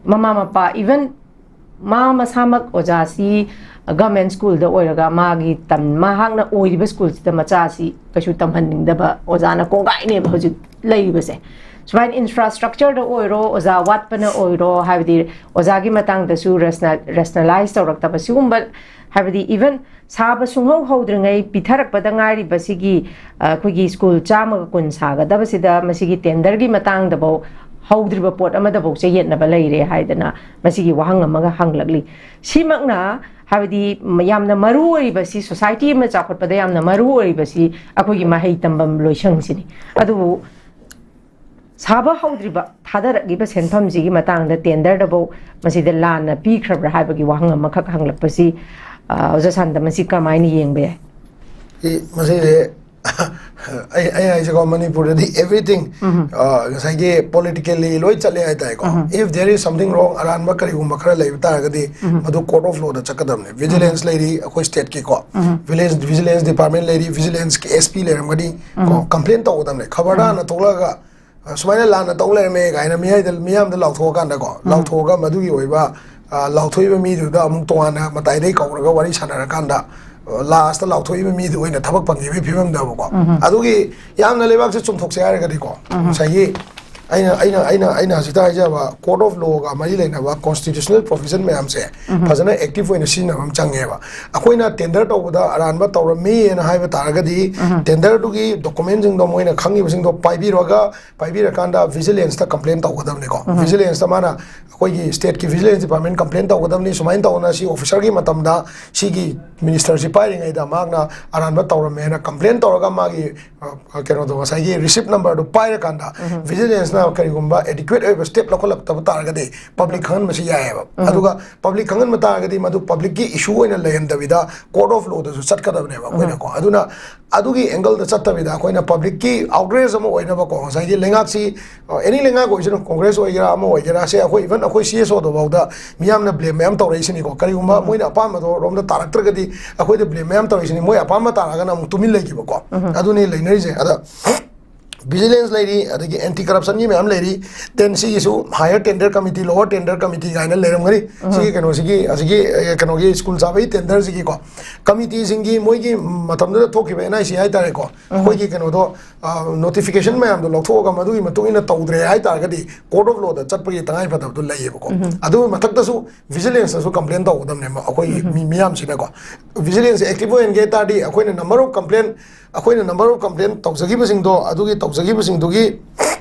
ꯃꯃꯥ ꯃꯄꯥ, even ꯃꯥ ꯃꯁꯥꯃꯛ ꯑꯣꯖꯥꯁꯤ government school ꯗ ꯑꯣꯏꯔꯒ ꯃꯥꯒꯤ ꯇꯝ-, ꯃꯍꯥꯛꯅ ꯑꯣꯏꯔꯤꯕ school ꯁꯤꯗ ꯃꯆꯥꯁꯤ ꯀꯩꯁꯨ ꯇꯝꯍꯟꯅꯤꯡꯗꯕ ꯑꯣꯖꯥꯅ ꯀꯣꯡꯒꯥꯏꯅꯦꯕ ꯍꯧꯖꯤꯛ ꯂꯩꯔꯤꯕꯁꯦ꯫ ꯁꯨꯃꯥꯏꯅ infrastructure ꯗ ꯑꯣꯏꯔꯣ, ꯑꯣꯖꯥ ꯋꯥꯠꯄꯅ ꯑꯣꯏꯔꯣ, ꯍꯥꯏꯕꯗꯤ ꯑꯣꯖꯥꯒꯤ ꯃꯇꯥꯡꯗꯁꯨ ꯔꯦꯁꯅ-, rationalize ꯇꯧꯔꯛꯇꯕ ꯁꯤꯒꯨꯝꯕ, ꯍꯥꯏꯕꯗꯤ even ꯁꯥꯕ ꯁꯨꯡꯍꯧ ꯍꯧꯗ꯭ꯔꯤꯉꯩ ꯄꯤꯊꯔꯛꯄꯗ ꯉꯥꯏꯔꯤꯕ ꯁꯤꯒꯤ, ꯑ, ꯑꯩꯈꯣꯏꯒꯤ ꯁ꯭ꯀꯨꯜ ꯆꯥꯝꯃꯒ ꯀꯨꯟ ꯁꯥꯒꯗꯕꯁꯤꯗ ꯃꯁꯤꯒꯤ tender ꯒꯤ ꯃꯇꯥꯡꯗꯐꯥꯎ ꯍꯧꯗ꯭ꯔꯤꯕ ꯄꯣꯠ ꯑꯃꯗꯐꯥꯎ ꯆꯌꯦꯠꯅꯕ ꯂꯩꯔꯦ ꯍꯥꯏꯗꯅ ꯃꯁꯤꯒꯤ ꯋꯥꯍꯪ ꯑꯃꯒ ꯍꯪꯂꯛꯂꯤ꯫ ꯁꯤꯃꯛꯅ ꯍꯥꯏꯕꯗꯤ ꯌꯥꯝꯅ ꯃꯔꯨ ꯑꯣꯏꯔꯤꯕꯁꯤ, society ꯑꯃ ꯆꯥꯎꯈꯠꯄꯗ ꯌꯥꯝꯅ ꯃꯔꯨ ꯑꯣꯏꯔꯤꯕꯁꯤ ꯑꯩꯈꯣꯏꯒꯤ ꯃꯍꯩ ꯇꯝꯐꯝ ꯂꯣꯏꯁꯪꯁꯤꯅꯤ꯫ ꯑꯗꯨꯕꯨ ꯁꯥꯕ ꯍꯧꯗ꯭ꯔꯤꯕ ꯊꯥꯗꯔꯛꯂꯤꯕ ꯁꯦꯟꯐꯝꯁꯤꯒꯤ ꯃꯇꯥꯡꯗ tender ꯗꯐꯥꯎ ꯃꯁꯤꯗ ꯂꯥꯟꯅ ꯄꯤꯈ꯭ꯔꯕ꯭ꯔꯥ ꯍꯥꯏꯕꯒꯤ ꯋꯥꯍꯪ ꯑꯃꯈꯛ ꯍꯪꯂꯛꯄꯁꯤ, ꯑ, ꯑꯣꯖꯥ ꯁꯥꯟꯇ, ꯃꯁꯤ ꯀꯃꯥꯏꯅ ꯌꯦꯡꯕ ꯌꯥꯏ? ꯁꯤ, ꯃꯁꯤꯁꯦ ꯑꯩ, ꯑꯩ ꯍꯥꯏꯁꯦꯀꯣ, ꯃꯅꯤꯄꯨꯔꯗꯗꯤ everything, ꯑ, ꯉꯁꯥꯏꯒꯤ politically ꯂꯣꯏ ꯆꯠꯂꯦ ꯍꯥꯏꯇꯥꯔꯦꯀꯣ꯫ If there is something wrong, ꯑꯔꯥꯟꯕ ꯀꯔꯤꯒꯨꯝꯕ ꯈꯔ ꯂꯩꯕ ꯇꯥꯔꯒꯗꯤ ꯃꯗꯨ court of law ꯗ ꯆꯠꯀꯗꯕꯅꯦ꯫ Vigilance ꯂꯩꯔꯤ ꯑꯩꯈꯣꯏ state ꯀꯤ ꯀꯣ, vigilance, vigilance department ꯂꯩꯔꯤ, vigilance ꯀꯤ S P ꯂꯩꯔꯝꯒꯅꯤ ꯀꯣ, complain ꯇꯧꯒꯗꯕꯅꯦ꯫ ꯈꯕꯔꯗ ꯍꯥꯟꯅ ꯊꯣꯛꯂꯛꯑꯒ, ꯑ, ꯁꯨꯃꯥꯏꯅ ꯂꯥꯟꯅ ꯇꯧ ꯂꯩꯔꯝꯃꯦ ꯀꯥꯏꯅ ꯃꯤꯌꯥꯝꯗ, ꯃꯤꯌꯥꯝꯗ ꯂꯥꯎꯊꯣꯛꯑꯀꯥꯟꯗꯀꯣ, ꯂꯥꯎꯊꯣꯛꯑꯒ ꯃꯗꯨꯒꯤ ꯑꯣꯏꯕ, ꯑ, ꯂꯥꯎꯊꯣꯛꯏꯕ ꯃꯤꯗꯨꯗ ꯑꯃꯨꯛ ꯇꯣꯉꯥꯟꯅ ꯃꯇꯥꯏꯗꯩ ꯀꯧꯔꯒ ꯋꯥꯔꯤ ꯁꯥꯟꯅꯔꯀꯥꯟꯗ, ꯑ, ꯂꯥꯁꯇ ꯂꯥꯎꯊꯣꯛꯏꯕ ꯃꯤꯗꯨ ꯑꯣꯏꯅ ꯊꯕꯛ ꯐꯪꯈꯤꯕꯒꯤ ꯐꯤꯕꯝꯗꯕꯀꯣ꯫ ꯑꯗꯨꯒꯤ ꯌꯥꯝꯅ ꯂꯩꯕꯥꯛꯁꯦ ꯆꯨꯝꯊꯣꯛꯁꯦ ꯍꯥꯏꯔꯒꯗꯤꯀꯣ, ꯉꯁꯥꯏꯒꯤ ꯑꯩꯅ, ꯑꯩꯅ, ꯑꯩꯅ, ꯑꯩꯅ ꯍꯧꯖꯤꯛꯇ ꯍꯥꯏꯖꯕ court of lawꯒ ꯃꯔꯤ ꯂꯩꯅꯕ constitutional provision ꯃꯌꯥꯝꯁꯦ ꯐꯖꯅ active ꯑꯣꯏꯅ ꯁꯤꯖꯤꯟꯅꯕ ꯑꯃ ꯆꯪꯉꯦꯕ꯫ ꯑꯩꯈꯣꯏꯅ tender ꯇꯧꯕꯗ ꯑꯔꯥꯟꯕ ꯇꯧꯔꯝꯃꯤ ꯍꯥꯏꯅ ꯍꯥꯏꯕ ꯇꯥꯔꯒꯗꯤ, tenderꯗꯨꯒꯤ documentꯁꯤꯡꯗꯣ ꯃꯣꯏꯅ ꯈꯪꯉꯤꯕꯁꯤꯡꯗꯣ ꯄꯥꯏꯕꯤꯔꯒ, ꯄꯥꯏꯕꯤꯔꯀꯥꯟꯗ vigilanceꯇ complain ꯇꯧꯒꯗꯕꯅꯤꯀꯣ꯫ Vigilanceꯇ ꯃꯥꯅ, ꯑꯩꯈꯣꯏꯒꯤ stateꯀꯤ vigilance department complain ꯇꯧꯒꯗꯕꯅꯤ, ꯁꯨꯃꯥꯏꯅ ꯇꯧꯗꯅ ꯁꯤ officerꯒꯤ ꯃꯇꯝꯗ ꯁꯤꯒꯤ ministerꯁꯤ ꯄꯥꯏꯔꯤꯉꯩꯗ ꯃꯍꯥꯛꯅ ꯑꯔꯥꯟꯕ ꯇꯧꯔꯝꯃꯦꯅ complain ꯇꯧꯔꯒ ꯃꯥꯒꯤ, ꯑ, ꯑ, ꯀꯩꯅꯣꯗꯣ, ꯉꯁꯥꯏꯒꯤ receipt numberꯗꯣ ꯄꯥꯏꯔꯀꯥꯟꯗ vigilanceꯅ ꯀꯔꯤꯒꯨꯝꯕ adequate ꯑꯣꯏꯕ step ꯂꯧꯈꯠꯂꯛꯇꯕ ꯇꯥꯔꯒꯗꯤ public ꯈꯪꯍꯟꯕꯁꯤ ꯌꯥꯏꯑꯕ꯫ ꯑꯗꯨꯒ public ꯈꯪꯍꯟꯕ ꯇꯥꯔꯒꯗꯤ ꯃꯗꯨ publicꯀꯤ issue ꯑꯣꯏꯅ ꯂꯩꯍꯟꯗꯕꯤꯗ court of lawꯗꯁꯨ ꯆꯠꯀꯗꯕꯅꯦꯕ ꯑꯩꯈꯣꯏꯅꯀꯣ꯫ ꯑꯗꯨꯅ ꯑꯗꯨꯒꯤ angleꯗ ꯆꯠꯇꯕꯤꯗ ꯑꯩꯈꯣꯏꯅ publicꯀꯤ outrage ꯑꯃ ꯑꯣꯏꯅꯕꯀꯣ, ꯉꯁꯥꯏꯒꯤ ꯂꯩꯉꯥꯛꯁꯤ, ꯑ, any ꯂꯩꯉꯥꯛ ꯑꯣꯏꯁꯅꯨ, Congress ꯑꯣꯏꯒꯦꯔꯥ ꯑꯃ ꯑꯣꯏꯒꯦꯔꯥ, ꯁꯦ ꯑꯩꯈꯣꯏ even ꯑꯩꯈꯣꯏ CSOꯗꯐꯥꯎꯗ ꯃꯤꯌꯥꯝꯅ blame ꯃꯌꯥꯝ ꯇꯧꯔꯛꯏꯁꯤꯅꯤꯀꯣ꯫ ꯀꯔꯤꯒꯨꯝꯕ ꯃꯣꯏꯅ ꯑꯄꯥꯝꯕꯗꯣ ꯔꯣꯝꯗ ꯇꯥꯔꯛꯇ꯭ꯔꯒꯗꯤ ꯑꯩꯈꯣꯏꯗ blame ꯃꯌꯥꯝ ꯇꯧꯔꯛꯏꯁꯤꯅꯤ, ꯃꯣꯏ ꯑꯄꯥꯝꯕ ꯇꯥꯔꯒꯅ ꯑꯃꯨꯛ ꯇꯨꯃꯤꯟ ꯂꯩꯈꯤꯕꯀꯣ꯫ ꯑꯗꯨꯅꯤ ꯂꯩꯅꯔꯤꯁꯦ꯫ ꯑꯗ vigilance ꯂꯩꯔꯤ, ꯑꯗꯒꯤ anti corruptionꯒꯤ ꯃꯌꯥꯝ ꯂꯩꯔꯤ, then ꯁꯤꯒꯤꯁꯨ higher tender committee, lower tender committee ꯀꯥꯏꯅ ꯂꯩꯔꯝꯒꯅꯤ꯫ ꯁꯤꯒꯤ ꯀꯩꯅꯣꯁꯤꯒꯤ, ꯑꯁꯤꯒꯤ, ꯑꯦ, ꯀꯩꯅꯣꯒꯤ school ꯆꯥꯕꯒꯤ tenderꯁꯤꯒꯤꯀꯣ, committeeꯁꯤꯡꯒꯤ ꯃꯣꯏꯒꯤ ꯃꯇꯝꯗꯨꯗ ꯊꯣꯛꯈꯤꯕ NIC ꯍꯥꯏꯇꯥꯔꯦꯀꯣ, ꯑꯩꯈꯣꯏꯒꯤ ꯀꯩꯅꯣꯗꯣ, ꯑ, notification ꯃꯌꯥꯝꯗꯣ ꯂꯧꯊꯣꯛꯑꯒ ꯃꯗꯨꯒꯤ ꯃꯇꯨꯡ ꯏꯟꯅ ꯇꯧꯗ꯭ꯔꯦ ꯍꯥꯏꯇꯥꯔꯒꯗꯤ court of lawꯗ ꯆꯠꯄꯒꯤ ꯇꯉꯥꯏ ꯐꯗꯕꯗꯨ ꯂꯩꯌꯦꯕꯀꯣ꯫ ꯑꯗꯨꯒꯤ ꯃꯊꯛꯇꯁꯨ vigilanceꯇꯁꯨ complain ꯇꯧꯒꯗꯕꯅꯦꯕ ꯑꯩꯈꯣꯏꯒꯤ ꯃꯤ ꯃꯤꯌꯥꯝꯁꯤꯅꯀꯣ꯫ Vigilance active ꯑꯣꯏꯍꯟꯒꯦ ꯍꯥꯏ ꯇꯥꯔꯗꯤ ꯑꯩꯈꯣꯏꯅ number of complaint, ꯑꯩꯈꯣꯏꯅ number of complaint ꯇꯧꯖꯈꯤꯕꯁꯤꯡꯗꯣ, ꯑꯗꯨꯒꯤ ꯇꯧꯖꯈꯤꯕꯁꯤꯡꯗꯨꯒꯤ,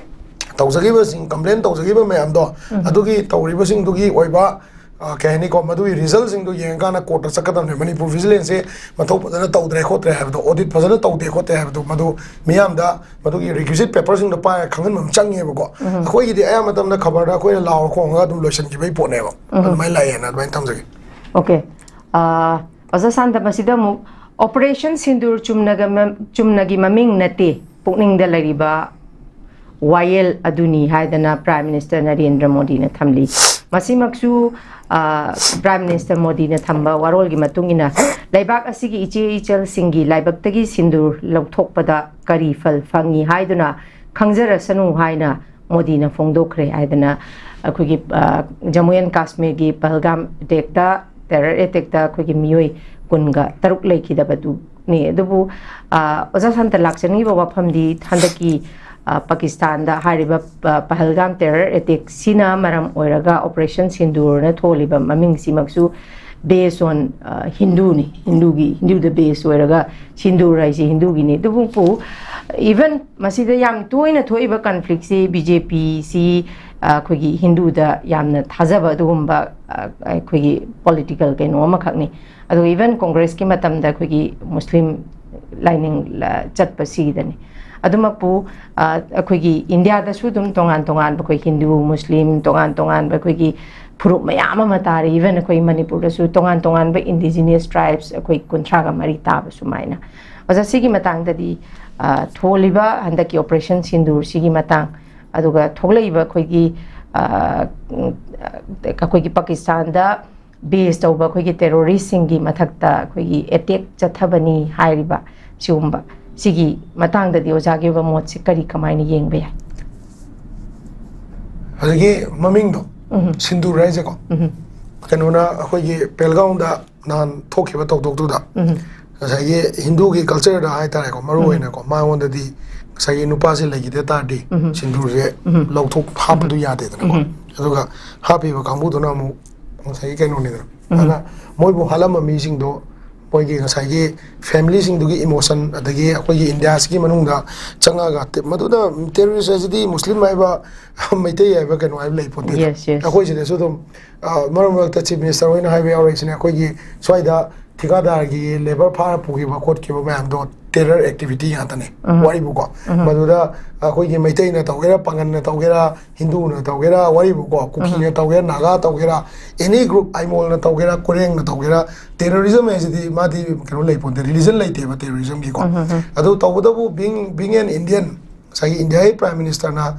ꯇꯧꯖꯈꯤꯕꯁꯤꯡ, complaint ꯇꯧꯖꯈꯤꯕ ꯃꯌꯥꯝꯗꯣ, ꯑꯗꯨꯒꯤ ꯇꯧꯔꯤꯕꯁꯤꯡꯗꯨꯒꯤ ꯑꯣꯏꯕ, ꯑ, ꯀꯩ ꯍꯥꯏꯅꯤꯀꯣ, ꯃꯗꯨꯒꯤ resultꯁꯤꯡꯗꯣ ꯌꯦꯡꯉꯀꯥꯟꯗ courtꯇ ꯆꯠꯀꯗꯕꯅꯦ꯫ ꯃꯅꯤꯄꯨꯔ vigilanceꯁꯦ ꯃꯊꯧ ꯐꯖꯅ ꯇꯧꯗ꯭ꯔꯦ ꯈꯣꯠꯇ꯭ꯔꯦ ꯍꯥꯏꯕꯗꯣ, audit ꯐꯖꯅ ꯇꯧꯗꯦ ꯈꯣꯠꯇꯦ ꯍꯥꯏꯕꯗꯣ, ꯃꯗꯨ ꯃꯤꯌꯥꯝꯗ ꯃꯗꯨꯒꯤ requisite paperꯁꯤꯡꯗꯣ ꯄꯥꯏꯔꯒ ꯈꯪꯍꯟꯕ ꯑꯃ ꯆꯪꯉꯦꯕꯀꯣ꯫ ꯑꯩꯈꯣꯏꯒꯤꯗꯤ ꯑꯌꯥꯝꯕ ꯃꯇꯝꯗ ꯈꯕꯔꯗ ꯑꯩꯈꯣꯏꯅ ꯂꯥꯎꯔ ꯈꯣꯡꯉꯒ ꯑꯗꯨꯝ ꯂꯣꯏꯁꯤꯟꯈꯤꯕꯒꯤ ꯄꯣꯠꯅꯦꯕ꯫ ꯑꯗꯨꯃꯥꯏꯅ ꯂꯥꯛꯑꯦꯅ ꯑꯗꯨꯃꯥꯏꯅ ꯊꯝꯖꯒꯦ꯫ Okay. ꯑꯥ, ꯑꯣꯖꯥ ꯁꯥꯟꯇ, ꯃꯁꯤꯗ ꯑꯃꯨꯛ Operation Sindoor ꯆꯨꯝꯅꯒ ꯃ-, ꯆꯨꯝꯅꯒꯤ ꯃꯃꯤꯡ ꯅꯠꯇꯦ, ꯄꯨꯛꯅꯤꯡꯗ ꯂꯩꯔꯤꯕ ꯋꯥꯌꯦꯜ ꯑꯗꯨꯅꯤ ꯍꯥꯏꯗꯅ Prime Minister ꯅꯔꯦꯟꯗ꯭ꯔ ꯃꯣꯗꯤꯅ ꯊꯝꯂꯤ꯫ ꯃꯁꯤꯃꯛꯁꯨ, ꯑꯥ, Prime Minister ꯃꯣꯗꯤꯅ ꯊꯝꯕ ꯋꯥꯔꯣꯜꯒꯤ ꯃꯇꯨꯡ ꯏꯟꯅ, ꯂꯩꯕꯥꯛ ꯑꯁꯤꯒꯤ ꯏꯆꯦ ꯏꯆꯜꯁꯤꯡꯒꯤ ꯂꯥꯏꯕꯛꯇꯒꯤ ꯁꯤꯟꯗꯨꯔ ꯂꯧꯊꯣꯛꯄꯗ ꯀꯔꯤ ꯐꯜ ꯐꯪꯏ ꯍꯥꯏꯗꯨꯅ ꯈꯪꯖꯔꯁꯅꯨ ꯍꯥꯏꯅ ꯃꯣꯗꯤꯅ ꯐꯣꯡꯗꯣꯛꯈ꯭ꯔꯦ ꯍꯥꯏꯗꯅ ꯑꯩꯈꯣꯏꯒꯤ ꯖꯝꯃꯨ ꯑꯦꯟ ꯀꯥꯁꯃꯤꯔꯒꯤ ꯄꯍꯜꯒꯥꯝ ꯑꯦꯇꯦꯛꯇ, ꯇꯦꯔꯔ ꯑꯦꯇꯦꯛꯇ ꯑꯩꯈꯣꯏꯒꯤ ꯃꯤꯑꯣꯏ ꯀꯨꯟꯒ ꯇꯔꯨꯛ ꯂꯩꯈꯤꯗꯕꯗꯨꯅꯤ꯫ ꯑꯗꯨꯕꯨ ꯑꯣꯖꯥ ꯁꯥꯟꯇ ꯂꯥꯛꯆꯅꯤꯡꯉꯤꯕ ꯋꯥꯐꯝꯗꯤ ꯍꯟꯗꯛꯀꯤ ꯄꯥꯀꯤꯁꯇꯥꯟꯗ ꯍꯥꯏꯔꯤꯕ ꯄꯍꯜꯒꯥꯝ ꯇꯦꯔꯔ ꯑꯦꯇꯦꯛꯁꯤꯅ ꯃꯔꯝ ꯑꯣꯏꯔꯒ ꯑꯣꯄꯔꯦꯁꯟ ꯁꯤꯟꯗꯨꯔꯅ ꯊꯣꯜꯂꯤꯕ ꯃꯃꯤꯡꯁꯤꯃꯛꯁꯨ based on ꯍꯤꯟꯗꯨꯅꯤ, ꯍꯤꯟꯗꯨꯒꯤ, ꯍꯤꯟꯗꯨꯗ ꯕꯦꯁ ꯑꯣꯏꯔꯒ ꯁꯤꯟꯗꯨꯔ ꯍꯥꯏꯁꯤ ꯍꯤꯟꯗꯨꯒꯤꯅꯤ꯫ ꯑꯗꯨꯕꯨ ꯏꯚꯟ ꯃꯁꯤꯗ ꯌꯥꯝ ꯇꯣꯏꯅ ꯊꯣꯛꯏꯕ ꯀꯟꯐ꯭ꯂꯤꯛꯁꯤ ꯕꯤ ꯖꯦ ꯄꯤꯁꯤ ꯑꯩꯈꯣꯏꯒꯤ ꯍꯤꯟꯗꯨꯗ ꯌꯥꯝꯅ ꯊꯥꯖꯕ ꯑꯗꯨꯒꯨꯝꯕ ꯑꯩꯈꯣꯏꯒꯤ ꯄꯣꯂꯤꯇꯤꯀꯦꯜ ꯀꯩꯅꯣ ꯑꯃꯈꯛꯅꯤ꯫ ꯑꯗꯨꯒ ꯏꯚꯟ ꯀꯣꯡꯒ꯭ꯔꯦꯁꯀꯤ ꯃꯇꯝꯗ ꯑꯩꯈꯣꯏꯒꯤ ꯃꯨꯁꯂꯤꯝ ꯂꯥꯏꯅꯤꯡ ꯆꯠꯄ ꯁꯤꯒꯤꯗꯅꯤ꯫ ꯑꯗꯨꯃꯛꯄꯨ ꯑꯩꯈꯣꯏꯒꯤ ꯏꯟꯗꯤꯌꯥꯗꯁꯨ ꯑꯗꯨꯝ ꯇꯣꯉꯥꯟ ꯇꯣꯉꯥꯟꯕ ꯑꯩꯈꯣꯏ ꯍꯤꯟꯗꯨ, ꯃꯨꯁꯂꯤꯝ, ꯇꯣꯉꯥꯟ ꯇꯣꯉꯥꯟꯕ ꯑꯩꯈꯣꯏꯒꯤ ꯐꯨꯔꯨꯞ ꯃꯌꯥꯝ ꯑꯃ ꯇꯥꯔꯤ꯫ ꯏꯚꯟ ꯑꯩꯈꯣꯏ ꯃꯅꯤꯄꯨꯔꯗꯁꯨ ꯇꯣꯉꯥꯟ ꯇꯣꯉꯥꯟꯕ ꯏꯟꯗꯤꯖꯤꯅꯁ ꯇ꯭ꯔꯥꯏꯕꯁ ꯑꯩꯈꯣꯏ ꯀꯨꯟꯊ꯭ꯔꯥꯒ ꯃꯔꯤ ꯇꯥꯕ ꯁꯨꯃꯥꯏꯅ꯫ ꯑꯣꯖꯥ, ꯁꯤꯒꯤ ꯃꯇꯥꯡꯗꯗꯤ ꯊꯣꯜꯂꯤꯕ ꯍꯟꯗꯛꯀꯤ ꯑꯣꯄꯔꯦꯁꯟ ꯁꯤꯟꯗꯨꯔꯁꯤꯒꯤ ꯃꯇꯥꯡ, ꯑꯗꯨꯒ ꯊꯣꯛꯂꯛꯏꯕ ꯑꯩꯈꯣꯏꯒꯤ ꯑꯩꯈꯣꯏꯒꯤ ꯄꯥꯀꯤꯁꯇꯥꯟꯗ ꯕꯦꯁ ꯇꯧꯕ ꯑꯩꯈꯣꯏꯒꯤ ꯇꯦꯔꯣꯔꯤꯁꯁꯤꯡꯒꯤ ꯃꯊꯛꯇ ꯑꯩꯈꯣꯏꯒꯤ ꯑꯦꯇꯦꯛ ꯆꯠꯊꯕꯅꯤ ꯍꯥꯏꯔꯤꯕ ꯁꯤꯒꯨꯝꯕ ꯁꯤꯒꯤ ꯃꯇꯥꯡꯗꯗꯤ ꯑꯣꯖꯥꯒꯤ ꯑꯣꯏꯕ ꯃꯣꯠꯁꯦ ꯀꯔꯤ, ꯀꯃꯥꯏꯅ ꯌꯦꯡꯕ ꯌꯥꯏ? ꯍꯧꯖꯤꯛꯀꯤ ꯃꯃꯤꯡꯗꯣ, ꯎꯝ, ꯁꯤꯟꯗꯨꯔ ꯍꯥꯏꯁꯦꯀꯣ, ꯎꯝ, ꯀꯩꯅꯣꯅ ꯑꯩꯈꯣꯏꯒꯤ ꯄꯦꯜꯒꯥꯎꯟꯗ ꯅꯍꯥꯟ ꯊꯣꯛꯈꯤꯕ ꯊꯧꯗꯣꯛꯇꯨꯗ, ꯎꯝ, ꯉꯁꯥꯏꯒꯤ ꯍꯤꯟꯗꯨꯒꯤ ꯀꯜꯆꯔꯗ ꯍꯥꯏꯇꯥꯔꯦꯀꯣ, ꯃꯔꯨ, ꯎꯝ, ꯑꯣꯏꯅꯀꯣ, ꯃꯉꯣꯟꯗꯗꯤ ꯉꯁꯥꯏꯒꯤ ꯅꯨꯄꯥꯁꯦ ꯂꯩꯈꯤꯗ ꯇꯥꯔꯗꯤ, ꯎꯝ, ꯁꯤꯟꯗꯨꯔꯁꯦ, ꯎꯝ, ꯂꯧꯊꯣꯛ ꯍꯥꯞꯄꯗꯨ, ꯎꯝ, ꯌꯥꯗꯦꯗꯅꯀꯣ꯫ ꯎꯝ꯫ ꯑꯗꯨꯒ ꯍꯥꯞꯄꯤꯕ ꯀꯥꯡꯕꯨꯗꯨꯅ ꯑꯃꯨꯛ ꯉꯁꯥꯏꯒꯤ ꯀꯩꯅꯣꯅꯤꯗꯅ, ꯎꯝ, ꯑꯗꯨꯅ ꯃꯣꯏꯕꯨ ꯍꯥꯠꯂꯝꯕ ꯃꯤꯁꯤꯡꯗꯣ ꯃꯣꯏꯒꯤ ꯉꯁꯥꯏꯒꯤ ꯐꯦꯃꯤꯂꯤꯁꯤꯡꯗꯨꯒꯤ ꯏꯃꯣꯁꯟ, ꯑꯗꯒꯤ ꯑꯩꯈꯣꯏꯒꯤ ꯏꯟꯗꯤꯌꯥꯁꯤꯒꯤ ꯃꯅꯨꯡꯗ ꯆꯪꯉꯒ ꯇꯦ-, ꯃꯗꯨꯅ ꯇꯦꯔꯣꯔꯤꯁ ꯍꯥꯏꯁꯤꯗꯤ ꯃꯨꯁꯂꯤꯝ ꯍꯥꯏꯕ, ꯃꯩꯇꯩ ꯍꯥꯏꯕ ꯀꯩꯅꯣ ꯍꯥꯏꯕ ꯂꯩ ꯄꯣꯠꯇꯦ꯫ Yes, yes. ꯑꯩꯈꯣꯏ ꯁꯤꯗꯁꯨ ꯑꯗꯨꯝ, ꯑ, ꯃꯔꯛ ꯃꯔꯛꯇ ꯆꯤꯐ ꯃꯤꯅꯤꯁꯇꯔ ꯍꯣꯏꯅ ꯍꯥꯏꯕ ꯌꯥꯎꯔꯛꯏꯁꯤꯅꯦ, ꯑꯩꯈꯣꯏꯒꯤ ꯁ꯭ꯋꯥꯏꯗ ꯊꯤꯀꯥꯗꯥꯔꯒꯤ ꯂꯦꯕꯔ ꯐꯥꯔ ꯄꯨꯈꯤꯕ ꯈꯣꯠꯈꯤꯕ ꯃꯌꯥꯝꯗꯣ ꯇꯦꯔꯔ ꯑꯦꯛꯇꯤꯚꯤꯇꯤ ꯉꯥꯛꯇꯅꯦ꯫ ꯎꯝ꯫ ꯋꯥꯔꯤꯕꯨꯀꯣ꯫ ꯎꯝ꯫ ꯃꯗꯨꯗ ꯑꯩꯈꯣꯏꯒꯤ ꯃꯩꯇꯩꯅ ꯇꯧꯒꯦꯔꯥ, ꯄꯥꯉꯟꯅ ꯇꯧꯒꯦꯔꯥ, ꯍꯤꯟꯗꯨꯅ ꯇꯧꯒꯦꯔꯥ, ꯋꯥꯔꯤꯕꯨꯀꯣ, ꯀꯨꯀꯤꯅ, ꯎꯝ, ꯇꯧꯒꯦꯔꯥ, ꯅꯥꯒꯥ ꯇꯧꯒꯦꯔꯥ, ꯑꯦꯅꯤ ꯒ꯭ꯔꯨꯞ, ꯑꯥꯏꯃꯣꯜꯅ ꯇꯧꯒꯦꯔꯥ, ꯀꯣꯔꯦꯡꯅ ꯇꯧꯒꯦꯔꯥ, ꯇꯦꯔꯣꯔꯤꯖꯝ ꯍꯥꯏꯁꯤꯗꯤ ꯃꯥꯗꯤ ꯀꯩꯅꯣ ꯂꯩ ꯄꯣꯟꯇꯦ, ꯔꯤꯂꯤꯖꯟ ꯂꯩꯇꯦꯕ ꯇꯦꯔꯣꯔꯤꯖꯝꯒꯤꯀꯣ꯫ ꯎꯝ, ꯎꯝ, ꯎꯝ꯫ ꯑꯗꯨ ꯇꯧꯕꯇꯕꯨ, being, being an Indian, ꯉꯁꯥꯏꯒꯤ ꯏꯟꯗꯤꯌꯥꯒꯤ ꯄ꯭ꯔꯥꯏꯝ ꯃꯤꯅꯤꯁꯇꯔꯅ,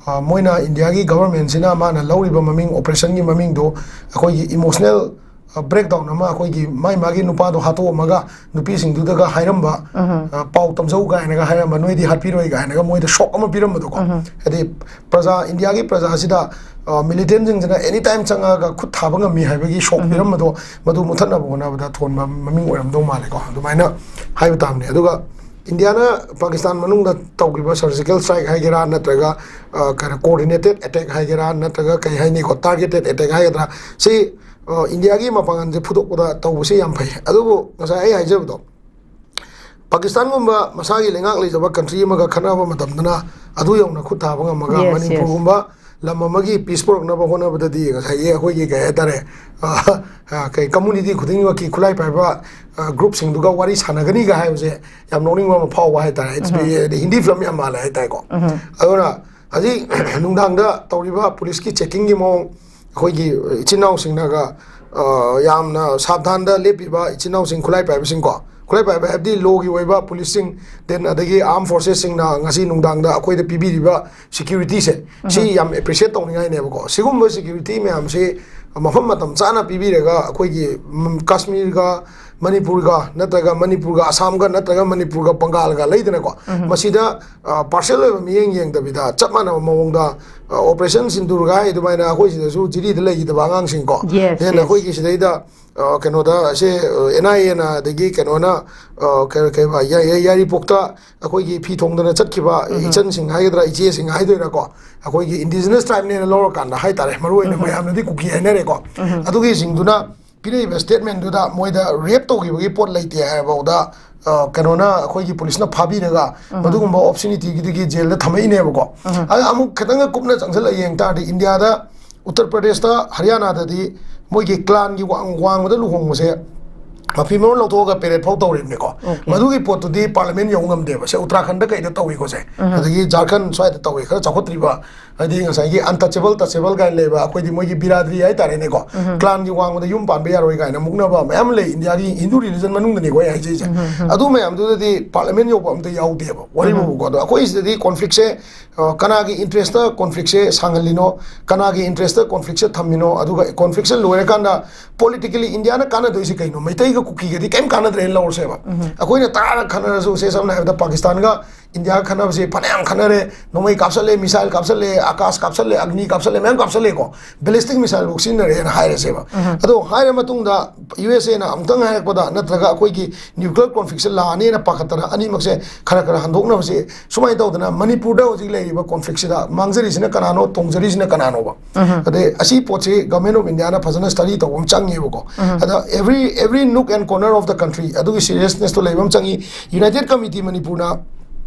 ꯑ, ꯃꯣꯏꯅ ꯏꯟꯗꯤꯌꯥꯒꯤ ꯒꯚꯔꯟꯃꯦꯟꯁꯤꯅ ꯃꯥꯅ ꯂꯧꯔꯤꯕ ꯃꯃꯤꯡ, ꯑꯣꯄꯔꯦꯁꯟꯒꯤ ꯃꯃꯤꯡꯗꯣ ꯑꯩꯈꯣꯏꯒꯤ ꯏꯃꯣꯁꯅꯦꯜ ꯕ꯭ꯔꯦꯛ ꯗꯥꯎꯟ ꯑꯃ, ꯑꯩꯈꯣꯏꯒꯤ ꯃꯥꯏ ꯃꯥꯒꯤ ꯅꯨꯄꯥꯗꯣ ꯍꯥꯠꯇꯣꯛꯑꯝꯃꯒ ꯅꯨꯄꯤꯁꯤꯡꯗꯨꯗꯒ ꯍꯥꯏꯔꯝꯕ, ꯑ, "ꯄꯥꯎ ꯇꯝꯖꯧ" ꯀꯥꯏꯅꯒ ꯍꯥꯏꯔꯝꯕ, "ꯅꯣꯏꯗꯤ ꯍꯥꯠꯄꯤꯔꯣꯏ" ꯀꯥꯏꯅꯒ ꯃꯣꯏꯗ ꯁꯣꯛ ꯑꯃ ꯄꯤꯔꯝꯕꯗꯣꯀꯣ꯫ ꯍꯥꯏꯗꯤ ꯄ꯭ꯔꯖꯥ, ꯏꯟꯗꯤꯌꯥꯒꯤ ꯄ꯭ꯔꯖꯥꯁꯤꯗ, ꯑ, ꯃꯤꯂꯤꯇꯦꯟꯁꯤꯡꯁꯤꯅ ꯑꯦꯅꯤ ꯇꯥꯏꯝ ꯆꯪꯉꯛꯑꯒ ꯈꯨꯠ ꯊꯥꯕ ꯉꯝꯃꯤ ꯍꯥꯏꯕꯒꯤ ꯁꯣꯛ ꯄꯤꯔꯝꯕꯗꯣ, ꯃꯗꯨ ꯃꯨꯊꯠꯅꯕ ꯍꯣꯠꯅꯕꯗ ꯊꯣꯟꯕ ꯃꯃꯤꯡ ꯑꯣꯏꯔꯝꯗꯧ ꯃꯥꯜꯂꯦꯀꯣ꯫ ꯑꯗꯨꯃꯥꯏꯅ ꯍꯥꯏꯕ ꯇꯥꯕꯅꯦ꯫ ꯑꯗꯨꯒ ꯏꯟꯗꯤꯌꯥꯅ ꯄꯥꯀꯤꯁꯇꯥꯟ ꯃꯅꯨꯡꯗ ꯇꯧꯈꯤꯕ ꯁꯔꯖꯤꯀꯦꯜ ꯁ꯭ꯇ꯭ꯔꯥꯏꯛ ꯍꯥꯏꯒꯦꯔꯥ, ꯅꯠꯇ꯭ꯔꯒ, ꯑ, ꯀꯩꯅꯣ, ꯀꯣꯑꯣꯔꯗꯤꯅꯦꯇꯦꯗ ꯑꯦꯇꯦꯛ ꯍꯥꯏꯒꯦꯔꯥ, ꯅꯠꯇ꯭ꯔꯒ ꯀꯩ ꯍꯥꯏꯅꯤꯀꯣ, ꯇꯥꯔꯒꯦꯇꯦꯗ ꯑꯦꯇꯦꯛ ꯍꯥꯏꯒꯗ꯭ꯔꯥ, ꯁꯤ, ꯑ, ꯏꯟꯗꯤꯌꯥꯒꯤ ꯃꯄꯥꯡꯒꯜꯁꯦ ꯐꯨꯗꯣꯛꯄꯗ ꯇꯧꯕꯁꯦ ꯌꯥꯝ ꯐꯩ꯫ ꯑꯗꯨꯕꯨ ꯉꯁꯥꯏ ꯑꯩ ꯍꯥꯏꯖꯕꯗꯣ, ꯄꯥꯀꯤꯁꯇꯥꯟꯒꯨꯝꯕ ꯃꯁꯥꯒꯤ ꯂꯩꯉꯥꯛ ꯂꯩꯖꯕ ꯀꯟꯇ꯭ꯔꯤ ꯑꯃꯒ ꯈꯠꯅꯕ ꯃꯇꯝꯗꯅ ꯑꯗꯨ ꯌꯧꯅ ꯈꯨꯠ ꯊꯥꯕ ꯉꯝꯃꯒ, Yes, yes. ꯃꯅꯤꯄꯨꯔꯒꯨꯝꯕ ꯂꯝ ꯑꯃꯒꯤ ꯄꯤꯁ ꯄꯨꯔꯛꯅꯕ ꯍꯣꯠꯅꯕꯗꯗꯤ ꯉꯁꯥꯏꯒꯤ ꯑꯩꯈꯣꯏꯒꯤ ꯀꯩ ꯍꯥꯏꯇꯥꯔꯦ, ꯑ, ꯑ, ꯀꯩ, ꯀꯝꯃꯨꯅꯤꯇꯤ ꯈꯨꯗꯤꯡꯃꯛꯀꯤ ꯈꯨꯠꯂꯥꯏ ꯄꯥꯏꯕ, ꯑ, ꯒ꯭ꯔꯨꯞꯁꯤꯡꯗꯨꯒ ꯋꯥꯔꯤ ꯁꯥꯟꯅꯒꯅꯤꯒ ꯍꯥꯏꯕꯁꯦ ꯌꯥꯝ ꯅꯣꯛꯅꯤꯡꯕ ꯑꯃ ꯐꯥꯎꯕ ꯍꯥꯏꯇꯥꯔꯦ꯫ ꯎꯝ꯫ ꯍꯤꯟꯗꯤ ꯐꯤꯂꯝ ꯌꯥꯝ ꯃꯥꯜꯂꯦ ꯍꯥꯏꯇꯥꯔꯦꯀꯣ꯫ ꯎꯝ꯫ ꯑꯗꯨꯅ ꯍꯧꯖꯤꯛ ꯅꯨꯡꯗꯥꯡꯗ ꯇꯧꯔꯤꯕ ꯄꯨꯂꯤꯁꯀꯤ ꯆꯦꯛꯀꯤꯡꯒꯤ ꯃꯑꯣꯡ, ꯑꯩꯈꯣꯏꯒꯤ ꯏꯆꯤꯟ ꯏꯅꯥꯎꯁꯤꯡꯅꯒ, ꯑ, ꯌꯥꯝꯅ ꯁꯥꯕꯙꯥꯟꯗ ꯂꯦꯞꯄꯤꯕ ꯏꯆꯤꯟ ꯏꯅꯥꯎꯁꯤꯡ, ꯈꯨꯠꯂꯥꯏ ꯄꯥꯏꯕꯁꯤꯡꯀꯣ, ꯈꯨꯠꯂꯥꯏ ꯄꯥꯏꯕ ꯍꯥꯏꯕꯗꯤ ꯂꯣꯒꯤ ꯑꯣꯏꯕ ꯄꯨꯂꯤꯁꯁꯤꯡ, then ꯑꯗꯒꯤ ꯑꯥꯔꯝ ꯐꯣꯔꯁꯦꯁꯁꯤꯡꯅ ꯉꯁꯤ ꯅꯨꯡꯗꯥꯡꯗ ꯑꯩꯈꯣꯏꯗ ꯄꯤꯕꯤꯔꯤꯕ ꯁꯦꯀ꯭ꯌꯨꯔꯤꯇꯤꯁꯦ, ꯁꯤ ꯎꯝ꯫ ꯌꯥꯝ ꯑꯦꯄ꯭ꯔꯤꯁꯤꯌꯦꯠ ꯇꯧꯅꯤꯡꯉꯥꯏꯅꯦꯕꯀꯣ꯫ ꯁꯤꯒꯨꯝꯕ ꯁꯦꯀ꯭ꯌꯨꯔꯤꯇꯤ ꯃꯌꯥꯝꯁꯤ ꯃꯐꯝ ꯃꯇꯝ ꯆꯥꯅ ꯄꯤꯕꯤꯔꯒ ꯑꯩꯈꯣꯏꯒꯤ, ꯎꯝ, ꯀꯥꯁꯃꯤꯔꯒ ꯃꯅꯤꯄꯨꯔꯒ, ꯅꯠꯇ꯭ꯔꯒ ꯃꯅꯤꯄꯨꯔꯒ ꯑꯁꯥꯝꯒ, ꯅꯠꯇ꯭ꯔꯒ ꯃꯅꯤꯄꯨꯔꯒ ꯕꯪꯒꯥꯜꯒ ꯂꯩꯗꯅꯀꯣ, ꯎꯝ꯫ ꯃꯁꯤꯗ, ꯑ, ꯄꯥꯔꯁꯦꯜ ꯑꯣꯏꯕ ꯃꯤꯠꯌꯦꯡ ꯌꯦꯡꯗꯕꯤꯗ ꯆꯞ ꯃꯥꯟꯅꯕ ꯃꯑꯣꯡꯗ, ꯑ, ꯑꯣꯄꯔꯦꯁꯟ ꯁꯤꯟꯗꯨꯔꯒ ꯍꯥꯏ ꯑꯗꯨꯃꯥꯏꯅ ꯑꯩꯈꯣꯏ ꯁꯤꯗꯁꯨ ꯖꯤꯔꯤꯗ ꯂꯩꯈꯤꯗꯕ ꯑꯉꯥꯡꯁꯤꯡꯀꯣ, Yes, then yes. ꯑꯩꯈꯣꯏꯒꯤ ꯁꯤꯗꯩꯗ, ꯑ, ꯀꯩꯅꯣꯗ ꯁꯦ, ꯑ, ꯑꯦꯟ ꯑꯥꯏ ꯑꯦꯅ ꯑꯗꯒꯤ ꯀꯩꯅꯣꯅ, ꯑ, ꯀꯩ, ꯀꯩꯕ, ꯌꯥ-, ꯌꯥ-, ꯌꯥꯏꯔꯤꯄꯣꯛꯇ ꯑꯩꯈꯣꯏꯒꯤ ꯐꯤ ꯊꯣꯡꯗꯅ ꯆꯠꯈꯤꯕ ꯎꯝ꯫ ꯏꯆꯟꯁꯤꯡ ꯍꯥꯏꯒꯗ꯭ꯔꯥ, ꯏꯆꯦꯁꯤꯡ ꯍꯥꯏꯗꯣꯏꯔꯥꯀꯣ, ꯑꯩꯈꯣꯏꯒꯤ ꯏꯟꯗꯤꯖꯤꯅꯁ ꯇ꯭ꯔꯥꯏꯕꯅꯦꯅ ꯂꯧꯔꯀꯥꯟꯗ ꯍꯥꯏꯇꯥꯔꯦ, ꯃꯔꯨ ꯑꯣꯏꯅ ꯎꯝ꯫ ꯃꯌꯥꯝꯅꯗꯤ ꯀꯨꯀꯤ ꯍꯥꯏꯅꯔꯦꯀꯣ꯫ ꯎꯝ꯫ ꯑꯗꯨꯒꯤꯁꯤꯡꯗꯨꯅ ꯄꯤꯔꯛꯏꯕ ꯁ꯭ꯇꯦꯠꯃꯦꯟꯗꯨꯗ ꯃꯣꯏꯗ ꯔꯦꯞ ꯇꯧꯈꯤꯕꯒꯤ ꯄꯣꯠ ꯂꯩꯇꯦ ꯍꯥꯏꯔꯐꯥꯎꯗ, ꯑ, ꯀꯩꯅꯣꯅ, ꯑꯩꯈꯣꯏꯒꯤ ꯄꯨꯂꯤꯁꯅ ꯐꯥꯕꯤꯔꯒ ꯎꯝ꯫ ꯃꯗꯨꯒꯨꯝꯕ ꯑꯣꯕꯁꯤꯅꯤꯇꯤꯒꯤꯗꯨꯒꯤ ꯖꯦꯜꯗ ꯊꯝꯃꯛꯏꯅꯦꯕꯀꯣ꯫ ꯎꯝ꯫ ꯑꯗ ꯑꯃꯨꯛ ꯈꯤꯇꯪꯒ ꯀꯨꯞꯅ ꯆꯪꯁꯤꯜꯂꯒ ꯌꯦꯡ ꯇꯥꯔꯗꯤ ꯏꯟꯗꯤꯌꯥꯗ ꯎꯠꯇꯔ ꯄ꯭ꯔꯗꯦꯁꯇ, ꯍꯔꯤꯌꯥꯅꯥꯗꯗꯤ ꯃꯣꯏꯒꯤ ꯀ꯭ꯂꯥꯟꯒꯤ ꯋꯥꯡ-, ꯋꯥꯡꯃꯗ ꯂꯨꯍꯣꯡꯕꯁꯦ ꯃꯐꯤ ꯃꯔꯣꯟ ꯂꯧꯊꯣꯛꯑꯒ ꯄꯦꯔꯦꯠ ꯐꯥꯎ ꯇꯧꯔꯤꯕꯅꯤꯀꯣ꯫ Okay. ꯃꯗꯨꯒꯤ ꯄꯣꯠꯇꯨꯗꯤ ꯄꯥꯔꯂꯤꯌꯥꯃꯦꯟ ꯌꯧ ꯉꯝꯗꯦꯕ꯫ ꯁꯦ ꯎꯠꯇꯔꯥꯈꯟꯗ ꯀꯩꯗ ꯇꯧꯏꯀꯣ ꯁꯦ꯫ ꯎꯝ꯫ ꯑꯗꯒꯤ ꯖꯥꯔꯈꯟ ꯁ꯭ꯋꯥꯏꯗ ꯇꯧꯏ, ꯈꯔ ꯆꯥꯎꯈꯠꯇ꯭ꯔꯤꯕ, ꯍꯥꯏꯗꯤ ꯉꯁꯥꯏꯒꯤ ꯑꯟꯇꯆꯦꯕꯜ, ꯇꯆꯦꯕꯜ ꯀꯥꯏꯅ ꯂꯩꯕ, ꯑꯩꯈꯣꯏꯗꯤ ꯃꯣꯏꯒꯤ ꯕꯤꯔꯥꯗ꯭ꯔꯤ ꯍꯥꯏꯇꯥꯔꯦꯅꯦꯀꯣ꯫ ꯎꯝ꯫ ꯀ꯭ꯂꯥꯟꯒꯤ ꯋꯥꯡꯃꯗ ꯌꯨꯝ ꯄꯥꯟꯕ ꯌꯥꯔꯣꯏ ꯀꯥꯏꯅ ꯃꯨꯛꯅꯕ ꯃꯌꯥꯝ ꯂꯩ ꯏꯟꯗꯤꯌꯥꯒꯤ ꯍꯤꯟꯗꯨ ꯔꯤꯂꯤꯖꯟ ꯃꯅꯨꯡꯗꯅꯤꯀꯣ ꯑꯩ ꯍꯥꯏꯖꯩꯁꯦ꯫ ꯎꯝ, ꯎꯝ, ꯎꯝ꯫ ꯑꯗꯨ ꯃꯌꯥꯝꯗꯨꯗꯗꯤ ꯄꯥꯔꯂꯤꯌꯥꯃꯦꯟ ꯌꯧꯕ ꯑꯝꯇ ꯌꯥꯎꯗꯦꯕ ꯋꯥꯔꯤꯕꯨꯀꯣ꯫ ꯎꯝ꯫ ꯑꯗꯣ ꯑꯩꯈꯣꯏ ꯁꯤꯗꯗꯤ ꯀꯣꯟꯐ꯭ꯂꯤꯛꯁꯦ ꯑ, ꯀꯅꯥꯒꯤ interest ꯇ conflict ꯁꯦ ꯁꯥꯡꯍꯜꯂꯤꯅꯣ, ꯀꯅꯥꯒꯤ interest ꯇ conflict ꯁꯦ ꯊꯝꯃꯤꯅꯣ, ꯑꯗꯨꯒ conflict ꯁꯦ ꯂꯣꯏꯔꯀꯥꯟꯗ politically India ꯅ ꯀꯥꯟꯅꯗꯣꯏꯁꯤ ꯀꯩꯅꯣ? ꯃꯩꯇꯩꯒ ꯀꯨꯀꯤꯒꯗꯤ ꯀꯩꯝ ꯀꯥꯟꯅꯗ꯭ꯔꯦꯅ ꯂꯧꯔꯁꯦꯕ꯫ ꯑꯩꯈꯣꯏꯅ ꯇꯔꯥꯔꯛ ꯈꯟꯅꯔꯁꯨ, ꯁꯦ ꯁꯝꯅ ꯍꯥꯏꯔꯕꯗ ꯄꯥꯀꯤꯁꯇꯥꯟꯒ ꯏꯟꯗꯤꯌꯥꯒ ꯈꯟꯅꯕꯁꯦ ꯐꯅꯌꯥꯝ ꯈꯟꯅꯔꯦ, ꯅꯣꯡꯃꯩ ꯀꯥꯞꯁꯜꯂꯦ, missile ꯀꯥꯞꯁꯜꯂꯦ, ꯑꯀꯥꯁ ꯀꯥꯞꯁꯜꯂꯦ, ꯑꯒꯅꯤ ꯀꯥꯞꯁꯜꯂꯦ, ꯃꯌꯥꯝ ꯀꯥꯞꯁꯜꯂꯦꯀꯣ, ballistic missile ꯐꯥꯎ ꯁꯤꯖꯤꯟꯅꯔꯦꯅ ꯍꯥꯏꯔꯁꯦꯕ꯫ ꯑꯗꯣ ꯍꯥꯏꯔ ꯃꯇꯨꯡꯗ ꯌꯨ ꯑꯦꯁ ꯑꯦꯅ ꯑꯃꯨꯛꯇꯪ ꯍꯥꯏꯔꯛꯄꯗ, ꯅꯠꯇ꯭ꯔꯒ ꯑꯩꯈꯣꯏꯒꯤ nuclear conflict ꯁꯦ ꯂꯥꯛꯑꯅꯤꯅ ꯄꯥꯈꯠꯇꯅ ꯑꯅꯤꯃꯛꯁꯦ ꯈꯔ ꯈꯔ ꯍꯟꯗꯣꯛꯅꯕꯁꯦ, ꯁꯨꯃꯥꯏꯅ ꯇꯧꯗꯅ ꯃꯅꯤꯄꯨꯔꯗ ꯍꯧꯖꯤꯛ ꯂꯩꯔꯤꯕ conflict ꯁꯤꯗ ꯃꯥꯡꯖꯔꯤꯁꯤꯅ ꯀꯅꯥꯅꯣ, ꯇꯣꯡꯖꯔꯤꯁꯤꯅ ꯀꯅꯥꯅꯣꯕ? ꯑꯗꯩ ꯑꯁꯤ ꯄꯣꯠꯁꯤ Government of India ꯅ ꯐꯖꯅ study ꯇꯧꯕ ꯑꯃ ꯆꯪꯉꯦꯕꯀꯣ꯫ ꯑꯗ every, every nook and corner of the country ꯑꯗꯨꯒꯤ seriousness ꯇꯣ ꯂꯩꯕ ꯑꯃ ꯆꯪꯉꯤ꯫ United Committee ꯃꯅꯤꯄꯨꯔꯅ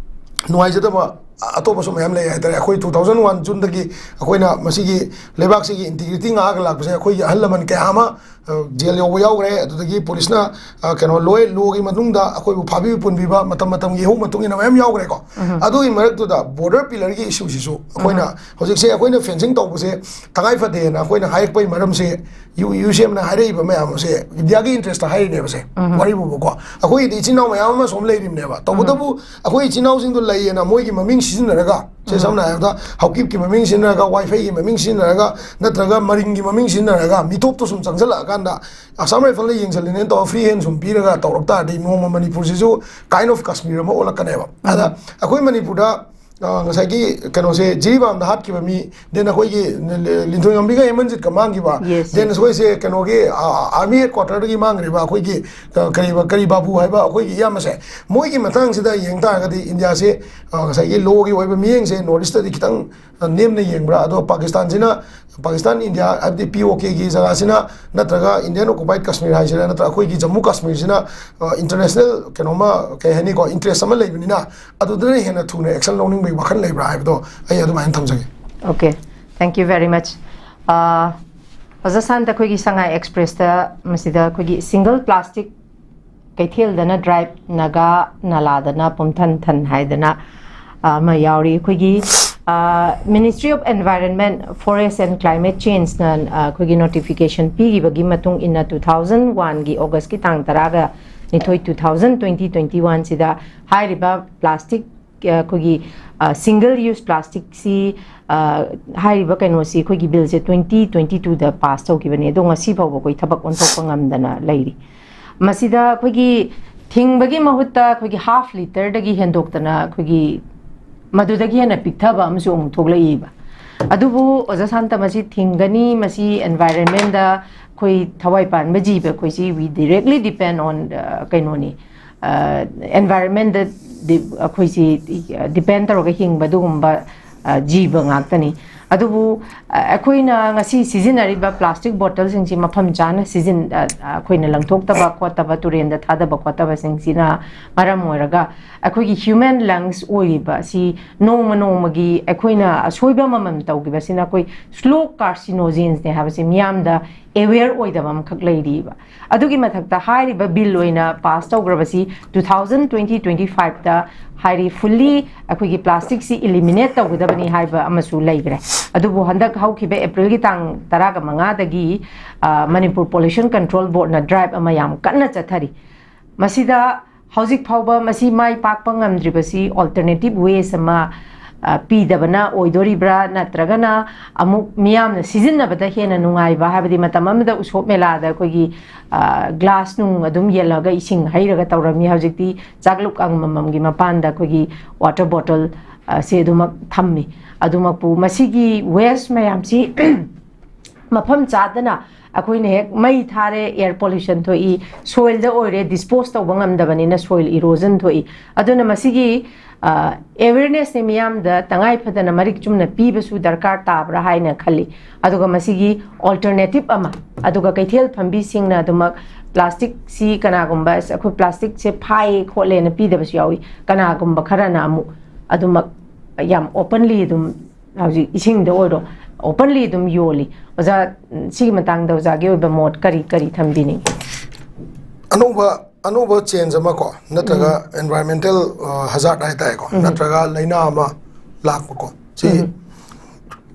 ꯅꯨꯡꯉꯥꯏꯖꯗꯕ ꯑꯇꯣꯞꯄꯁꯨ ꯃꯌꯥꯝ ꯂꯩ ꯍꯥꯏꯇꯥꯔꯦ꯫ ꯑꯩꯈꯣꯏ two thousand one June ꯗꯒꯤ ꯑꯩꯈꯣꯏꯅ ꯃꯁꯤꯒꯤ ꯂꯩꯕꯥꯛꯁꯤꯒꯤ integrity ꯉꯥꯛꯑꯒ ꯂꯥꯛꯄꯁꯦ, ꯑꯩꯈꯣꯏꯒꯤ ꯑꯍꯜ ꯂꯃꯟ ꯀꯌꯥ ꯑꯃ, ꯑ, ꯖꯦꯜ ꯌꯧꯕ ꯌꯥꯎꯈ꯭ꯔꯦ꯫ ꯑꯗꯨꯗꯒꯤ ꯄꯨꯂꯤꯁꯅ, ꯑ, ꯀꯩꯅꯣ, ꯂꯣꯏ ꯂꯣꯒꯤ ꯃꯇꯨꯡꯗ ꯑꯩꯈꯣꯏꯕꯨ ꯐꯥꯕꯤꯕ ꯄꯨꯟꯕꯤꯕ ꯃꯇꯝ ꯃꯇꯝꯒꯤ ꯏꯍꯧ ꯃꯇꯨꯡ ꯏꯟꯅ ꯃꯌꯥꯝ ꯌꯥꯎꯈ꯭ꯔꯦꯀꯣ꯫ ꯑꯗꯨꯒꯤ ꯃꯔꯛꯇꯨꯗ border pillar ꯒꯤ issue ꯁꯤꯁꯨ ꯑꯩꯈꯣꯏꯅ ꯍꯧꯖꯤꯛꯁꯦ ꯑꯩꯈꯣꯏꯅ fencing ꯇꯧꯕꯁꯦ ꯇꯉꯥꯏ ꯐꯗꯦꯅ ꯑꯩꯈꯣꯏꯅ ꯍꯥꯏꯔꯛꯄꯒꯤ ꯃꯔꯝꯁꯦ, ꯌꯨ, ꯌꯨ ꯁꯤ ꯑꯦꯝꯅ ꯍꯥꯏꯔꯛꯏꯕ ꯃꯌꯥꯝ ꯑꯁꯦ ꯏꯟꯗꯤꯌꯥꯒꯤ interest ꯇ ꯍꯥꯏꯔꯤꯅꯦꯕꯁꯦ꯫ ꯋꯥꯔꯤꯕꯨꯕꯀꯣ, ꯑꯩꯈꯣꯏꯒꯤꯗꯤ ꯏꯆꯤꯟ ꯏꯅꯥꯎ ꯃꯌꯥꯝ ꯑꯃ ꯁꯣꯝ ꯂꯩꯔꯤꯕꯅꯦꯕ꯫ ꯇꯧꯕꯇꯕꯨ ꯑꯩꯈꯣꯏ ꯏꯆꯤꯟ ꯏꯅꯥꯎꯁꯤꯡꯗꯣ ꯂꯩꯌꯦꯅ ꯃꯣꯏꯒꯤ ꯃꯃꯤꯡ ꯁꯤꯖꯤꯟꯅꯔꯒ, ꯁꯦ ꯁꯝꯅ ꯍꯥꯏꯔꯕꯗ ꯍꯥꯎꯀꯤꯞꯀꯤ ꯃꯃꯤꯡ ꯁꯤꯖꯤꯟꯅꯔꯒ, ꯋꯥꯏꯐꯩꯒꯤ ꯃꯃꯤꯡ ꯁꯤꯖꯤꯟꯅꯔꯒ, ꯅꯠꯇ꯭ꯔꯒ ꯃꯔꯤꯡꯒꯤ ꯃꯃꯤꯡ ꯁꯤꯖꯤꯟꯅꯔꯒ ꯃꯤꯇꯣꯞꯇꯣ ꯁꯨꯝ ꯆꯪꯁꯤꯜꯂꯛꯑꯀꯥꯟꯗ, Assam Rifle ꯅ ꯌꯦꯡꯁꯤꯜꯂꯤꯅꯦꯅ ꯇꯧꯔ free hand ꯁꯨꯝ ꯄꯤꯔꯒ ꯇꯧꯔꯛ ꯇꯥꯔꯗꯤ, ꯅꯣꯡꯃ ꯃꯅꯤꯄꯨꯔꯁꯤꯁꯨ kind of ꯀꯥꯁꯃꯤꯔ ꯑꯃ ꯑꯣꯜꯂꯛꯀꯅꯦꯕ꯫ ꯑꯗ ꯑꯩꯈꯣꯏ ꯃꯅꯤꯄꯨꯔꯗ ꯑ, ꯉꯁꯥꯏꯒꯤ ꯀꯩꯅꯣꯁꯦ, ꯖꯤꯔꯤꯕꯥꯝꯗ ꯍꯥꯠꯈꯤꯕ ꯃꯤ, then ꯑꯩꯈꯣꯏꯒꯤ ꯂꯤ-, ꯂꯤ-, ꯂꯤꯟꯊꯣꯏꯉꯝꯕꯤꯒ ꯍꯦꯃꯟꯖꯤꯠꯀ ꯃꯥꯡꯈꯤꯕ, Yes, then yes. ꯑꯩꯈꯣꯏꯁꯦ ꯀꯩꯅꯣꯒꯤ, ꯑ, army headquarter ꯗꯒꯤ ꯃꯥꯡꯈ꯭ꯔꯤꯕ ꯑꯩꯈꯣꯏꯒꯤ, ꯀ-, ꯀꯔꯤꯕ, ꯀꯔꯤ ꯕꯥꯕꯨ ꯍꯥꯏꯕ ꯑꯩꯈꯣꯏꯒꯤ ꯏꯌꯥꯝꯕꯁꯦ, ꯃꯣꯏꯒꯤ ꯃꯇꯥꯡꯁꯤꯗ ꯌꯦꯡ ꯇꯥꯔꯒꯗꯤ ꯏꯟꯗꯤꯌꯥꯁꯦ, ꯑ, ꯉꯁꯥꯏꯒꯤ ꯂꯣꯒꯤ ꯑꯣꯏꯕ ꯃꯤꯠꯌꯦꯡꯁꯦ North East ꯇꯗꯤ ꯈꯤꯇꯪ, ꯑ, ꯅꯦꯝꯅ ꯌꯦꯡꯕ꯭ꯔꯥ? ꯑꯗꯣ ꯄꯥꯀꯤꯁꯇꯥꯟꯁꯤꯅ, ꯄꯥꯀꯤꯁꯇꯥꯟ, ꯏꯟꯗꯤꯌꯥ ꯍꯥꯏꯕꯗꯤ ꯄꯤ ꯑꯣ ꯀꯦꯒꯤ ꯖꯒꯥꯁꯤꯅ, ꯅꯠꯇ꯭ꯔꯒ Indian occupied Kashmir ꯍꯥꯏꯁꯤꯔꯥ, ꯅꯠꯇ꯭ꯔꯒ ꯑꯩꯈꯣꯏꯒꯤ ꯖꯝꯃꯨ ꯀꯥꯁꯃꯤꯔꯁꯤꯅ, ꯑ, international ꯀꯩꯅꯣꯝꯃ, ꯀꯩ ꯍꯥꯏꯅꯤꯀꯣ, interest ꯑꯃ ꯂꯩꯕꯅꯤꯅ, ꯑꯗꯨꯗꯅ ꯍꯦꯟꯅ ꯊꯨꯅ action ꯂꯧꯅꯤꯡꯕꯒꯤ ꯋꯥꯈꯜ ꯂꯩꯕ꯭ꯔꯥ ꯍꯥꯏꯕꯗꯣ ꯑꯩ ꯑꯗꯨꯃꯥꯏꯅ ꯊꯝꯖꯒꯦ꯫ Okay, thank you very much. ꯑꯥ, ꯑꯣꯖꯥ ꯁꯥꯟꯇ, ꯑꯩꯈꯣꯏꯒꯤ ꯁꯉꯥꯏ ꯑꯦꯛꯁꯄ꯭ꯔꯦꯁꯇ ꯃꯁꯤꯗ ꯑꯩꯈꯣꯏꯒꯤ single plastic ꯀꯩꯊꯦꯜꯗꯅ drive, ꯅꯥꯒꯥ ꯅꯥꯂꯥꯗꯅ ꯄꯨꯝꯊꯟ ꯊꯟ ꯍꯥꯏꯗꯅ, ꯑꯥ, ꯑꯃ ꯌꯥꯎꯔꯤ꯫ ꯑꯩꯈꯣꯏꯒꯤ, ꯑꯥ, Ministry of Environment, Forest and Climate Change ꯅ, ꯑꯥ, ꯑꯩꯈꯣꯏꯒꯤ notification ꯄꯤꯈꯤꯕꯒꯤ ꯃꯇꯨꯡ ꯏꯟꯅ, two thousand one ꯒꯤ August ꯀꯤ ꯇꯥꯡ ꯇꯔꯥꯒ ꯅꯤꯊꯣꯏ, two thousand twenty, twenty-one ꯁꯤꯗ ꯍꯥꯏꯔꯤꯕ plastic ꯑꯩꯈꯣꯏꯒꯤ ꯁꯤꯡꯒꯜ ꯌꯨꯁ ꯄ꯭ꯂꯥꯁꯇꯤꯛꯁꯤ, ꯍꯥꯏꯔꯤꯕ ꯀꯩꯅꯣꯁꯤ, ꯑꯩꯈꯣꯏꯒꯤ ꯕꯤꯜꯁꯦ ꯇ꯭ꯋꯦꯟꯇꯤ ꯇ꯭ꯋꯦꯟꯇꯤ ꯇꯨꯗ ꯄꯥꯁ ꯇꯧꯈꯤꯕꯅꯦ, ꯑꯗꯣ ꯉꯁꯤ ꯐꯥꯎꯕ ꯑꯩꯈꯣꯏ ꯊꯕꯛ ꯑꯣꯟꯊꯣꯛꯄ ꯉꯝꯗꯅ ꯂꯩꯔꯤ꯫ ꯃꯁꯤꯗ ꯑꯩꯈꯣꯏꯒꯤ ꯊꯤꯡꯕꯒꯤ ꯃꯍꯨꯠꯇ ꯑꯩꯈꯣꯏꯒꯤ ꯍꯥꯐ ꯂꯤꯇꯔꯗꯒꯤ ꯍꯦꯟꯗꯣꯛꯇꯅ ꯑꯩꯈꯣꯏꯒꯤ ꯃꯗꯨꯗꯒꯤ ꯍꯦꯟꯅ ꯄꯤꯛꯊꯕ ꯑꯃꯁꯨ ꯑꯃꯨꯛ ꯊꯣꯛꯂꯛꯏꯕ꯫ ꯑꯗꯨꯕꯨ ꯑꯣꯖꯥ ꯁꯥꯟꯇ, ꯃꯁꯤ ꯊꯤꯡꯒꯅꯤ, ꯃꯁꯤ ꯑꯦꯟꯚꯥꯏꯔꯟꯃꯦꯟꯗ ꯑꯩꯈꯣꯏ ꯊꯋꯥꯏ ꯄꯥꯟꯕ ꯖꯤꯕ ꯑꯩꯈꯣꯏꯁꯤ, we directly depend on, ꯑ, ꯀꯩꯅꯣꯅꯤ, ꯑꯦꯟꯚꯥꯏꯔꯟꯃꯦꯟꯗ ꯑꯩꯈꯣꯏꯁꯤ ꯗꯤꯄꯦꯟ ꯇꯧꯔꯒ ꯍꯤꯡꯕ ꯑꯗꯨꯒꯨꯝꯕ, ꯑ, ꯖꯤꯕ ꯉꯥꯛꯇꯅꯤ꯫ ꯑꯗꯨꯕꯨ, ꯑ, ꯑꯩꯈꯣꯏꯅ ꯉꯁꯤ ꯁꯤꯖꯤꯟꯅꯔꯤꯕ ꯄ꯭ꯂꯥꯁꯇꯤꯛ ꯕꯣꯇꯜꯁꯤꯡꯁꯤ ꯃꯐꯝ ꯆꯥꯅ ꯁꯤꯖꯤꯟ-, ꯑ, ꯑꯩꯈꯣꯏꯅ ꯂꯪꯊꯣꯛꯇꯕ ꯈꯣꯠꯇꯕ, ꯇꯨꯔꯦꯟꯗ ꯊꯥꯗꯕ ꯈꯣꯠꯇꯕꯁꯤꯡꯁꯤꯅ ꯃꯔꯝ ꯑꯣꯏꯔꯒ ꯑꯩꯈꯣꯏꯒꯤ ꯍ꯭ꯌꯨꯃꯦꯟ ꯂꯪꯁ ꯑꯣꯏꯔꯤꯕ ꯑꯁꯤ ꯅꯣꯡꯃ ꯅꯣꯡꯃꯒꯤ ꯑꯩꯈꯣꯏꯅ ꯑꯁꯣꯏꯕ ꯑꯃꯃꯝ ꯇꯧꯈꯤꯕꯁꯤꯅ ꯑꯩꯈꯣꯏ ꯁ꯭ꯂꯣ ꯀꯥꯔꯁꯤꯅꯣꯖꯦꯟꯁꯅꯦ ꯍꯥꯏꯕꯁꯤ ꯃꯤꯌꯥꯝꯗ ꯑꯦꯋꯦꯌꯔ ꯑꯣꯏꯗꯕ ꯑꯃꯈꯛ ꯂꯩꯔꯤꯕ꯫ ꯑꯗꯨꯒꯤ ꯃꯊꯛꯇ ꯍꯥꯏꯔꯤꯕ ꯕꯤꯜ ꯑꯣꯏꯅ ꯄꯥꯁ ꯇꯧꯈ꯭ꯔꯕꯁꯤ ꯇꯨ ꯊꯥꯎꯖꯟ ꯇ꯭ꯋꯦꯟꯇꯤ ꯇ꯭ꯋꯦꯟꯇꯤ ꯐꯥꯏꯚꯇ ꯍꯥꯏꯗꯤ ꯐꯨꯜꯂꯤ ꯑꯩꯈꯣꯏꯒꯤ ꯄ꯭ꯂꯥꯁꯇꯤꯛꯁꯤ ꯏꯂꯤꯃꯤꯅꯦꯠ ꯇꯧꯒꯗꯕꯅꯤ ꯍꯥꯏꯕ ꯑꯃꯁꯨ ꯂꯩꯈ꯭ꯔꯦ꯫ ꯑꯗꯨꯕꯨ ꯍꯟꯗꯛ ꯍꯧꯈꯤꯕ ꯑꯦꯄ꯭ꯔꯤꯜꯒꯤ ꯇꯥꯡ ꯇꯔꯥꯒ ꯃꯉꯥꯗꯒꯤ, ꯑ, ꯃꯅꯤꯄꯨꯔ ꯄꯣꯂꯨꯁꯟ ꯀꯟꯇ꯭ꯔꯣꯜ ꯕꯣꯔꯗꯅ ꯗ꯭ꯔꯥꯏꯕ ꯑꯃ ꯌꯥꯝ ꯀꯟꯅ ꯆꯠꯊꯔꯤ꯫ ꯃꯁꯤꯗ ꯍꯧꯖꯤꯛ ꯐꯥꯎꯕ ꯃꯁꯤ ꯃꯥꯏ ꯄꯥꯛꯄ ꯉꯝꯗ꯭ꯔꯤꯕꯁꯤ ꯑꯣꯜꯇꯔꯅꯦꯇꯤꯞ ꯋꯦꯁ ꯑꯃ, ꯑ, ꯄꯤꯗꯕꯅ ꯑꯣꯏꯗꯣꯔꯤꯕ꯭ꯔꯥ, ꯅꯠꯇ꯭ꯔꯒꯅ ꯑꯃꯨꯛ ꯃꯤꯌꯥꯝꯅ ꯁꯤꯖꯤꯟꯅꯕꯗ ꯍꯦꯟꯅ ꯅꯨꯡꯉꯥꯏꯕ, ꯍꯥꯏꯕꯗꯤ ꯃꯇꯝ ꯑꯃꯗ ꯎꯁꯣꯞ ꯃꯦꯂꯥꯗ ꯑꯩꯈꯣꯏꯒꯤ, ꯑ, ꯒ꯭ꯂꯥꯁ ꯅꯨꯡ ꯑꯗꯨꯝ ꯌꯦꯜꯂꯒ ꯏꯁꯤꯡ ꯍꯩꯔꯒ ꯇꯧꯔꯝꯃꯤ꯫ ꯍꯧꯖꯤꯛꯇꯤ ꯆꯥꯛꯂꯨꯛ ꯑꯃꯃꯝꯒꯤ ꯃꯄꯥꯟꯗ ꯑꯩꯈꯣꯏꯒꯤ ꯋꯥꯇꯔ ꯕꯣꯇꯜ, ꯑ, ꯁꯦ ꯑꯗꯨꯃꯛ ꯊꯝꯃꯤ꯫ ꯑꯗꯨꯃꯛꯄꯨ ꯃꯁꯤꯒꯤ ꯋꯦꯁ ꯃꯌꯥꯝꯁꯤ ꯃꯐꯝ ꯆꯥꯗꯅ ꯑꯩꯈꯣꯏꯅ ꯍꯦꯛ ꯃꯩ ꯊꯥꯔꯦ, ꯑꯦꯌꯔ ꯄꯣꯂꯨꯁꯟ ꯊꯣꯛꯏ, ꯁꯣꯏꯜꯗ ꯑꯣꯏꯔꯦ, ꯗꯤꯁꯄꯣꯁ ꯇꯧꯕ ꯉꯝꯗꯕꯅꯤꯅ ꯁꯣꯏꯜ ꯏꯔꯣꯖꯟ ꯊꯣꯛꯏ꯫ ꯑꯗꯨꯅ ꯃꯁꯤꯒꯤ, ꯑ, ꯑꯦꯋꯦꯔꯅꯦꯁꯁꯦ ꯃꯤꯌꯥꯝꯗ ꯇꯉꯥꯏ ꯐꯗꯅ ꯃꯔꯤꯛ ꯆꯨꯝꯅ ꯄꯤꯕꯁꯨ ꯗꯔꯀꯥꯔ ꯇꯥꯕ꯭ꯔꯥ ꯍꯥꯏꯅ ꯈꯜꯂꯤ꯫ ꯑꯗꯨꯒ ꯃꯁꯤꯒꯤ ꯑꯣꯜꯇꯔꯅꯦꯇꯤꯞ ꯑꯃ, ꯑꯗꯨꯒ ꯀꯩꯊꯦꯜ ꯐꯝꯕꯤꯁꯤꯡꯅ ꯑꯗꯨꯃꯛ ꯄ꯭ꯂꯥꯁꯇꯤꯛꯁꯤ ꯀꯅꯥꯒꯨꯝꯕ, "ꯑꯁ, ꯑꯩꯈꯣꯏ ꯄ꯭ꯂꯥꯁꯇꯤꯛꯁꯦ ꯐꯥꯏꯌꯦ ꯈꯣꯠꯂꯦꯅ" ꯄꯤꯗꯕꯁꯨ ꯌꯥꯎꯏ꯫ ꯀꯅꯥꯒꯨꯝꯕ ꯈꯔꯅ ꯑꯃꯨꯛ ꯑꯗꯨꯃꯛ ꯌꯥꯝ ꯑꯣꯄꯟꯂꯤ ꯑꯗꯨꯝ ꯍꯧꯖꯤꯛ ꯏꯁꯤꯡꯗ ꯑꯣꯏꯔꯣ, ꯑꯣꯄꯟꯂꯤ ꯑꯗꯨꯝ ꯌꯣꯜꯂꯤ꯫ ꯑꯣꯖꯥ, ꯎꯝ, ꯁꯤꯒꯤ ꯃꯇꯥꯡꯗ ꯑꯣꯖꯥꯒꯤ ꯑꯣꯏꯕ ꯃꯣꯠ ꯀꯔꯤ ꯀꯔꯤ ꯊꯝꯕꯤꯅꯤꯡꯉꯤ? ꯑꯅꯧꯕ, ꯑꯅꯧꯕ ꯆꯦꯟꯖ ꯑꯃ ꯀꯣ, ꯅꯠꯇ꯭ꯔꯒ ꯎꯝ꯫ ꯑꯦꯟꯚꯥꯏꯔꯟꯃꯦꯟꯇꯦꯜ, ꯑ, ꯍꯖꯥꯔꯠ ꯍꯥꯏꯇꯥꯔꯦꯀꯣ, ꯎꯝ꯫ ꯅꯠꯇ꯭ꯔꯒ ꯂꯥꯏꯅꯥ ꯑꯃ ꯂꯥꯛꯄꯀꯣ, ꯁꯤ ꯎꯝ꯫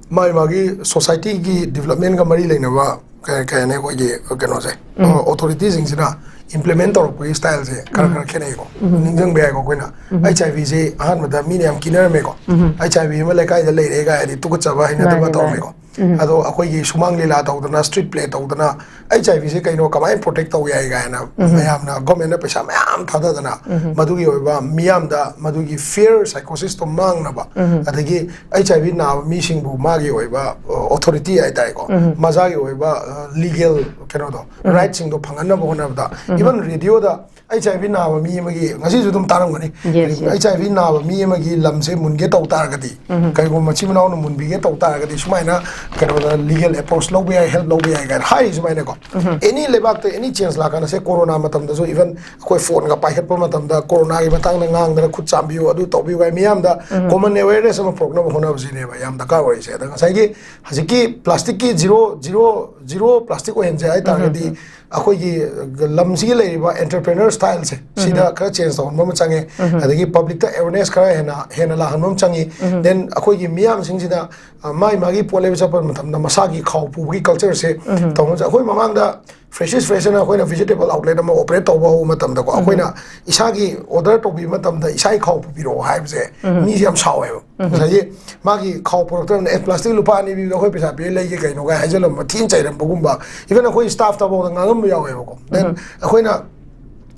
ꯃꯥꯒꯤ ꯃꯥꯒꯤ ꯁꯣꯁꯥꯏꯇꯤꯒꯤ ꯗꯤꯕꯂꯞꯃꯦꯟꯒ ꯃꯔꯤ ꯂꯩꯅꯕ ꯀꯩ, ꯀꯩ ꯍꯥꯏꯅꯤ, ꯑꯩꯈꯣꯏꯒꯤ ꯀꯩꯅꯣꯁꯦ, ꯎꯝ꯫ ꯑ, ꯑꯣꯊꯣꯔꯤꯇꯤꯁꯤꯡꯁꯤꯅ implement ꯇꯧꯔꯛꯄꯒꯤ styleꯁꯦ ꯈꯔ ꯈꯔ ꯈꯦꯠꯅꯩꯀꯣ꯫ ꯅꯤꯡꯁꯤꯡꯕ ꯌꯥꯏꯀꯣ, ꯑꯩꯈꯣꯏꯅ HIV ꯁꯦ ꯑꯍꯥꯟꯕꯗ ꯃꯤꯅ ꯌꯥꯝ ꯀꯤꯅꯔꯝꯃꯦꯀꯣ꯫ HIV ꯑꯃ ꯂꯩꯀꯥꯏꯗ ꯂꯩꯔꯦ ꯀꯥꯏꯗꯤ ꯇꯨꯀꯠꯆꯕ ꯍꯩꯅꯗꯕ ꯃꯥꯅꯦ, ꯃꯥꯅꯦ꯫ ꯇꯧꯔꯝꯃꯦꯀꯣ꯫ ꯑꯗꯣ ꯑꯩꯈꯣꯏꯒꯤ ꯁꯨꯃꯥꯡ ꯂꯤꯂꯥ ꯇꯧꯗꯅ, street play ꯇꯧꯗꯅ, HIV ꯁꯦ ꯀꯩꯅꯣ, ꯀꯃꯥꯏꯅ protect ꯇꯧ ꯌꯥꯏ ꯀꯥꯏꯅ ꯃꯌꯥꯝꯅ, government ꯅ ꯄꯩꯁꯥ ꯃꯌꯥꯝ ꯊꯥꯗꯗꯅ, ꯃꯗꯨꯒꯤ ꯑꯣꯏꯕ ꯃꯤꯌꯥꯝꯗ ꯃꯗꯨꯒꯤ fear psychosis ꯇꯣ ꯃꯥꯡꯅꯕ, ꯑꯗꯒꯤ HIV ꯅꯥꯕ ꯃꯤꯁꯤꯡꯕꯨ ꯃꯥꯒꯤ ꯑꯣꯏꯕ, ꯑ, authority ꯍꯥꯏꯇꯥꯔꯦꯀꯣ, ꯃꯁꯥꯒꯤ ꯑꯣꯏꯕ, ꯑ, legal ꯀꯩꯅꯣꯗꯣ, right ꯁꯤꯡꯗꯣ ꯐꯪꯍꯟꯅꯕ ꯍꯣꯠꯅꯕꯗ, even radio ꯗ HIV ꯅꯥꯕ ꯃꯤ ꯑꯃꯒꯤ, ꯉꯁꯤꯁꯨ ꯑꯗꯨꯝ ꯇꯥꯔꯝꯒꯅꯤ, yes, yes. HIV ꯅꯥꯕ ꯃꯤ ꯑꯃꯒꯤ ꯂꯝꯁꯦ ꯃꯨꯟꯒꯦ ꯇꯧ ꯇꯥꯔꯒꯗꯤ, ꯀꯩꯒꯨꯝꯕ ꯃꯆꯤꯟ ꯃꯅꯥꯎꯅ ꯃꯨꯟꯕꯤꯒꯦ ꯇꯧ ꯇꯥꯔꯒꯗꯤ, ꯁꯨꯃꯥꯏꯅ ꯀꯩꯅꯣꯗ legal approach ꯂꯧꯕ ꯌꯥꯏ, help ꯂꯧꯕ ꯌꯥꯏ ꯀꯥꯏꯅ ꯍꯥꯏꯔꯤ ꯁꯨꯃꯥꯏꯅꯀꯣ꯫ Any ꯂꯩꯕꯥꯛꯇ any change ꯂꯥꯛꯀꯥꯟꯗꯁꯦ, ꯀꯣꯔꯣꯅꯥ ꯃꯇꯝꯗꯁꯨ even ꯑꯩꯈꯣꯏ phone ꯒ ꯄꯥꯏꯈꯠꯄ ꯃꯇꯝꯗ ꯀꯣꯔꯣꯅꯥꯒꯤ ꯃꯇꯥꯡꯗ ꯉꯥꯡꯗꯅ, ꯈꯨꯠ ꯆꯥꯝꯕꯤꯌꯨ, ꯑꯗꯨ ꯇꯧꯕꯤꯌꯨ ꯀꯥꯏ ꯃꯤꯌꯥꯝꯗ common awareness ꯑꯃ ꯄꯨꯔꯛꯅꯕ ꯍꯣꯠꯅꯕꯁꯤꯅꯦꯕ ꯌꯥꯝ ꯗꯔꯀꯥꯔ ꯑꯣꯏꯔꯤꯁꯦ꯫ ꯑꯗ ꯉꯁꯥꯏꯒꯤ ꯍꯧꯖꯤꯛꯀꯤ plastic ꯀꯤ zero, zero, zero plastic ꯑꯣꯏꯍꯟꯁꯦ ꯍꯥꯏ ꯇꯥꯔꯒꯗꯤ, ꯑꯩꯈꯣꯏꯒꯤ ꯂꯝꯁꯤꯒꯤ ꯂꯩꯔꯤꯕ entrepreneur style ꯁꯦ, ꯁꯤꯗ ꯈꯔ change ꯇꯧꯍꯟꯕ ꯑꯃ ꯆꯪꯉꯦ꯫ ꯑꯗꯒꯤ public ꯇ awareness ꯈꯔ ꯍꯦꯟꯅ, ꯍꯦꯟꯅ ꯂꯥꯛꯍꯟꯕ ꯑꯃ ꯆꯪꯉꯤ꯫ Then ꯑꯩꯈꯣꯏꯒꯤ ꯃꯤꯌꯥꯝꯁꯤꯡꯁꯤꯗ, ꯑ, ꯃꯥꯏ ꯃꯥꯒꯤ ꯄꯣꯠ ꯂꯩꯕ ꯆꯠꯄ ꯃꯇꯝꯗ ꯃꯁꯥꯒꯤ ꯈꯥꯎ ꯄꯨꯕꯒꯤ culture ꯁꯦ ꯇꯧꯍꯟꯁꯦ꯫ ꯑꯩꯈꯣꯏ ꯃꯃꯥꯡꯗ Fresh is Fresh ꯑꯅ ꯑꯩꯈꯣꯏꯅ vegetable outlet ꯑꯃ operate ꯇꯧꯕ ꯍꯧꯕ ꯃꯇꯝꯗꯀꯣ, ꯑꯩꯈꯣꯏꯅ ꯏꯁꯥꯒꯤ order ꯇꯧꯕꯤꯕ ꯃꯇꯝꯗ ꯏꯁꯥꯒꯤ ꯈꯥꯎ ꯄꯨꯕꯤꯔꯛꯑꯣ ꯍꯥꯏꯕꯁꯦ ꯃꯤꯁꯦ ꯌꯥꯝ ꯁꯥꯎꯋꯦꯕ꯫ ꯉꯁꯥꯏꯒꯤ ꯃꯥꯒꯤ ꯈꯥꯎ ꯄꯨꯔꯛꯇ꯭ꯔꯕꯅꯤꯅ, "ꯑꯦ, plastic ꯂꯨꯄꯥ ꯑꯅꯤ ꯄꯤꯕꯗꯣ ꯑꯩꯈꯣꯏ ꯄꯩꯁꯥ ꯄꯤꯔ ꯂꯩꯒꯦ ꯀꯩꯅꯣ?" ꯀꯥꯏ ꯍꯥꯏꯖꯜꯂꯝꯕ, ꯊꯤꯅ ꯆꯩꯔꯝꯕꯒꯨꯝꯕ, even ꯑꯩꯈꯣꯏ staff ꯇꯐꯥꯎꯗ ꯉꯥꯡꯉꯝꯕ ꯌꯥꯎꯋꯦꯕꯀꯣ꯫ Then ꯑꯩꯈꯣꯏꯅ,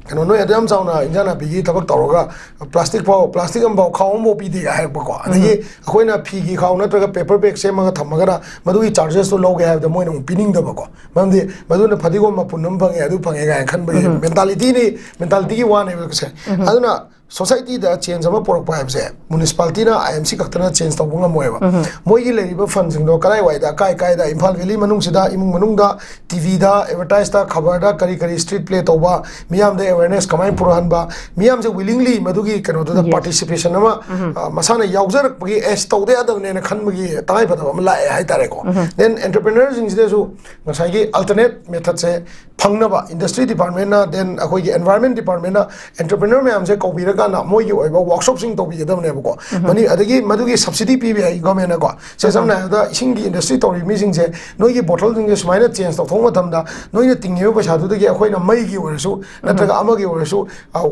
"ꯀꯩꯅꯣ, ꯅꯣꯏ ꯑꯗꯨ ꯌꯥꯝ ꯆꯥꯎꯅ ꯏꯟꯖꯥꯡ ꯅꯥꯄꯤꯒꯤ ꯊꯕꯛ ꯇꯧꯔꯒ plastic ꯐꯥꯎ, plastic ꯑꯃꯐꯥꯎ, ꯈꯥꯎ ꯑꯃꯐꯥꯎ ꯄꯤꯗꯦꯒ" ꯍꯥꯏꯔꯛꯄꯀꯣ꯫ ꯑꯗꯒꯤ ꯑꯩꯈꯣꯏꯅ ꯐꯤꯒꯤ ꯈꯥꯎ ꯅꯠꯇ꯭ꯔꯒ paper bag ꯁꯦꯝꯃꯒ ꯊꯝꯃꯒꯅ ꯃꯗꯨꯒꯤ charges ꯇꯣ ꯂꯧꯒꯦ ꯍꯥꯏꯕꯗ ꯃꯣꯏꯅ ꯑꯃꯨꯛ ꯄꯤꯅꯤꯡꯗꯕꯀꯣ꯫ ꯃꯔꯝꯗꯤ ꯃꯗꯨꯅ ꯐꯗꯤꯒꯣꯝ ꯃꯄꯨꯟ ꯑꯃ ꯐꯪꯉꯦ, ꯑꯗꯨ ꯐꯪꯉꯦ ꯀꯥꯏꯅ ꯈꯟꯕꯒꯤ mentality ꯅꯤ, mentality ꯒꯤ ꯋꯥꯅꯦꯕ ꯁꯦ꯫ ꯑꯗꯨꯅ society ꯗ change ꯑꯃ ꯄꯨꯔꯛꯄ ꯍꯥꯏꯕꯁꯦ municipality ꯅ, IMC ꯈꯛꯇꯅ change ꯇꯧꯕ ꯉꯝꯃꯣꯏꯕ꯫ ꯃꯣꯏꯒꯤ ꯂꯩꯔꯤꯕ fund ꯁꯤꯡꯗꯣ ꯀꯗꯥꯏꯋꯥꯏꯗ, ꯀꯥꯏ ꯀꯥꯏꯗ, ꯏꯝꯐꯥꯜ valley ꯃꯅꯨꯡꯁꯤꯗ, ꯏꯃꯨꯡ ꯃꯅꯨꯡꯗ, TV ꯗ, advertise ꯇ, ꯈꯕꯔꯗ ꯀꯔꯤ ꯀꯔꯤ street play ꯇꯧꯕ, ꯃꯤꯌꯥꯝꯗ awareness ꯀꯃꯥꯏꯅ ꯄꯨꯔꯛꯍꯟꯕ, ꯃꯤꯌꯥꯝꯁꯦ willingly ꯃꯗꯨꯒꯤ ꯀꯩꯅꯣꯗꯨꯗ participation ꯑꯃ, ꯑ, ꯃꯁꯥꯅ ꯌꯥꯎꯖꯔꯛꯄꯒꯤ, "ꯑꯦꯁ, ꯇꯧꯗ ꯌꯥꯗꯕꯅꯦꯅ" ꯈꯟꯕꯒꯤ ꯇꯉꯥꯏꯐꯗꯕ ꯑꯃ ꯂꯥꯛꯑꯦ ꯍꯥꯏꯇꯥꯔꯦꯀꯣ꯫ Then entrepreneur ꯁꯤꯡꯁꯤꯗꯁꯨ ꯉꯁꯥꯏꯒꯤ alternate method ꯁꯦ ꯐꯪꯅꯕ industry department ꯅ, then ꯑꯩꯈꯣꯏꯒꯤ environment department ꯅ entrepreneur ꯃꯌꯥꯝꯁꯦ ꯀꯧꯕꯤꯔꯛ ꯀꯥꯟꯗ ꯃꯣꯏꯒꯤ ꯑꯣꯏꯕ ꯋꯥꯔꯛꯁꯣꯞꯁꯤꯡ ꯇꯧꯕꯤꯒꯗꯕꯅꯦꯕꯀꯣ꯫ ꯃꯅꯤ ꯑꯗꯒꯤ ꯃꯗꯨꯒꯤ ꯁꯕꯁꯤꯗꯤ ꯄꯤꯕ ꯌꯥꯏ ꯒꯣꯔꯃꯦꯟꯅꯀꯣ꯫ ꯁꯦ, ꯁꯝꯅ ꯍꯥꯏꯔꯕꯗ, ꯏꯁꯤꯡꯒꯤ ꯏꯟꯗꯁꯇ꯭ꯔꯤ ꯇꯧꯔꯤ ꯃꯤꯁꯤꯡꯁꯦ, ꯅꯣꯏꯒꯤ ꯕꯣꯇꯜꯁꯤꯡꯁꯦ ꯁꯨꯃꯥꯏꯅ ꯆꯦꯟꯖ ꯇꯧꯊꯣꯛꯄ ꯃꯇꯝꯗ ꯅꯣꯏꯅ ꯇꯤꯡꯉꯤꯕ ꯄꯩꯁꯥꯗꯨꯗꯒꯤ ꯑꯩꯈꯣꯏꯅ ꯃꯩꯒꯤ ꯑꯣꯏꯔꯁꯨ ꯅꯠꯇ꯭ꯔꯒ ꯑꯃꯒꯤ ꯑꯣꯏꯔꯁꯨ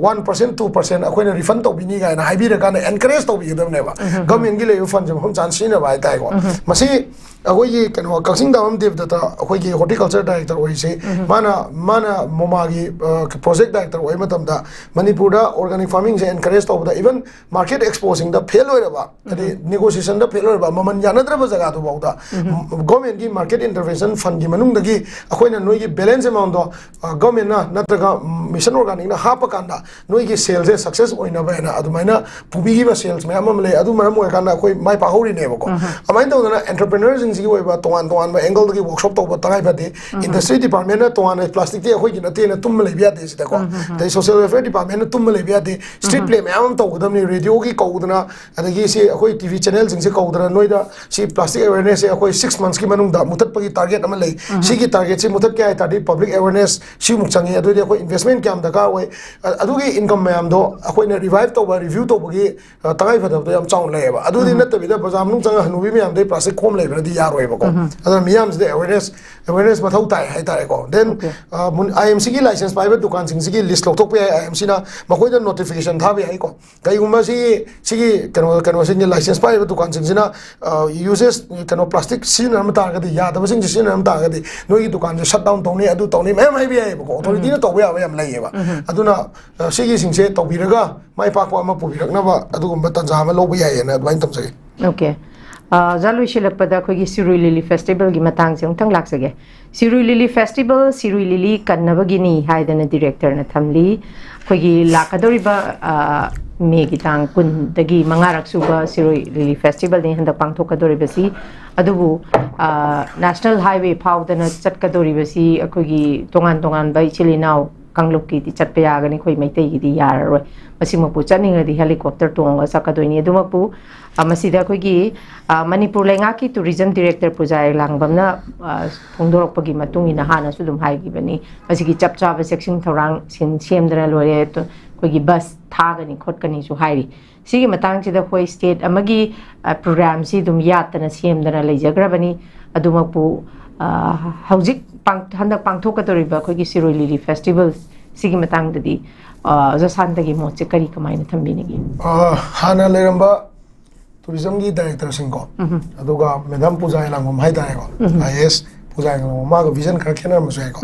ꯋꯥꯟ ꯄꯔꯁꯦꯟ, ꯇꯨ ꯄꯔꯁꯦꯟ ꯑꯩꯈꯣꯏꯅ ꯔꯤꯐꯟ ꯇꯧꯕꯤꯅꯤ ꯀꯥꯏꯅ ꯍꯥꯏꯕꯤꯔꯀꯥꯟꯗ ꯑꯦꯟꯀꯔꯦꯖ ꯇꯧꯕꯤꯒꯗꯕꯅꯦꯕ꯫ ꯒꯣꯔꯃꯦꯟꯒꯤ ꯂꯩꯔꯤꯕ ꯐꯟꯁꯦ ꯃꯐꯝ ꯆꯥꯅ ꯁꯤꯖꯤꯟꯅꯕ ꯍꯥꯏꯇꯥꯔꯦꯀꯣ꯫ ꯃꯁꯤ ꯑꯩꯈꯣꯏꯒꯤ ꯀꯩꯅꯣ, ꯀꯛꯆꯤꯡ ꯗꯥꯕꯝ ꯗꯦꯕꯗꯠꯇ ꯑꯩꯈꯣꯏꯒꯤ ꯍꯣꯔꯇꯤꯀꯜꯆꯔ ꯗꯥꯏꯔꯦꯛꯇꯔ ꯑꯣꯏꯔꯤꯁꯦ, ꯃꯥꯅ, ꯃꯥꯅ ꯃꯣꯃꯥꯒꯤ, ꯑ, ꯄ꯭ꯔꯣꯖꯦꯛ ꯗꯥꯏꯔꯦꯛꯇꯔ ꯑꯣꯏꯕ ꯃꯇꯝꯗ ꯃꯅꯤꯄꯨꯔꯗ ꯑꯣꯔꯒꯥꯅꯤꯛ ꯐꯥꯔꯃꯤꯡꯁꯦ ꯑꯦꯟꯀꯔꯦꯖ ꯇꯧꯕꯗ, ꯏꯚꯟ ꯃꯥꯔꯀꯦꯠ ꯑꯦꯛꯁꯄꯣꯁꯤꯡꯗ ꯐꯦꯜ ꯑꯣꯏꯔꯕ, ꯍꯥꯏꯗꯤ ꯅꯦꯒꯣꯁꯤꯌꯦꯁꯟꯗ ꯐꯦꯜ ꯑꯣꯏꯔꯕ, ꯃꯃꯜ ꯌꯥꯅꯗ꯭ꯔꯕ ꯖꯒꯥꯗꯨꯐꯥꯎꯗ ꯒꯣꯔꯃꯦꯟꯒꯤ ꯃꯥꯔꯀꯦꯠ ꯏꯟꯇꯔꯚꯦꯟꯁꯟ ꯐꯟꯒꯤ ꯃꯅꯨꯡꯗꯒꯤ ꯑꯩꯈꯣꯏꯅ ꯅꯣꯏꯒꯤ ꯕꯦꯂꯦꯟꯁ ꯑꯦꯃꯥꯎꯟꯗꯣ, ꯑ, ꯒꯣꯔꯃꯦꯟꯅ ꯅꯠꯇ꯭ꯔꯒ ꯃꯤꯁꯟ ꯑꯣꯔꯒꯥꯅꯤꯛꯅ ꯍꯥꯞꯄ ꯀꯥꯟꯗ ꯅꯣꯏꯒꯤ ꯁꯦꯜꯁꯦ ꯁꯛꯁꯦꯁ ꯑꯣꯏꯅꯕ ꯍꯥꯏꯅ ꯑꯗꯨꯃꯥꯏꯅ ꯄꯨꯕꯤꯈꯤꯕ ꯁꯦꯜꯁ ꯃꯌꯥꯝ ꯑꯃ ꯂꯩ꯫ ꯑꯗꯨ ꯃꯔꯝ ꯑꯣꯏꯔꯀꯥꯟꯗ ꯑꯩꯈꯣꯏ ꯃꯥꯏ ꯄꯥꯛꯍꯧꯔꯤꯅꯦꯕꯀꯣ꯫ ꯑꯗꯨꯃꯥꯏꯅ ꯇꯧꯗꯅ ꯑꯦꯟꯇꯔꯄ꯭ꯔꯦꯅꯔꯁꯤꯡꯁꯤꯒꯤ ꯑꯣꯏꯕ ꯇꯣꯉꯥꯟ ꯇꯣꯉꯥꯟꯕ ꯑꯦꯡꯒꯜꯗꯒꯤ ꯋꯥꯔꯛꯁꯣꯞ ꯇꯧꯕ ꯇꯉꯥꯏ ꯐꯗꯦ꯫ ꯏꯟꯗꯁꯇ꯭ꯔꯤ ꯗꯤꯄꯥꯔꯠꯃꯦꯟꯅ ꯇꯣꯉꯥꯟꯅ ꯄ꯭ꯂꯥꯁꯇꯤꯛꯇꯤ ꯑꯩꯈꯣꯏꯒꯤ ꯅꯠꯇꯦꯅ ꯇꯨꯝꯕ ꯂꯩꯕ ꯌꯥꯗꯦ ꯁꯤꯗꯀꯣ꯫ ꯑꯗꯩ ꯁꯣꯁꯤꯌꯦꯜ ꯋꯦꯜꯐꯤꯌꯔ ꯗꯤꯄꯥꯔꯠꯃꯦꯟꯅ ꯇꯨꯝꯕ ꯂꯩꯕ ꯌꯥꯗꯦ꯫ ꯁ꯭ꯇ꯭ꯔꯤꯠ ꯄ꯭ꯂꯦ ꯃꯌꯥꯝ ꯑꯃ ꯇꯧꯒꯗꯕꯅꯤ, ꯔꯦꯗꯤꯑꯣꯒꯤ ꯀꯧꯗꯅ, ꯑꯗꯒꯤ ꯁꯤ ꯑꯩꯈꯣꯏ ꯇꯤ ꯚꯤ ꯆꯦꯅꯦꯜꯁꯤꯡꯁꯦ ꯀꯧꯗꯅ ꯅꯣꯏꯗ ꯁꯤ ꯄ꯭ꯂꯥꯁꯇꯤꯛ ꯑꯦꯋꯦꯔꯅꯦꯁꯁꯦ ꯑꯩꯈꯣꯏ ꯁꯤꯛꯁ ꯃꯟꯊꯁꯀꯤ ꯃꯅꯨꯡꯗ ꯃꯨꯊꯠꯄꯒꯤ ꯇꯥꯔꯒꯦꯠ ꯑꯃ ꯂꯩ꯫ ꯁꯤꯒꯤ ꯇꯥꯔꯒꯦꯠꯁꯦ ꯃꯨꯊꯠꯀꯦ ꯍꯥꯏ ꯇꯥꯔꯗꯤ ꯄꯕ꯭ꯂꯤꯛ ꯑꯦꯋꯦꯔꯅꯦꯁ ꯁꯤꯃꯨꯛ ꯆꯪꯉꯤ꯫ ꯑꯗꯨꯗꯤ ꯑꯩꯈꯣꯏ ꯏꯟꯚꯦꯁꯃꯦꯟ ꯀꯌꯥꯝ ꯗꯔꯀꯥꯔ ꯑꯣꯏ? ꯑ-, ꯑꯗꯨꯒꯤ ꯏꯟꯀꯝ ꯃꯌꯥꯝꯗꯣ ꯑꯩꯈꯣꯏꯅ ꯔꯤꯚꯥꯏꯚ ꯇꯧꯕ, ꯔꯤꯚ꯭ꯌꯨ ꯇꯧꯕꯒꯤ, ꯑ, ꯇꯉꯥꯏ ꯐꯗꯕꯗꯣ ꯌꯥꯝ ꯆꯥꯎꯅ ꯂꯩꯌꯦꯕ꯫ ꯑꯗꯨꯗꯤ ꯅꯠꯇꯕꯤꯗ ꯕꯖꯥꯔ ꯃꯅꯨꯡ ꯆꯪꯉ ꯍꯅꯨꯕꯤ ꯃꯌꯥꯝꯗꯩ ꯄ꯭ꯂꯥꯁꯇꯤꯛ ꯈꯣꯝ ꯂꯩꯕꯅꯗꯤ ꯌꯥꯔꯣꯏꯕꯀꯣ꯫ ꯑꯗꯨꯅ ꯃꯤꯌꯥꯝꯁꯤꯗ ꯑꯦꯋꯦꯔꯅꯦꯁ, ꯑꯦꯋꯦꯔꯅꯦꯁ ꯃꯊꯧ ꯇꯥꯏ ꯍꯥꯏꯇꯥꯔꯦꯀꯣ꯫ ꯗꯦꯟ, ꯑ, ꯃꯨꯟ-, ꯑꯥꯏ ꯑꯦꯝ ꯁꯤꯒꯤ ꯂꯥꯏꯁꯦꯟꯁ ꯄꯥꯏꯕ ꯗꯨꯀꯥꯟꯁꯤꯡꯁꯤꯒꯤ ꯂꯤꯁ ꯂꯧꯊꯣꯛꯄ ꯌꯥꯏ꯫ ꯑꯥꯏ ꯑꯦꯝ ꯁꯤꯅ ꯃꯈꯣꯏꯗ ꯅꯣꯇꯤꯐꯤꯀꯦꯁꯟ ꯊꯥꯕ ꯌꯥꯏꯀꯣ꯫ ꯀꯩꯒꯨꯝꯕ ꯁꯤ, ꯁꯤꯒꯤ ꯀꯩꯅꯣ, ꯀꯩꯅꯣꯁꯤꯡꯒꯤ ꯂꯥꯏꯁꯦꯟꯁ ꯄꯥꯏꯔꯤꯕ ꯗꯨꯀꯥꯟꯁꯤꯡꯁꯤꯅ, ꯑ, ꯌꯨꯖꯦꯁ, ꯀꯩꯅꯣ, ꯄ꯭ꯂꯥꯁꯇꯤꯛ ꯁꯤꯖꯤꯟꯅꯔꯝꯕ ꯇꯥꯔꯒꯗꯤ, ꯌꯥꯗꯕꯁꯤꯡꯁꯦ ꯁꯤꯖꯤꯟꯅꯔꯝꯕ ꯇꯥꯔꯒꯗꯤ ꯅꯣꯏꯒꯤ ꯗꯨꯀꯥꯟꯁꯦ ꯁꯠ ꯗꯥꯎꯟ ꯇꯧꯅꯤ, ꯑꯗꯨ ꯇꯧꯅꯤ, ꯃꯌꯥꯝ ꯍꯥꯏꯕ ꯌꯥꯏꯌꯦꯕꯀꯣ꯫ ꯑꯣꯊꯣꯔꯤꯇꯤꯅ ꯇꯧꯕ ꯌꯥꯕ ꯌꯥꯝ ꯂꯩꯌꯦꯕ꯫ ꯑꯗꯨꯅ, ꯑ, ꯁꯤꯒꯤꯁꯤꯡꯁꯦ ꯇꯧꯕꯤꯔꯒ ꯃꯥꯏ ꯄꯥꯛꯄ ꯑꯃ ꯄꯨꯕꯤꯔꯛꯅꯕ ꯑꯗꯨꯒꯨꯝꯕ ꯇꯥꯟꯖꯥ ꯑꯃ ꯂꯧꯕ ꯌꯥꯏꯌꯦꯅ ꯑꯗꯨꯃꯥꯏꯅ ꯊꯝꯖꯒꯦ꯫ ꯑꯣꯀꯦ꯫ ꯑ, ꯑꯣꯖꯥ, ꯂꯣꯏꯁꯤꯜꯂꯛꯄꯗ ꯑꯩꯈꯣꯏꯒꯤ ꯁꯤꯔꯨꯏ ꯂꯤꯂꯤ ꯐꯦꯁꯇꯤꯚꯦꯜꯒꯤ ꯃꯇꯥꯡꯁꯦ ꯑꯃꯨꯛꯇꯪ ꯂꯥꯛꯆꯒꯦ꯫ ꯁꯤꯔꯨꯏ ꯂꯤꯂꯤ ꯐꯦꯁꯇꯤꯚꯦꯜ, ꯁꯤꯔꯨꯏ ꯂꯤꯂꯤ ꯀꯟꯅꯕꯒꯤꯅꯤ ꯍꯥꯏꯗꯅ ꯗꯤꯔꯦꯛꯇꯔꯅ ꯊꯝꯂꯤ꯫ ꯑꯩꯈꯣꯏꯒꯤ ꯂꯥꯛꯀꯗꯧꯔꯤꯕ, ꯑ, ꯃꯦꯒꯤ ꯇꯥꯡ ꯀꯨꯟꯗꯒꯤ ꯃꯉꯥꯔꯛ ꯁꯨꯕ ꯁꯤꯔꯨꯏ ꯂꯤꯂꯤ ꯐꯦꯁꯇꯤꯚꯦꯜꯅꯤ ꯍꯟꯗꯛ ꯄꯥꯡꯊꯣꯛꯀꯗꯧꯔꯤꯕꯁꯤ꯫ ꯑꯗꯨꯕꯨ, ꯑ, ꯅꯦꯁꯅꯦꯜ ꯍꯥꯏꯋꯦ ꯐꯥꯎꯗꯅ ꯆꯠꯀꯗꯧꯔꯤꯕꯁꯤ ꯑꯩꯈꯣꯏꯒꯤ ꯇꯣꯉꯥꯟ ꯇꯣꯉꯥꯟꯕ ꯏꯆꯤꯜ ꯏꯅꯥꯎ ꯀꯥꯡꯂꯨꯞꯀꯤꯗꯤ ꯆꯠꯄ ꯌꯥꯒꯅꯤ, ꯑꯩꯈꯣꯏ ꯃꯩꯇꯩꯒꯤꯗꯤ ꯌꯥꯔꯔꯣꯏ꯫ ꯃꯁꯤꯃꯛꯄꯨ ꯆꯠꯅꯤꯡꯉꯗꯤ helicopter ꯇꯣꯡꯉꯒ ꯆꯠꯀꯗꯣꯏꯅꯤ꯫ ꯑꯗꯨꯃꯛꯄꯨ, ꯑ, ꯃꯁꯤꯗ ꯑꯩꯈꯣꯏꯒꯤ, ꯑ, ꯃꯅꯤꯄꯨꯔ ꯂꯩꯉꯥꯛꯀꯤ tourism director ꯄꯨꯖꯥ ꯏꯔꯂꯥꯡꯕꯝꯅ, ꯑ, ꯐꯣꯡꯗꯣꯔꯛꯄꯒꯤ ꯃꯇꯨꯡ ꯏꯟꯅ ꯍꯥꯟꯅꯁꯨ ꯑꯗꯨꯝ ꯍꯥꯏꯈꯤꯕꯅꯤ, ꯃꯁꯤꯒꯤ ꯆꯞ ꯆꯥꯕ ꯆꯦꯛꯁꯤꯟ ꯊꯧꯔꯥꯡ ꯁꯤꯟ-, ꯁꯦꯝꯗꯅ ꯂꯣꯏꯔꯦ꯫ ꯑꯗꯨ ꯑꯩꯈꯣꯏꯒꯤ bus ꯊꯥꯒꯅꯤ ꯈꯣꯠꯀꯅꯤꯁꯨ ꯍꯥꯏꯔꯤ꯫ ꯁꯤꯒꯤ ꯃꯇꯥꯡꯁꯤꯗ ꯑꯩꯈꯣꯏ state ꯑꯃꯒꯤ, ꯑ, programꯁꯤ ꯑꯗꯨꯝ ꯌꯥꯠꯇꯅ ꯁꯦꯝꯗꯅ ꯂꯩꯖꯈ꯭ꯔꯕꯅꯤ꯫ ꯑꯗꯨꯃꯛꯄꯨ, ꯑ, ꯍꯧꯖꯤꯛ ꯄꯥꯡ-, ꯍꯟꯗꯛ ꯄꯥꯡꯊꯣꯛꯀꯗꯧꯔꯤꯕ ꯑꯩꯈꯣꯏꯒꯤ ꯁꯤꯔꯣꯏ ꯂꯤꯂꯤ festival ꯁꯤꯒꯤ ꯃꯇꯥꯡꯗꯗꯤ, ꯑ, ꯑꯣꯖꯥ ꯁꯥꯟꯇꯒꯤ ꯃꯣꯠꯁꯦ ꯀꯔꯤ ꯀꯃꯥꯏꯅ ꯊꯝꯕꯤꯅꯤꯡꯉꯤ? ꯑ, ꯍꯥꯟꯅ ꯂꯩꯔꯝꯕ tourismꯒꯤ directorꯁꯤꯡꯀꯣ, ꯑꯗꯨꯒ madam ꯄꯨꯖꯥ ꯏꯂꯥꯡꯕꯝ ꯍꯥꯏꯇꯥꯔꯦꯀꯣ, IAS ꯄꯨꯖꯥ ꯏꯂꯥꯡꯕꯝ, ꯃꯥꯒ vision ꯈꯔ ꯈꯦꯠꯅꯔꯝꯕꯁꯨ ꯌꯥꯏꯀꯣ꯫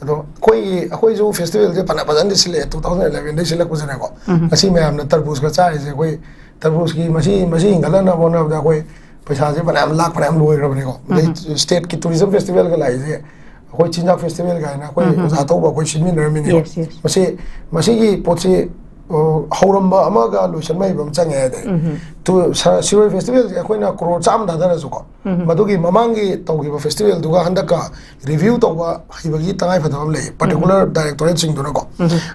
ꯑꯗꯣ ꯑꯩꯈꯣꯏꯒꯤ, ꯑꯩꯈꯣꯏꯁꯨ festivalꯁꯦ ꯐꯅ ꯐꯖꯅꯗꯤ ꯁꯤꯜꯂꯛꯑꯦ, two thousand elevenꯗꯩ ꯁꯤꯜꯂꯛꯄꯁꯤꯅꯀꯣ꯫ ꯉꯁꯤ ꯃꯌꯥꯝꯅ ꯇꯔꯕꯨꯖꯀ ꯆꯥꯔꯤꯁꯦ, ꯑꯩꯈꯣꯏ ꯇꯔꯕꯨꯖꯀꯤ ꯃꯁꯤ, ꯃꯁꯤ ꯍꯤꯡꯒꯠꯍꯟꯅꯕ ꯍꯣꯠꯅꯕꯗ ꯑꯩꯈꯣꯏ ꯄꯩꯁꯥꯁꯦ ꯐꯅꯌꯥꯝ, ꯂꯥꯛ ꯐꯅꯌꯥꯝ ꯂꯣꯏꯈ꯭ꯔꯕꯅꯤꯀꯣ꯫ ꯑꯗꯩ stateꯀꯤ tourism festival ꯀ ꯂꯥꯛꯏꯁꯦ, ꯑꯩꯈꯣꯏ ꯆꯤꯟꯖꯥꯛ festival ꯀꯥꯏꯅ ꯑꯩꯈꯣꯏ ꯑꯣꯖꯥ ꯊꯧꯕ ꯑꯩꯈꯣꯏ ꯁꯤꯟꯃꯤꯟꯅꯔꯝꯃꯤꯅꯦꯕ꯫ Yes, yes. ꯃꯁꯤ, ꯃꯁꯤꯒꯤ ꯄꯣꯠꯁꯤ, ꯑ, ꯍꯧꯔꯝꯕ ꯑꯃꯒ ꯂꯣꯏꯁꯟꯕ ꯍꯩꯕ ꯑꯃ ꯆꯪꯉꯦ ꯍꯥꯏꯗꯤ꯫ ꯇꯨ-, ꯁ-, ꯁꯤꯔꯣꯏ festivalꯁꯦ ꯑꯩꯈꯣꯏꯅ ꯀ꯭ꯔꯣꯔ ꯆꯥꯝꯃ ꯊꯥꯗꯔꯁꯨꯀꯣ, ꯃꯗꯨꯒꯤ ꯃꯃꯥꯡꯒꯤ ꯇꯧꯈꯤꯕ festivalꯗꯨꯒ ꯍꯟꯗꯛꯀ review ꯇꯧꯕ ꯍꯩꯕꯒꯤ ꯇꯉꯥꯏꯐꯗꯕ ꯑꯃ ꯂꯩ, particular directorateꯁꯤꯡꯗꯨꯅꯀꯣ꯫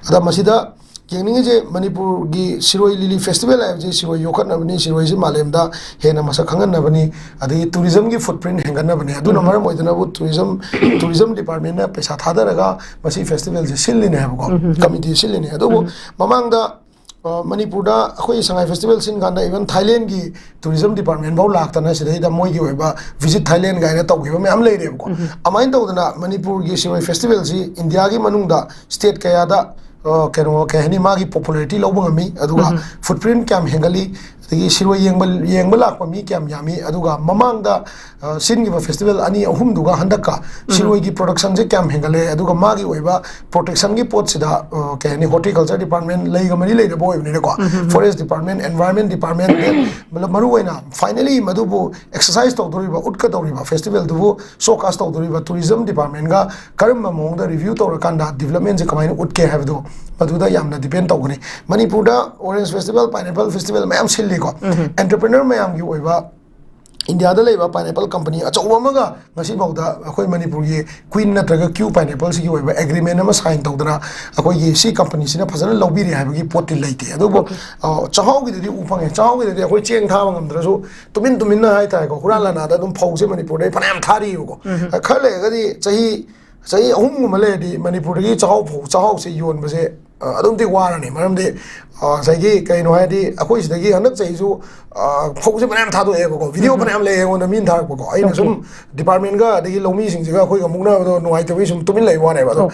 ꯑꯗ ꯃꯁꯤꯗ ꯌꯦꯡꯅꯤꯡꯉꯤꯁꯦ, ꯃꯅꯤꯄꯨꯔꯒꯤ ꯁꯤꯔꯣꯏ ꯂꯤꯂꯤ festival ꯍꯥꯏꯕꯁꯤ ꯁꯤꯔꯣꯏ ꯌꯣꯛꯈꯠꯅꯕꯅꯤ, ꯁꯤꯔꯣꯏꯁꯤ ꯃꯥꯂꯦꯝꯗ ꯍꯦꯟꯅ ꯃꯁꯛ ꯈꯪꯍꯟꯅꯕꯅꯤ, ꯑꯗꯒꯤ tourismꯒꯤ footprint ꯍꯦꯟꯒꯠꯅꯕꯅꯤ꯫ ꯑꯗꯨꯅ ꯃꯔꯝ ꯑꯣꯏꯗꯅꯕꯨ tourism, tourism departmentꯅ ꯄꯩꯁꯥ ꯊꯥꯗꯔꯒ ꯃꯁꯤ festivalꯁꯦ ꯁꯤꯜꯂꯤꯅꯦ ꯍꯥꯏꯕꯀꯣ, committee ꯁꯤꯜꯂꯤꯅꯦ꯫ ꯑꯗꯨꯕꯨ ꯃꯃꯥꯡꯗ, ꯑ, ꯃꯅꯤꯄꯨꯔꯗ ꯑꯩꯈꯣꯏ ꯁꯉꯥꯏ festival ꯁꯤꯟ ꯀꯥꯟꯗ even Thailandꯒꯤ tourism department ꯐꯥꯎ ꯂꯥꯛꯇꯅ ꯁꯤꯗꯩꯗ ꯃꯣꯏꯒꯤ ꯑꯣꯏꯕ visit Thailand ꯀꯥꯏꯅ ꯇꯧꯈꯤꯕ ꯃꯌꯥꯝ ꯂꯩꯔꯦꯕꯀꯣ꯫ ꯑꯗꯨꯃꯥꯏꯅ ꯇꯧꯗꯅ ꯃꯅꯤꯄꯨꯔꯒꯤ ꯁꯤꯔꯣꯏ festivalꯁꯤ ꯏꯟꯗꯤꯌꯥꯒꯤ ꯃꯅꯨꯡꯗ state ꯀꯌꯥꯗ, ꯑ, ꯀꯩꯅꯣ, ꯀꯩ ꯍꯥꯏꯅꯤ, ꯃꯥꯒꯤ popularity ꯂꯧꯕ ꯉꯝꯃꯤ, ꯑꯗꯨꯒ footprint ꯀꯌꯥꯝ ꯍꯦꯟꯒꯠꯂꯤ, ꯑꯗꯒꯤ ꯁꯤꯔꯣꯏ ꯌꯦꯡꯕ, ꯌꯦꯡꯕ ꯂꯥꯛꯄ ꯃꯤ ꯀꯌꯥꯝ ꯌꯥꯝꯃꯤ, ꯑꯗꯨꯒ ꯃꯃꯥꯡꯗ, ꯑ, ꯁꯤꯟꯈꯤꯕ festival ꯑꯅꯤ ꯑꯍꯨꯝꯗꯨꯒ ꯍꯟꯗꯛꯀ ꯁꯤꯔꯣꯏꯒꯤ productionꯁꯦ ꯀꯌꯥꯝ ꯍꯦꯟꯒꯠꯂꯦ, ꯑꯗꯨꯒ ꯃꯥꯒꯤ ꯑꯣꯏꯕ protectionꯒꯤ ꯄꯣꯠꯁꯤꯗ, ꯑ, ꯀꯩ ꯍꯥꯏꯅꯤ, horticulture department ꯂꯩꯒ ꯃꯔꯤ ꯂꯩꯅꯕ ꯑꯣꯏꯕꯅꯤꯅꯀꯣ, forest department, environment department, ꯃꯔꯨ ꯑꯣꯏꯅ finally ꯃꯗꯨꯕꯨ exercise ꯇꯧꯗꯧꯔꯤꯕ, ꯎꯠꯀꯗꯧꯔꯤꯕ festivalꯗꯨꯕꯨ showcase ꯇꯧꯗꯧꯔꯤꯕ tourism departmentꯒ ꯀꯔꯝꯕ ꯃꯑꯣꯡꯗ review ꯇꯧꯔꯀꯥꯟꯗ developmentꯁꯦ ꯀꯃꯥꯏꯅ ꯎꯠꯀꯦ ꯍꯥꯏꯕꯗꯣ ꯃꯗꯨꯗ ꯌꯥꯝꯅ depend ꯇꯧꯒꯅꯤ꯫ ꯃꯅꯤꯄꯨꯔꯗ orange festival, pineapple festival ꯃꯌꯥꯝ ꯁꯤꯜꯂꯤꯀꯣ꯫ Entrepreneur ꯃꯌꯥꯝꯒꯤ ꯑꯣꯏꯕ ꯏꯟꯗꯤꯌꯥꯗ ꯂꯩꯕ ꯄꯥꯏꯅꯦꯄꯜ ꯀꯝꯄꯅꯤ ꯑꯆꯧꯕ ꯑꯃꯒ ꯉꯁꯤꯐꯥꯎꯗ ꯑꯩꯈꯣꯏ ꯃꯅꯤꯄꯨꯔꯒꯤ ꯀ꯭ꯋꯤꯟ ꯅꯠꯇ꯭ꯔꯒ ꯀ꯭ꯌꯨ ꯄꯥꯏꯅꯦꯄꯜꯁꯤꯒꯤ ꯑꯣꯏꯕ ꯑꯦꯒ꯭ꯔꯤꯃꯦꯟ ꯑꯃ ꯁꯥꯏꯟ ꯇꯧꯗꯅ ꯑꯩꯈꯣꯏꯒꯤ ꯁꯤ ꯀꯝꯄꯅꯤꯁꯤꯅ ꯐꯖꯅ ꯂꯧꯕꯤꯔꯦ ꯍꯥꯏꯕꯒꯤ ꯄꯣꯠꯇꯤ ꯂꯩꯇꯦ꯫ ꯑꯗꯨꯕꯨ ꯑ, ꯆꯥꯛꯍꯥꯎꯒꯤꯗꯗꯤ ꯎ ꯐꯪꯉꯦ꯫ ꯆꯥꯛꯍꯥꯎꯒꯤꯗꯗꯤ ꯑꯩꯈꯣꯏ ꯆꯦꯡ ꯊꯥꯕ ꯉꯝꯗ꯭ꯔꯁꯨ ꯇꯨꯃꯤꯟ ꯇꯨꯃꯤꯟꯅ ꯍꯥꯏꯇꯥꯔꯦꯀꯣ, ꯍꯨꯔꯥꯟ ꯂꯥꯟꯅꯥꯗ ꯑꯗꯨꯝ ꯐꯧꯁꯦ ꯃꯅꯤꯄꯨꯔꯗꯩ ꯐꯅꯌꯥꯝ ꯊꯥꯔꯤꯕꯀꯣ꯫ ꯈꯔ ꯂꯩꯔꯒꯗꯤ ꯆꯍꯤ ꯆꯍꯤ ꯑꯍꯨꯝꯒꯨꯝꯕ ꯂꯩꯔꯗꯤ ꯃꯅꯤꯄꯨꯔꯗꯒꯤ ꯆꯥꯛꯍꯥꯎ ꯐꯧ ꯆꯥꯛꯍꯥꯎꯁꯦ ꯌꯣꯟꯕꯁꯦ ꯑ, ꯑꯗꯨꯝꯗꯤ ꯋꯥꯔꯅꯤ꯫ ꯃꯔꯝꯗꯤ ꯑ, ꯉꯁꯥꯏꯒꯤ ꯀꯩꯅꯣ ꯍꯥꯏꯔꯗꯤ ꯑꯩꯈꯣꯏ ꯁꯤꯗꯒꯤ ꯍꯟꯗꯛ ꯆꯍꯤꯁꯨ ꯑ, ꯐꯧꯁꯦ ꯃꯌꯥꯝ ꯊꯥꯗꯣꯛꯑꯦꯕꯀꯣ, ꯚꯤꯗꯤꯑꯣ ꯐꯅꯌꯥꯝ ꯂꯩ ꯑꯩꯉꯣꯟꯗ ꯃꯤꯅ ꯊꯥꯔꯛꯄꯀꯣ꯫ ꯑꯩꯅ ꯁꯨꯝ ꯗꯤꯄꯥꯔꯠꯃꯦꯟꯒ ꯑꯗꯒꯤ ꯂꯧꯃꯤꯁꯤꯡꯁꯤꯒ ꯑꯩꯈꯣꯏꯒ ꯃꯨꯛꯅꯕꯗꯣ ꯅꯨꯡꯉꯥꯏꯇꯕꯒꯤ ꯁꯨꯝ ꯇꯨꯃꯤꯟ ꯂꯩꯕ ꯋꯥꯅꯦꯕ꯫ ꯑꯗꯣ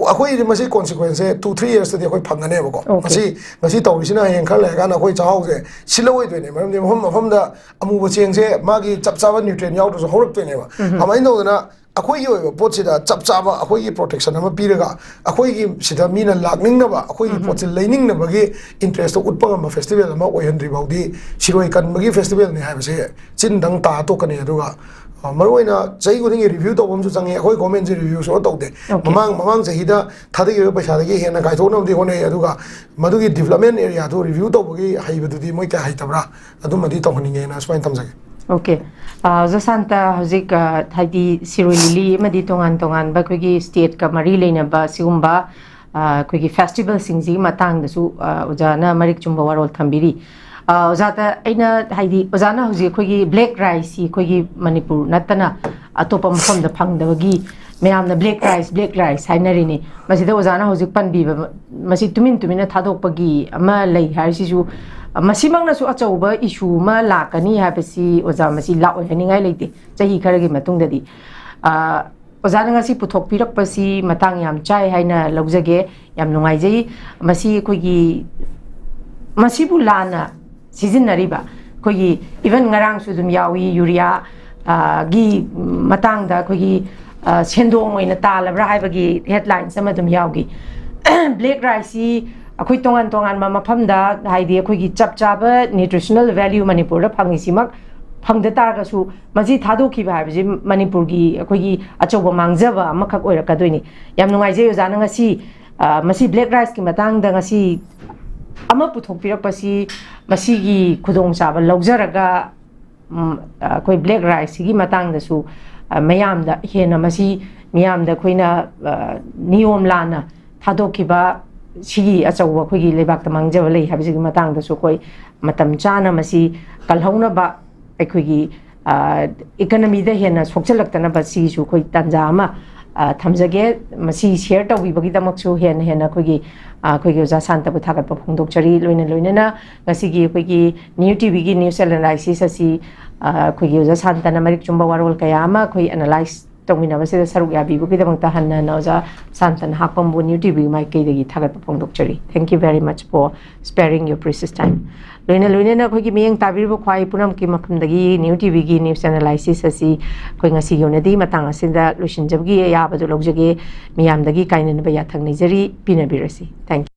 ꯑꯩꯈꯣꯏꯗꯤ ꯃꯁꯤ ꯀꯣꯟꯁꯤꯀ꯭ꯋꯦꯟꯁꯁꯦ ꯇꯨ ꯊ꯭ꯔꯤ ꯌꯔꯁꯇꯗꯤ ꯑꯩꯈꯣꯏ ꯐꯪꯒꯅꯦꯕꯀꯣ꯫ ꯉꯁꯤ ꯉꯁꯤ ꯇꯧꯔꯤꯁꯤꯅ ꯍꯌꯦꯡ ꯈꯔ ꯂꯩꯔꯀꯥꯟꯗ ꯑꯩꯈꯣꯏ ꯆꯥꯛꯍꯥꯎꯁꯦ ꯁꯤꯜꯂꯛꯑꯣꯏꯗꯣꯏꯅꯦ꯫ ꯃꯔꯝꯗꯤ ꯃꯐꯝ ꯃꯐꯝꯗ ꯑꯃꯨꯕ ꯆꯦꯡꯁꯦ ꯃꯥꯒꯤ ꯆꯞ ꯆꯥꯕ ꯅ꯭ꯌꯨꯇ꯭ꯔꯤꯌꯦꯟ ꯌꯥꯎꯗ꯭ꯔꯁꯨ ꯍꯧꯔꯛꯇꯣꯏꯅꯦꯕ꯫ ꯑꯗꯨꯃꯥꯏꯅ ꯇꯧꯗꯅ ꯑꯩꯈꯣꯏꯒꯤ ꯑꯣꯏꯕ ꯄꯣꯠꯁꯤꯗ ꯆꯞ ꯆꯥꯕ ꯑꯩꯈꯣꯏꯒꯤ ꯄ꯭ꯔꯣꯇꯦꯛꯁꯟ ꯑꯃ ꯄꯤꯔꯒ ꯑꯩꯈꯣꯏꯒꯤ ꯁꯤꯗ ꯃꯤꯅ ꯂꯥꯛꯅꯤꯡꯅꯕ, ꯑꯩꯈꯣꯏꯒꯤ ꯄꯣꯠꯁꯦ ꯂꯩꯅꯤꯡꯅꯕꯒꯤ ꯏꯟꯇꯔꯦꯁꯇꯣ ꯎꯠꯄ ꯉꯝꯕ ꯐꯦꯁꯇꯤꯚꯦꯜ ꯑꯃ ꯑꯣꯏꯍꯟꯗ꯭ꯔꯤ ꯐꯥꯎꯗꯤ ꯁꯤꯔꯣꯏ ꯀꯟꯕꯒꯤ ꯐꯦꯁꯇꯤꯚꯦꯜꯅꯤ ꯍꯥꯏꯕꯁꯦ ꯆꯤꯟꯗꯪ ꯇꯥ ꯇꯣꯛꯀꯅꯤ꯫ ꯑꯗꯨꯒ ꯑ, ꯃꯔꯨꯑꯣꯏꯅ ꯆꯍꯤ ꯈꯨꯗꯤꯡꯒꯤ ꯔꯤꯚ꯭ꯌꯨ ꯇꯧꯕ ꯑꯃꯁꯨ ꯆꯪꯉꯤ꯫ ꯑꯩꯈꯣꯏ ꯒꯣꯔꯃꯦꯟꯁꯦ ꯔꯤꯚ꯭ꯌꯨ ꯁꯨꯡꯇꯧ ꯇꯧꯗꯦ꯫ ꯃꯃꯥꯡ ꯃꯃꯥꯡ ꯆꯍꯤꯗ ꯊꯥꯗꯈꯤꯕ ꯄꯩꯁꯥꯗꯒꯤ ꯍꯦꯟꯅ ꯀꯥꯏꯊꯣꯛꯅꯕꯗꯤ ꯍꯣꯠꯅꯩ꯫ ꯑꯗꯨꯒ ꯃꯗꯨꯒꯤ ꯗꯤꯕ꯭ꯂꯞꯃꯦꯟ ꯑꯦꯔꯤꯌꯥꯗꯨ ꯔꯤꯚ꯭ꯌꯨ ꯇꯧꯕꯒꯤ ꯍꯩꯕꯗꯨꯗꯤ ꯃꯣꯏ ꯀꯌꯥ ꯍꯩꯇꯕ꯭ꯔꯥ, ꯑꯗꯨꯃꯗꯤ ꯇꯧꯍꯟꯅꯤꯡꯉꯦꯅ ꯁꯨꯃꯥꯏꯅ ꯊꯝꯖꯒꯦ꯫ ꯑꯣꯀꯦ꯫ ꯑ, ꯑꯣꯖꯥ ꯁꯥꯟꯇ, ꯍꯧꯖꯤꯛ, ꯑ, ꯍꯥꯏꯗꯤ ꯁꯤꯔꯣꯏ ꯂꯤꯂꯤ ꯑꯃꯗꯤ ꯇꯣꯉꯥꯟ ꯇꯣꯉꯥꯟꯕ ꯑꯩꯈꯣꯏꯒꯤ ꯁ꯭ꯇꯦꯠꯀ ꯃꯔꯤ ꯂꯩꯅꯕ ꯁꯤꯒꯨꯝꯕ, ꯑ, ꯑꯩꯈꯣꯏꯒꯤ ꯐꯦꯁꯇꯤꯚꯦꯜꯁꯤꯡꯁꯤꯒꯤ ꯃꯇꯥꯡꯗꯁꯨ, ꯑ, ꯑꯣꯖꯥꯅ ꯃꯔꯤꯛ ꯆꯨꯝꯕ ꯋꯥꯔꯣꯜ ꯊꯝꯕꯤꯔꯤ꯫ ꯑ, ꯑꯣꯖꯥꯗ ꯑꯩꯅ ꯍꯥꯏꯗꯤ ꯑꯣꯖꯥꯅ ꯍꯧꯖꯤꯛ ꯑꯩꯈꯣꯏꯒꯤ ꯕ꯭ꯂꯦꯛ ꯔꯥꯏꯁꯁꯤ ꯑꯩꯈꯣꯏꯒꯤ ꯃꯅꯤꯄꯨꯔ ꯅꯠꯇꯅ ꯑꯇꯣꯞꯄ ꯃꯐꯝꯗ ꯐꯪꯗꯕꯒꯤ ꯃꯌꯥꯝꯅ ꯕ꯭ꯂꯦꯛ ꯔꯥꯏꯁ, ꯕ꯭ꯂꯦꯛ ꯔꯥꯏꯁ ꯍꯥꯏꯅꯔꯤꯅꯤ꯫ ꯃꯁꯤꯗ ꯑꯣꯖꯥꯅ ꯍꯧꯖꯤꯛ ꯄꯟꯕꯤꯕ ꯃꯁꯤ ꯇꯨꯃꯤꯟ ꯇꯨꯃꯤꯟꯅ ꯊꯥꯗꯣꯛꯄꯒꯤ ꯑꯃ ꯂꯩ ꯍꯥꯏꯔꯤꯁꯤꯁꯨ, ꯃꯁꯤꯃꯛꯅꯁꯨ ꯑꯆꯧꯕ ꯏꯁꯨ ꯑꯃ ꯂꯥꯛꯀꯅꯤ ꯍꯥꯏꯕꯁꯤ ꯑꯣꯖꯥ, ꯃꯁꯤ ꯂꯥꯛꯑꯣꯏ ꯍꯥꯏꯅꯤꯡꯉꯥꯏ ꯂꯩꯇꯦ꯫ ꯆꯍꯤ ꯈꯔꯒꯤ ꯃꯇꯨꯡꯗꯗꯤ, ꯑ, ꯑꯣꯖꯥꯅ ꯉꯁꯤ ꯄꯨꯊꯣꯛꯄꯤꯔꯛꯄꯁꯤ ꯃꯇꯥꯡ ꯌꯥꯝ ꯆꯥꯏ ꯍꯥꯏꯅ ꯂꯧꯖꯒꯦ꯫ ꯌꯥꯝ ꯅꯨꯡꯉꯥꯏꯖꯩ꯫ ꯃꯁꯤ ꯑꯩꯈꯣꯏꯒꯤ, ꯃꯁꯤꯕꯨ ꯂꯥꯟꯅ ꯁꯤꯖꯤꯟꯅꯔꯤꯕ ꯑꯩꯈꯣꯏꯒꯤ, even ꯉꯔꯥꯡꯁꯨ ꯑꯗꯨꯝ ꯌꯥꯎꯏ, ꯌꯨꯔꯤꯌꯥ, ꯑ, ꯒꯤ ꯃꯇꯥꯡꯗ ꯑꯩꯈꯣꯏꯒꯤ, ꯑ, ꯁꯦꯟꯗꯣꯡ ꯑꯣꯏꯅ ꯇꯥꯜꯂꯕ꯭ꯔꯥ ꯍꯥꯏꯕꯒꯤ ꯍꯦꯗꯂꯥꯏꯟꯁ ꯑꯃ ꯑꯗꯨꯝ ꯌꯥꯎꯈꯤ꯫ ꯕ꯭ꯂꯦꯛ ꯔꯥꯏꯁꯁꯤ ꯑꯩꯈꯣꯏ ꯇꯣꯉꯥꯟ ꯇꯣꯉꯥꯟꯕ ꯃꯐꯝꯗ, ꯍꯥꯏꯗꯤ ꯑꯩꯈꯣꯏꯒꯤ ꯆꯞ ꯆꯥꯕ ꯅ꯭ꯌꯨꯇ꯭ꯔꯤꯁꯅꯦꯜ ꯚꯦꯂ꯭ꯌꯨ ꯃꯅꯤꯄꯨꯔꯗ ꯐꯪꯉꯤꯁꯤꯃꯛ ꯐꯪꯗ ꯇꯥꯔꯒꯁꯨ, ꯃꯁꯤ ꯊꯥꯗꯣꯛꯈꯤꯕ ꯍꯥꯏꯕꯁꯤ ꯃꯅꯤꯄꯨꯔꯒꯤ ꯑꯩꯈꯣꯏꯒꯤ ꯑꯆꯧꯕ ꯃꯥꯡꯖꯕ ꯑꯃꯈꯛ ꯑꯣꯏꯔꯛꯀꯗꯣꯏꯅꯤ꯫ ꯌꯥꯝ ꯅꯨꯡꯉꯥꯏꯖꯩ ꯑꯣꯖꯥꯅ ꯉꯁꯤ, ꯑ, ꯃꯁꯤ ꯕ꯭ꯂꯦꯛ ꯔꯥꯏꯁꯀꯤ ꯃꯇꯥꯡꯗ ꯉꯁꯤ ꯑꯃ ꯄꯨꯊꯣꯛꯄꯤꯔꯛꯄꯁꯤ, ꯃꯁꯤꯒꯤ ꯈꯨꯗꯣꯡꯆꯥꯕ ꯂꯧꯖꯔꯒ ꯎꯝ, ꯑꯩꯈꯣꯏ ꯕ꯭ꯂꯦꯛ ꯔꯥꯏꯁꯁꯤꯒꯤ ꯃꯇꯥꯡꯗꯁꯨ, ꯑ, ꯃꯌꯥꯝꯗ ꯍꯦꯟꯅ ꯃꯁꯤ ꯃꯤꯌꯥꯝꯗ ꯑꯩꯈꯣꯏꯅ, ꯑ, ꯅꯤꯌꯣꯝ ꯂꯥꯟꯅ ꯊꯥꯗꯣꯛꯈꯤꯕ ꯁꯤꯒꯤ ꯑꯆꯧꯕ ꯑꯩꯈꯣꯏꯒꯤ ꯂꯩꯕꯥꯛꯇ ꯃꯥꯡꯖꯕ ꯂꯩ ꯍꯥꯏꯕꯁꯤꯒꯤ ꯃꯇꯥꯡꯗꯁꯨ ꯑꯩꯈꯣꯏ ꯃꯇꯝ ꯆꯥꯅ ꯃꯁꯤ ꯀꯜꯍꯧꯅꯕ, ꯑꯩꯈꯣꯏꯒꯤ, ꯑ, ꯏꯀꯅꯃꯤꯗ ꯍꯦꯟꯅ ꯁꯣꯛꯆꯜꯂꯛꯇꯅꯕ ꯁꯤꯒꯤꯁꯨ ꯑꯩꯈꯣꯏ ꯇꯥꯟꯖꯥ ꯑꯃ, ꯑ, ꯊꯝꯖꯒꯦ꯫ ꯃꯁꯤ ꯁꯤꯌꯔ ꯇꯧꯕꯤꯕꯒꯤꯗꯃꯛꯁꯨ ꯍꯦꯟꯅ ꯍꯦꯟꯅ ꯑꯩꯈꯣꯏꯒꯤ, ꯑ, ꯑꯩꯈꯣꯏꯒꯤ ꯑꯣꯖꯥ ꯁꯥꯟꯇꯕꯨ ꯊꯥꯒꯠꯄ ꯐꯣꯡꯗꯣꯛꯆꯔꯤ꯫ ꯂꯣꯏꯅ ꯂꯣꯏꯅꯅ ꯉꯁꯤꯒꯤ ꯑꯩꯈꯣꯏꯒꯤ ꯅ꯭ꯌꯨ ꯇꯤꯚꯤꯒꯤ ꯅ꯭ꯌꯨꯁ ꯑꯦꯅꯥꯂꯥꯏꯁꯤꯁ ꯑꯁꯤ, ꯑ, ꯑꯩꯈꯣꯏꯒꯤ ꯑꯣꯖꯥ ꯁꯥꯟꯇꯅ ꯃꯔꯤꯛ ꯆꯨꯝꯕ ꯋꯥꯔꯣꯜ ꯀꯌꯥ ꯑꯃ ꯑꯩꯈꯣꯏ ꯑꯦꯅꯥꯂꯥꯏꯁ ꯇꯧꯃꯤꯟꯅꯕꯁꯤꯗ ꯁꯔꯨꯛ ꯌꯥꯕꯤꯕꯒꯤꯗꯃꯛꯇ ꯍꯟꯅ ꯍꯟꯅ ꯑꯣꯖꯥ ꯁꯥꯟꯇꯅ ꯍꯥꯞꯄꯝꯕꯨ ꯅ꯭ꯌꯨ ꯇꯤꯚꯤꯒꯤ ꯃꯥꯏꯀꯩꯗꯒꯤ ꯊꯥꯒꯠꯄ ꯐꯣꯡꯗꯣꯛꯆꯔꯤ꯫ Thank you very much for sparing your precious time. ꯂꯣꯏꯅ ꯂꯣꯏꯅꯅ ꯑꯩꯈꯣꯏꯒꯤ ꯃꯤꯠꯌꯦꯡ ꯇꯥꯕꯤꯔꯤꯕ ꯈ꯭ꯋꯥꯏ ꯄꯨꯝꯅꯃꯛꯀꯤ ꯃꯐꯝꯗꯒꯤ ꯅ꯭ꯌꯨ ꯇꯤꯚꯤꯒꯤ ꯅ꯭ꯌꯨꯁ ꯑꯦꯅꯥꯂꯥꯏꯁꯤꯁ ꯑꯁꯤ ꯑꯩꯈꯣꯏ ꯉꯁꯤꯒꯤ ꯑꯣꯏꯅꯗꯤ ꯃꯇꯥꯡ ꯑꯁꯤꯗ ꯂꯣꯏꯁꯤꯟꯖꯕꯒꯤ ꯑꯌꯥꯕꯗꯨ ꯂꯧꯖꯒꯦ꯫ ꯃꯤꯌꯥꯝꯗꯒꯤ ꯀꯥꯏꯅꯅꯕ ꯌꯥꯊꯪ ꯅꯤꯖꯔꯤ꯫ ꯄꯤꯅꯕꯤꯔꯁꯤ꯫ Thank you.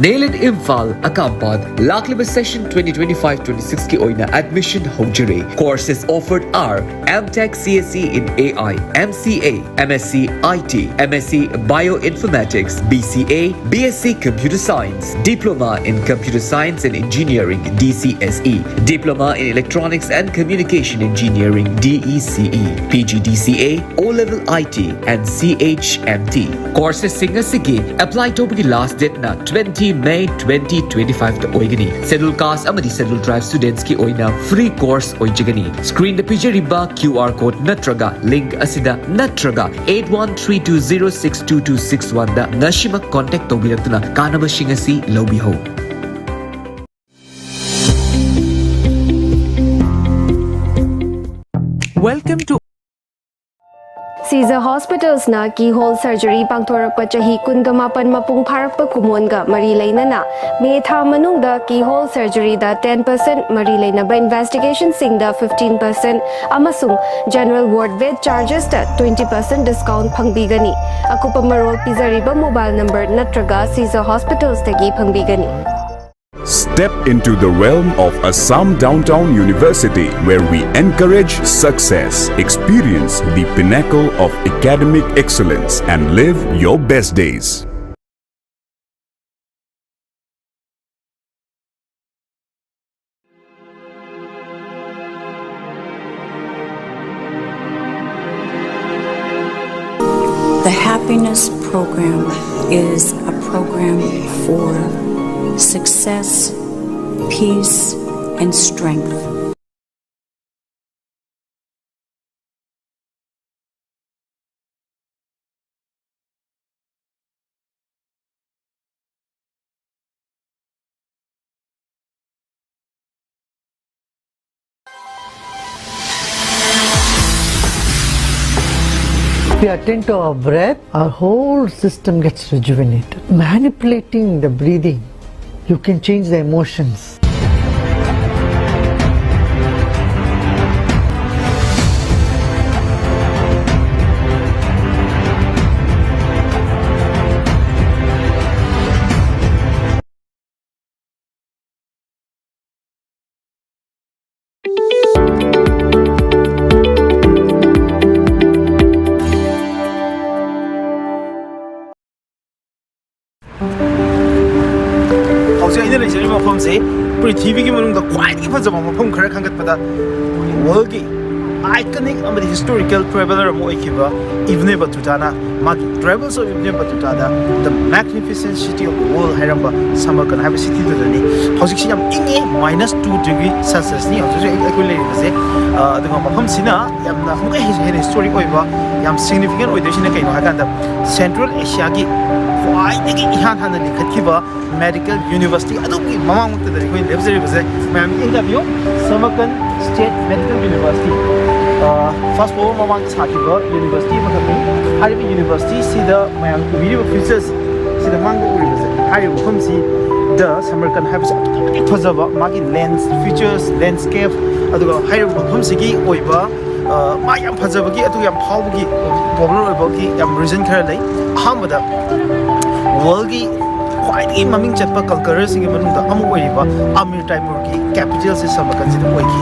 ꯅꯦꯂꯤꯠ ꯏꯝꯐꯥꯜ ꯑꯀꯥꯝꯄꯥꯠ ꯂꯥꯛꯂꯤꯕ ꯁꯦꯁꯟ twenty twenty-five twenty-six ꯀꯤ ꯑꯣꯏꯅ admission ꯍꯧꯖꯔꯦ꯫ Courses offered are M Tech C S E in A I, M C A, M S C I T, M S C Bioinformatics, B C A, B S C Computer Science, Diploma in Computer Science and Engineering, D C S E, Diploma in Electronics and Communication Engineering, D E C E, P G D C A, O-level I T and C H M T. Courses ꯁꯤꯡ ꯑꯁꯤꯒꯤ ꯑꯦꯄ꯭ꯂꯥꯏ ꯇꯧꯕꯒꯤ ꯂꯥꯁ ꯗꯦꯠꯅ twenty May twenty twenty-five ꯇ ꯑꯣꯏꯒꯅꯤ꯫ Schedule Caste ꯑꯃꯗꯤ Schedule Tribe students ꯀꯤ ꯑꯣꯏꯅ ꯐ꯭ꯔꯤ ꯀꯣꯔꯁ ꯑꯣꯏꯖꯒꯅꯤ꯫ ꯁ꯭ꯀ꯭ꯔꯤꯟꯗ ꯄꯤꯖꯔꯤꯕ QR code ꯅꯠꯇ꯭ꯔꯒ ꯂꯤꯡꯛ ꯑꯁꯤꯗ ꯅꯠꯇ꯭ꯔꯒ eight one three two zero six two two six one ꯗ ꯉꯁꯤꯃꯛ ꯀꯣꯟꯇꯦꯛ ꯇꯧꯕꯤꯔꯛꯇꯨꯅ ꯀꯥꯟꯅꯕꯁꯤꯡ ꯑꯁꯤ ꯂꯧꯕꯤꯍꯧ꯫ Welcome to Caesar Hospitals ꯅ keyhole surgery ꯄꯥꯡꯊꯣꯔꯛꯄ ꯆꯍꯤ ꯀꯨꯟꯒ ꯃꯥꯄꯟ ꯃꯄꯨꯡ ꯐꯥꯔꯛꯄ ꯀꯨꯝꯑꯣꯟꯒ ꯃꯔꯤ ꯂꯩꯅꯅ ꯃꯦ ꯊꯥ ꯃꯅꯨꯡꯗ keyhole surgery ꯗ ten percent, ꯃꯔꯤ ꯂꯩꯅꯕ investigation ꯁꯤꯡꯗ fifteen percent ꯑꯃꯁꯨꯡ general ward bed charges ꯇ twenty percent discount ꯐꯪꯕꯤꯒꯅꯤ꯫ ꯑꯀꯨꯞꯄ ꯃꯔꯣꯜ ꯄꯤꯖꯔꯤꯕ mobile number ꯅꯠꯇ꯭ꯔꯒ Caesar Hospitals ꯇꯒꯤ ꯐꯪꯕꯤꯒꯅꯤ꯫ Step into the realm of Assam Downtown University, where we encourage success, experience the pinnacle of academic excellence, and live your best days. The Happiness Program is a program for success, peace, and strength. If we attend to our breath, our whole system gets rejuvenated. Manipulating the breathing, you can change the emotions. ꯍꯧꯖꯤꯛ ꯑꯩꯅ ꯂꯩꯖꯔꯤꯕ ꯃꯐꯝꯁꯤ ꯄ꯭ꯔꯤꯊꯤꯕꯤꯒꯤ ꯃꯅꯨꯡꯗ ꯈ꯭ꯋꯥꯏꯗꯒꯤ ꯐꯖꯕ ꯃꯐꯝ ꯈꯔ ꯈꯟꯒꯠꯄꯗ ꯋꯥꯔꯜꯒꯤ ꯑꯥꯏꯀꯅꯤꯛ ꯑꯃꯗꯤ ꯍꯤꯁꯇꯣꯔꯤꯀꯦꯜ ꯇ꯭ꯔꯦꯚꯦꯂꯔ ꯑꯃ ꯑꯣꯏꯈꯤꯕ ꯏꯕꯅꯦ ꯕꯇꯨꯇꯥꯅ ꯃꯥꯒꯤ Travels of Ibn Battuta the The Magnificent City of the World ꯍꯥꯏꯔꯝꯕ ꯁꯃꯔꯀꯟ ꯍꯥꯏꯕ ꯁꯤꯇꯤꯗꯨꯗꯅꯤ꯫ ꯍꯧꯖꯤꯛꯁꯤ ꯌꯥꯝ ꯏꯪꯉꯤ, minus two degree Celsius ꯅꯤ ꯍꯧꯖꯤꯛ ꯍꯧꯖꯤꯛ ꯑꯩꯈꯣꯏ ꯂꯩꯔꯤꯕꯁꯦ꯫ ꯑ, ꯑꯗꯨꯒ ꯃꯐꯝꯁꯤꯅ ꯌꯥꯝꯅ ꯑꯃꯨꯛꯀ ꯍꯦꯟꯅ ꯍꯤꯁꯇꯣꯔꯤꯛ ꯑꯣꯏꯕ, ꯌꯥꯝ ꯁꯤꯒꯅꯤꯐꯤꯀꯦꯟ ꯑꯣꯏꯗꯣꯏꯁꯤꯅ ꯀꯩꯅꯣ ꯍꯥꯏꯀꯥꯟꯗ, ꯁꯦꯟꯇ꯭ꯔꯦꯜ ꯑꯦꯁꯤꯌꯥꯒꯤ ꯈ꯭ꯋꯥꯏꯗꯒꯤ ꯏꯍꯥꯟ ꯍꯥꯟꯅ ꯂꯤꯡꯈꯠꯈꯤꯕ ꯃꯦꯗꯤꯀꯦꯜ ꯌꯨꯅꯤꯚꯔꯁꯤꯇꯤ ꯑꯗꯨꯒꯤ ꯃꯃꯥꯡꯃꯛꯇꯗꯅꯤ ꯑꯩꯈꯣꯏꯅ ꯂꯦꯞꯆꯔꯤꯕꯁꯦ꯫ ꯃꯌꯥꯝ interview, Samarkand state medical university, first world war ꯃꯃꯥꯡꯗ ꯁꯥꯈꯤꯕ ꯌꯨꯅꯤꯚꯔꯁꯤꯇꯤ ꯑꯃꯈꯛꯅꯤ꯫ ꯍꯥꯏꯔꯤꯕ ꯌꯨꯅꯤꯚꯔꯁꯤꯇꯤꯁꯤꯗ ꯃꯌꯥꯝ ꯎꯕꯤꯔꯤꯕ ꯐꯤꯆꯔꯁ ꯁꯤꯗ ꯃꯥꯡꯗ ꯎꯔꯤꯕꯁꯦ, ꯍꯥꯏꯔꯤꯕ ꯃꯐꯝꯁꯤꯗ ꯁꯃꯔꯀꯟ ꯍꯥꯏꯕꯁꯦ ꯑꯗꯨꯛꯀꯤ ꯃꯇꯤꯛ ꯐꯖꯕ, ꯃꯥꯒꯤ ꯂꯦꯟꯁ ꯐꯤꯆꯔꯁ, ꯂꯦꯟꯁꯀꯦꯞ, ꯑꯗꯨꯒ ꯍꯥꯏꯔꯤꯕ ꯃꯐꯝꯁꯤꯒꯤ ꯑꯣꯏꯕ, ꯑ, ꯃꯥ ꯌꯥꯝ ꯐꯖꯕꯒꯤ, ꯑꯗꯨꯒ ꯌꯥꯝ ꯐꯥꯎꯕꯒꯤ, ꯄꯣꯄꯨꯂꯔ ꯑꯣꯏꯕꯒꯤ ꯌꯥꯝ ꯔꯤꯖꯟ ꯈꯔ ꯂꯩ꯫ ꯑꯍꯥꯟꯕꯗ, ꯋꯥꯔꯜꯒꯤ ꯈ꯭ꯋꯥꯏꯗꯒꯤ ꯃꯃꯤꯡ ꯆꯠꯄ ꯀꯟꯀꯔꯔꯁꯤꯡꯒꯤ ꯃꯅꯨꯡꯗ ꯑꯃ ꯑꯣꯏꯔꯤꯕ ꯑꯃꯤꯔ ꯇꯥꯏꯃꯨꯔꯒꯤ ꯀꯦꯄꯤꯇꯦꯜꯁꯦ ꯁꯃꯔꯀꯟꯁꯤꯗ ꯑꯣꯏꯈꯤ꯫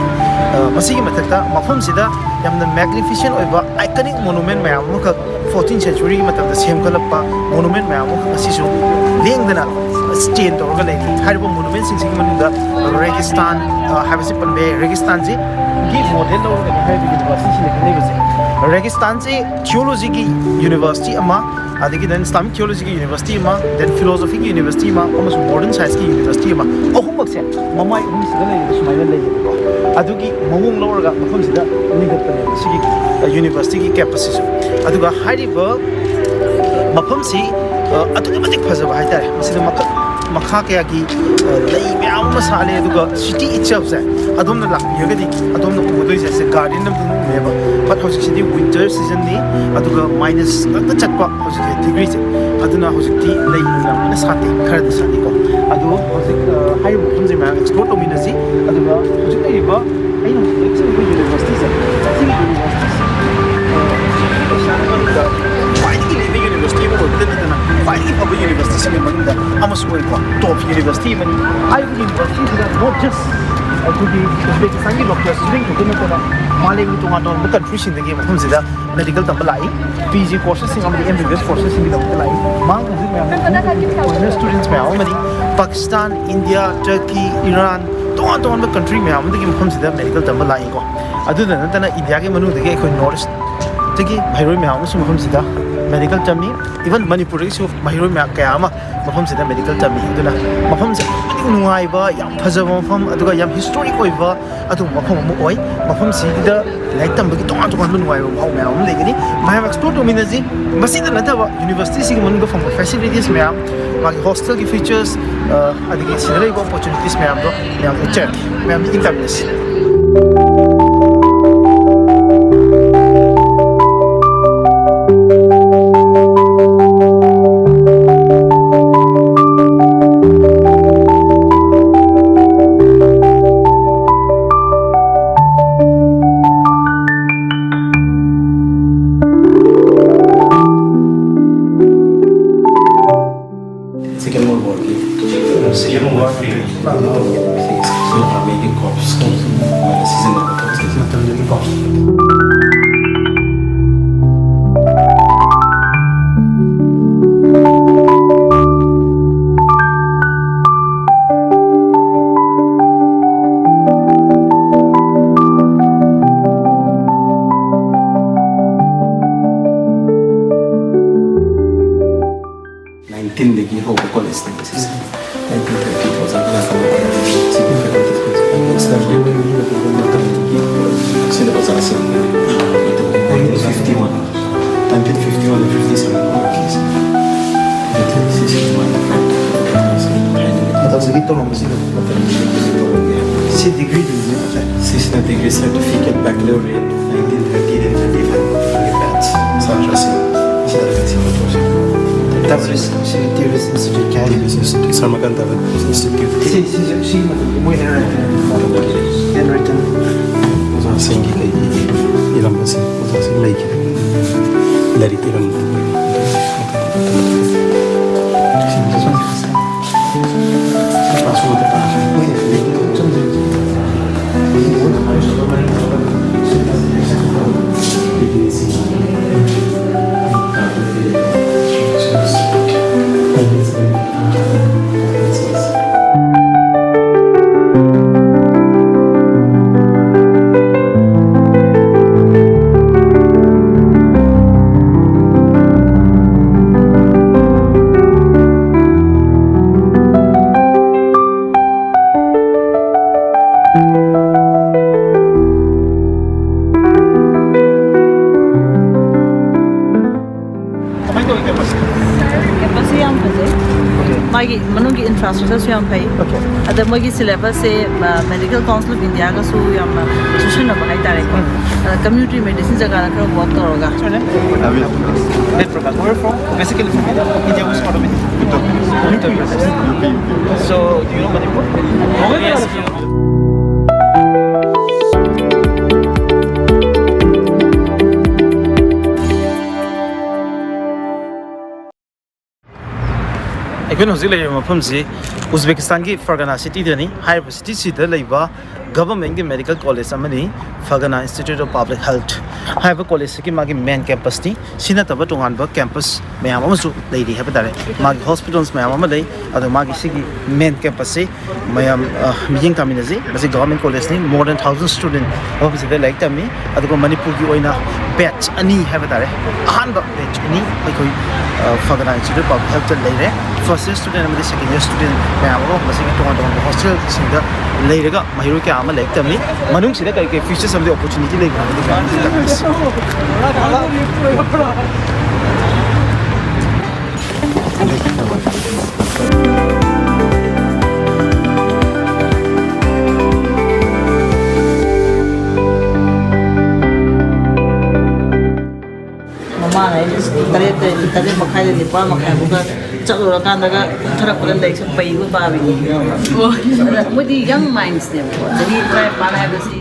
ꯑ, ꯃꯁꯤꯒꯤ ꯃꯊꯛꯇ ꯃꯐꯝꯁꯤꯗ ꯌꯥꯝꯅ ꯃꯦꯒꯅꯤꯐꯤꯁꯦꯟ ꯑꯣꯏꯕ ꯑꯥꯏꯀꯅꯤꯛ ꯃꯣꯅꯨꯃꯦꯟ ꯃꯌꯥꯝ ꯑꯃꯈꯛ ꯐꯣꯔꯇꯤꯟ ꯁꯦꯟꯆꯨꯔꯤꯒꯤ ꯃꯇꯝꯗ ꯁꯦꯝꯒꯠꯂꯛꯄ ꯃꯣꯅꯨꯃꯦꯟ ꯃꯌꯥꯝ ꯑꯃꯈꯛ ꯉꯁꯤꯁꯨ ꯂꯦꯡꯗꯅ ꯁ꯭ꯇꯦꯟ ꯇꯧꯔꯒ ꯂꯩꯔꯤ꯫ ꯍꯥꯏꯔꯤꯕ ꯃꯣꯅꯨꯃꯦꯟꯁꯤꯡꯁꯤꯒꯤ ꯃꯅꯨꯡꯗ ꯔꯦꯒꯤꯁꯇꯥꯟ, ꯑ, ꯍꯥꯏꯕꯁꯤ ꯄꯟꯕ ꯌꯥꯏ꯫ ꯔꯦꯒꯤꯁꯇꯥꯟꯁꯤꯒꯤ ꯃꯣꯗꯦꯜ ꯂꯧꯔꯒꯅꯤ ꯍꯥꯏꯔꯤꯕ ꯌꯨꯅꯤꯚꯔꯁꯤꯇꯤꯁꯤꯅ ꯈꯟꯅꯔꯤꯕꯁꯦ꯫ ꯔꯦꯒꯤꯁꯇꯥꯟꯁꯤ ꯊꯤꯑꯣꯂꯣꯖꯤꯒꯤ ꯌꯨꯅꯤꯚꯔꯁꯤꯇꯤ ꯑꯃ, ꯑꯗꯒꯤ then Islamic theologyꯒꯤ ꯌꯨꯅꯤꯚꯔꯁꯤꯇꯤ ꯑꯃ, then philosophyꯒꯤ ꯌꯨꯅꯤꯚꯔꯁꯤꯇꯤ ꯑꯃ, ꯑꯃꯁꯨꯡ modern scienceꯀꯤ ꯌꯨꯅꯤꯚꯔꯁꯤꯇꯤ ꯑꯃ, ꯑꯍꯨꯝꯃꯛꯁꯦ ꯃꯃꯥꯏ ꯑꯍꯨꯝꯁꯤꯗ ꯂꯩꯔꯤꯕ ꯁꯨꯃꯥꯏꯅ ꯂꯩꯌꯦꯕꯀꯣ꯫ ꯑꯗꯨꯒꯤ ꯃꯑꯣꯡ ꯂꯧꯔꯒ ꯃꯐꯝꯁꯤꯗ ꯂꯤꯡꯈꯠꯄꯅꯦꯕ ꯁꯤꯒꯤ, ꯑ, ꯌꯨꯅꯤꯚꯔꯁꯤꯇꯤꯒꯤ ꯀꯦꯝꯄꯁꯁꯤꯁꯨ꯫ ꯑꯗꯨꯒ ꯍꯥꯏꯔꯤꯕ ꯃꯐꯝꯁꯤ, ꯑ, ꯑꯗꯨꯛꯀꯤ ꯃꯇꯤꯛ ꯐꯖꯕ ꯍꯥꯏꯇꯥꯔꯦ꯫ ꯃꯁꯤꯗ ꯃꯈꯜ ꯃꯈꯥ ꯀꯌꯥꯒꯤ, ꯑ, ꯂꯩ ꯃꯌꯥꯝ ꯑꯃ ꯁꯥꯠꯂꯦ꯫ ꯑꯗꯨꯒ city itselfꯁꯦ ꯑꯗꯣꯝꯅ ꯂꯥꯛꯄꯤꯔꯒꯗꯤ ꯑꯗꯣꯝꯅ ꯎꯒꯗꯣꯏꯁꯦ ꯁꯦ garden ꯑꯃꯗꯤ ꯎꯅꯦꯕ꯫ But ꯍꯧꯖꯤꯛꯁꯤꯗꯤ winter seasonꯅꯤ, ꯑꯗꯨꯒ minus ꯉꯥꯛꯇ ꯆꯠꯄ ꯍꯧꯖꯤꯛꯁꯦ degreeꯁꯦ꯫ ꯑꯗꯨꯅ ꯍꯧꯖꯤꯛꯇꯤ ꯂꯩ ꯌꯥꯝ ꯀꯟꯅ ꯁꯥꯠꯇꯦ, ꯈꯔꯗꯤ ꯁꯥꯠꯂꯤꯀꯣ꯫ ꯑꯗꯣ ꯍꯧꯖꯤꯛ, ꯑ, ꯍꯥꯏꯔꯤꯕ ꯃꯐꯝꯁꯦ ꯃꯌꯥꯝ explore ꯇꯧꯃꯤꯟꯅꯁꯤ꯫ ꯑꯗꯨꯒ ꯍꯧꯖꯤꯛ ꯂꯩꯔꯤꯕ ꯑꯩꯅ ꯍꯧꯖꯤꯛ ꯂꯦꯞꯆꯔꯤꯕ ꯌꯨꯅꯤꯚꯔꯁꯤꯇꯤꯁꯦ, ꯁꯤꯒꯤ ꯌꯨꯅꯤꯚꯔꯁꯤꯇꯤꯁꯦ, ꯑ, ꯑꯦꯁꯤꯌꯥꯒꯤ ꯃꯅꯨꯡꯗ ꯈ꯭ꯋꯥꯏꯗꯒꯤ ꯂꯤꯡꯕ ꯌꯨꯅꯤꯚꯔꯁꯤꯇꯤ ꯑꯃ ꯑꯣꯏꯕꯇ ꯅꯠꯇꯅ ꯈ꯭ꯋꯥꯏꯗꯒꯤ ꯐꯕ ꯌꯨꯅꯤꯚꯔꯁꯤꯇꯤꯁꯤꯡꯒꯤ ꯃꯅꯨꯡꯗ ꯑꯃꯁꯨ ꯑꯣꯏꯀꯣ, top ꯌꯨꯅꯤꯚꯔꯁꯤꯇꯤ ꯑꯃꯅꯤ꯫ ꯍꯥꯏꯔꯤꯕ ꯌꯨꯅꯤꯚꯔꯁꯤꯇꯤꯁꯤꯗ not just ꯑꯩꯈꯣꯏꯒꯤ ꯎꯖꯕꯦꯀꯤꯁꯇꯥꯟꯒꯤ ꯂꯣꯀꯦꯜ ꯁ꯭ꯇꯨꯗꯦꯟ ꯈꯛꯇ ꯅꯠꯇꯅ ꯃꯥꯂꯦꯝꯒꯤ ꯇꯣꯉꯥꯟ ꯇꯣꯉꯥꯟꯕ ꯀꯟꯇ꯭ꯔꯤꯁꯤꯡꯗꯒꯤ ꯃꯐꯝꯁꯤꯗ ꯃꯦꯗꯤꯀꯦꯜ ꯇꯝꯕ ꯂꯥꯛꯏ꯫ ꯄꯤ ꯖꯤ ꯀꯣꯔꯁꯦꯁꯁꯤꯡ ꯑꯃꯗꯤ ꯑꯦꯝ ꯕꯤ ꯕꯤ ꯑꯦꯁ ꯀꯣꯔꯁꯦꯁꯁꯤꯡꯒꯤꯗꯃꯛꯇ ꯂꯥꯛꯏ꯫ ꯃꯥꯡ ꯍꯧꯖꯤꯛ ꯃꯌꯥꯝ ꯐꯣꯔꯦꯟꯅꯔ ꯁ꯭ꯇꯨꯗꯦꯟꯠꯁ ꯃꯌꯥꯝ ꯑꯃꯗꯤ ꯄꯥꯀꯤꯁꯇꯥꯟ, ꯏꯟꯗꯤꯌꯥ, ꯇꯔꯀꯤ, ꯏꯔꯥꯟ, ꯇꯣꯉꯥꯟ ꯇꯣꯉꯥꯟꯕ ꯀꯟꯇ꯭ꯔꯤ ꯃꯌꯥꯝ ꯑꯃꯗꯒꯤ ꯃꯐꯝꯁꯤꯗ ꯃꯦꯗꯤꯀꯦꯜ ꯇꯝꯕ ꯂꯥꯛꯏꯀꯣ꯫ ꯑꯗꯨꯗ ꯅꯠꯇꯅ ꯏꯟꯗꯤꯌꯥꯒꯤ ꯃꯅꯨꯡꯗꯒꯤ ꯑꯩꯈꯣꯏ ꯅꯣꯔꯠ ꯏꯁꯇꯒꯤ ꯃꯍꯩꯔꯣꯏ ꯃꯌꯥꯝ ꯑꯃꯁꯨ ꯃꯐꯝꯁꯤꯗ ꯃꯦꯗꯤꯀꯦꯜ ꯇꯝꯃꯤ꯫ Even ꯃꯅꯤꯄꯨꯔꯗꯒꯤꯁꯨ ꯃꯍꯩꯔꯣꯏ ꯃꯌꯥꯝ ꯀꯌꯥ ꯑꯃ ꯃꯐꯝꯁꯤꯗ ꯃꯦꯗꯤꯀꯦꯜ ꯇꯝꯃꯤ꯫ ꯑꯗꯨꯅ ꯃꯐꯝꯁꯦ ꯑꯗꯨꯛꯀꯤ ꯃꯇꯤꯛ ꯅꯨꯡꯉꯥꯏꯕ, ꯌꯥꯝ ꯐꯖꯕ ꯃꯐꯝ, ꯑꯗꯨꯒ ꯌꯥꯝ ꯍꯤꯁꯇꯣꯔꯤꯛ ꯑꯣꯏꯕ ꯑꯗꯨꯒꯨꯝꯕ ꯃꯐꯝ ꯑꯃ ꯑꯣꯏ꯫ ꯃꯐꯝꯁꯤꯗ ꯂꯥꯏꯔꯤꯛ ꯇꯝꯕꯒꯤ ꯇꯣꯉꯥꯟ ꯇꯣꯉꯥꯟꯕ ꯅꯨꯡꯉꯥꯏꯕ ꯃꯍꯥꯎ ꯃꯌꯥꯝ ꯑꯃ ꯂꯩꯒꯅꯤ꯫ ꯃꯌꯥꯝ ꯑꯦꯛꯁꯄ꯭ꯂꯣꯔ ꯇꯧꯃꯤꯟꯅꯁꯤ꯫ ꯃꯁꯤꯗ ꯅꯠꯇꯕ ꯌꯨꯅꯤꯚꯔꯁꯤꯇꯤꯁꯤꯒꯤ ꯃꯅꯨꯡꯗ ꯐꯪꯕ ꯐꯦꯁꯤꯂꯤꯇꯤꯁ ꯃꯌꯥꯝ, ꯃꯥꯒꯤ ꯍꯣꯁꯇꯦꯜꯒꯤ ꯐꯤꯆꯔꯁ, ꯑ, ꯑꯗꯒꯤ ꯁꯤꯗ ꯂꯩꯕ ꯑꯣꯄꯣꯔꯆꯨꯅꯤꯇꯤꯁ ꯃꯌꯥꯝꯗꯣ ꯃꯌꯥꯝ ꯎꯠꯆꯔꯛꯀꯦ꯫ ꯃꯌꯥꯝ ꯏꯪ ꯇꯝꯃꯤꯟꯅꯁꯤ꯫ Second World War ꯒꯤ, Second World War ꯒꯤ, ꯑꯥꯔꯃꯤꯒꯤ ꯀꯣꯔꯞꯁꯀꯤ ꯃꯣꯏꯅ ꯁꯤꯖꯤꯟꯅꯕ ꯄꯣꯠ ꯆꯩꯁꯦ꯫ ꯃꯇꯝꯗꯨꯒꯤꯀꯣ꯫ Nineteen thirty ꯊꯥꯎꯖꯟ ꯁꯤꯒꯤ ꯐꯦꯀꯜꯇꯤ ꯁ꯭ꯀꯨꯜꯁꯦ ꯁꯤꯗ ꯑꯣꯖꯥꯁꯤꯡ nineteen fifty one, nineteen fifty one fifty seven ꯁꯤꯁꯦ ꯃꯇꯝꯁꯤꯒꯤ ꯇꯧꯔꯝꯕꯁꯤꯡ ꯃꯇꯝꯁꯤꯒꯤ ꯇꯧꯔꯝꯃꯤ ꯁꯤ ꯗꯤꯒ꯭ꯔꯤꯗꯨꯅꯤ ꯅꯠꯇ꯭ꯔꯥ? ꯁꯤꯁꯤꯅ ꯗꯤꯒ꯭ꯔꯤ ꯁꯥꯔꯇꯤꯐꯤꯀꯦꯠ ꯕꯦꯀꯂꯣꯔꯤꯌꯦꯠ ꯅꯥꯏꯟꯇꯤꯟ ꯊꯥꯔꯇꯤꯗ ꯊꯥꯔꯇꯤ ꯐꯥꯏꯚ ꯕꯦꯠꯁ ꯁꯥꯇ꯭ꯔꯁꯤꯡ ꯁꯤꯗ ꯂꯩꯁꯤꯟꯕ ꯇꯧꯁꯤ꯫ ꯇꯝꯔꯤꯁꯤ ꯁꯤ ꯇꯦꯔꯤꯁ ꯏꯟꯁꯇꯤꯇ꯭ꯌꯨꯠꯀꯤ ꯍꯥꯏꯔꯤꯕ ꯁꯤ ꯁꯤ ꯁꯔꯃꯀꯥꯟꯇ ꯏꯟꯁꯇꯤꯇ꯭ꯌꯨꯠ ꯁꯤ ꯁꯤ ꯁꯤ ꯃꯇꯝꯗ ꯃꯣꯏ ꯍꯦꯟ ꯔꯥꯏꯇꯤꯡ ꯍꯦꯟ ꯔꯥꯏꯇꯤꯡ ꯑꯣꯖꯥꯁꯤꯡꯒꯤ ꯀꯩꯒꯤ ꯏꯔꯝꯕꯁꯤꯡ ꯑꯣꯖꯥꯁꯤꯡ ꯂꯩꯈꯤꯕ ꯂꯥꯏꯔꯤꯛ ꯏꯔꯝꯕ ꯀꯃꯥꯏꯅ ꯇꯧꯋꯤ ꯀꯦꯝꯄꯁꯁꯦ? ꯀꯦꯝꯄꯁꯁꯦ ꯌꯥꯝ ꯐꯖꯩ꯫ ꯃꯥꯒꯤ ꯃꯅꯨꯡꯒꯤ ꯏꯟꯐ꯭ꯔꯥꯁ꯭ꯇ꯭ꯔꯛꯆꯔꯁꯨ ꯌꯥꯝ ꯐꯩ꯫ ꯑꯣꯀꯦ꯫ ꯑꯗ ꯃꯣꯏꯒꯤ ꯁꯤꯂꯦꯕꯁꯁꯦ, ꯑ, ꯃꯦꯗꯤꯀꯦꯜ ꯀꯥꯎꯟꯁꯤꯜ ꯑꯣꯐ ꯏꯟꯗꯤꯌꯥꯒꯁꯨ ꯌꯥꯝꯅ ꯆꯨꯁꯟꯅꯕ ꯍꯥꯏꯇꯥꯔꯦꯀꯣ꯫ ꯎꯝ꯫ ꯑꯗ ꯀꯝꯃ꯭ꯌꯨꯅꯤꯇꯤ ꯃꯦꯗꯤꯁꯤꯟ ꯖꯒꯥꯗ ꯈꯔ ꯋꯥꯛ ꯇꯧꯔꯒ꯫ Where from? Basically from India, which part of India? Uttar Pradesh. Uttar Pradesh. So, do you know Manipur? Yes. ꯑꯩꯈꯣꯏꯅ ꯍꯧꯖꯤꯛ ꯂꯩꯔꯤꯕ ꯃꯐꯝꯁꯤ ꯎꯖꯕꯦꯀꯤꯁꯇꯥꯟꯒꯤ ꯐꯔꯒꯅꯥ ꯁꯤꯇꯤꯗꯅꯤ꯫ ꯍꯥꯏꯔꯤꯕ ꯁꯤꯇꯤꯁꯤꯗ ꯂꯩꯕ ꯒꯚꯔꯟꯃꯦꯟꯠꯀꯤ ꯃꯦꯗꯤꯀꯦꯜ ꯀꯣꯂꯦꯖ ꯑꯃꯅꯤ, ꯐꯔꯒꯅꯥ ꯏꯟꯁꯇꯤꯇ꯭ꯌꯨꯠ ꯑꯣꯐ ꯄꯕ꯭ꯂꯤꯛ ꯍꯦꯜꯊ ꯍꯥꯏꯕ ꯀꯣꯂꯦꯖꯁꯤꯒꯤ ꯃꯥꯒꯤ ꯃꯦꯟ ꯀꯦꯝꯄꯁꯅꯤ꯫ ꯁꯤ ꯅꯠꯇꯕ ꯇꯣꯉꯥꯟꯕ ꯀꯦꯝꯄꯁ ꯃꯌꯥꯝ ꯑꯃꯁꯨ ꯂꯩꯔꯤ ꯍꯥꯏꯕ ꯇꯥꯔꯦ꯫ ꯃꯥꯒꯤ ꯍꯣꯁꯄꯤꯇꯥꯜꯁ ꯃꯌꯥꯝ ꯑꯃ ꯂꯩ꯫ ꯑꯗꯣ ꯃꯥꯒꯤ ꯁꯤꯒꯤ ꯃꯦꯟ ꯀꯦꯝꯄꯁꯁꯤ ꯃꯌꯥꯝ, ꯑ, ꯃꯤꯠꯌꯦꯡ ꯇꯥꯃꯤꯟꯅꯁꯤ꯫ ꯃꯁꯤ government ꯀꯣꯂꯦꯖꯅꯤ꯫ More than thousand student ꯃꯐꯝꯁꯤꯗ ꯂꯥꯏꯔꯤꯛ ꯇꯝꯃꯤ꯫ ꯑꯗꯨꯒ ꯃꯅꯤꯄꯨꯔꯒꯤ ꯑꯣꯏꯅ ꯕꯦꯠꯆ ꯑꯅꯤ ꯍꯥꯏꯕ ꯇꯥꯔꯦ, ꯑꯍꯥꯟꯕ ꯕꯦꯠꯆ ꯑꯅꯤ ꯑꯩꯈꯣꯏ ꯐꯒꯅꯥ ꯏꯟꯁꯇꯤꯇ꯭ꯌꯨꯠ ꯄꯕ꯭ꯂꯤꯛ ꯍꯦꯜꯠꯇ ꯂꯩꯔꯦ꯫ ꯐꯥꯔꯁ ꯏꯌꯔ ꯁ꯭ꯇꯨꯗꯦꯟ ꯑꯃꯗꯤ ꯁꯦꯀꯦꯟ ꯏꯌꯔ ꯁ꯭ꯇꯨꯗꯦꯟ ꯃꯌꯥꯝ ꯑꯃ ꯃꯁꯤꯒꯤ ꯇꯣꯉꯥꯟ ꯇꯣꯉꯥꯟꯕ ꯍꯣꯁꯇꯦꯜꯁꯤꯡꯗ ꯂꯩꯔꯒ ꯃꯍꯩꯔꯣꯏ ꯀꯌꯥ ꯑꯃ ꯂꯥꯏꯔꯤꯛ ꯇꯝꯃꯤ꯫ ꯃꯅꯨꯡꯁꯤꯗ ꯀꯔꯤ ꯀꯔꯤ ꯐꯤꯆꯔꯁ ꯑꯃꯗꯤ ꯑꯣꯄꯣꯔꯆꯨꯅꯤꯇꯤ ꯂꯩꯕ ꯍꯥꯏꯕꯗꯤ ꯃꯌꯥꯝ ꯑꯃ ꯇꯥꯛꯄꯤꯁꯤ꯫ ꯃꯃꯥꯡ ꯑꯩꯅ ꯇꯔꯦꯠꯇ, ꯇꯔꯦꯠ ꯃꯈꯥꯏꯗ ꯅꯤꯄꯥꯜ ꯃꯈꯥꯏ ꯐꯥꯎꯗ ꯆꯠꯂꯨꯔꯀꯥꯟꯗꯒ ꯀꯨꯝꯊꯔꯛꯄꯗ ꯂꯥꯏꯔꯤꯛꯁꯦ ꯄꯩꯕ ꯄꯥꯕꯤꯅꯤ꯫ ꯑꯣ, ꯃꯣꯏꯗꯤ ꯌꯪ ꯃꯥꯏꯟꯁꯅꯦꯕꯀꯣ, ꯆꯍꯤ ꯇꯔꯥꯅꯤꯄꯥꯟ ꯍꯥꯏꯕꯁꯤ꯫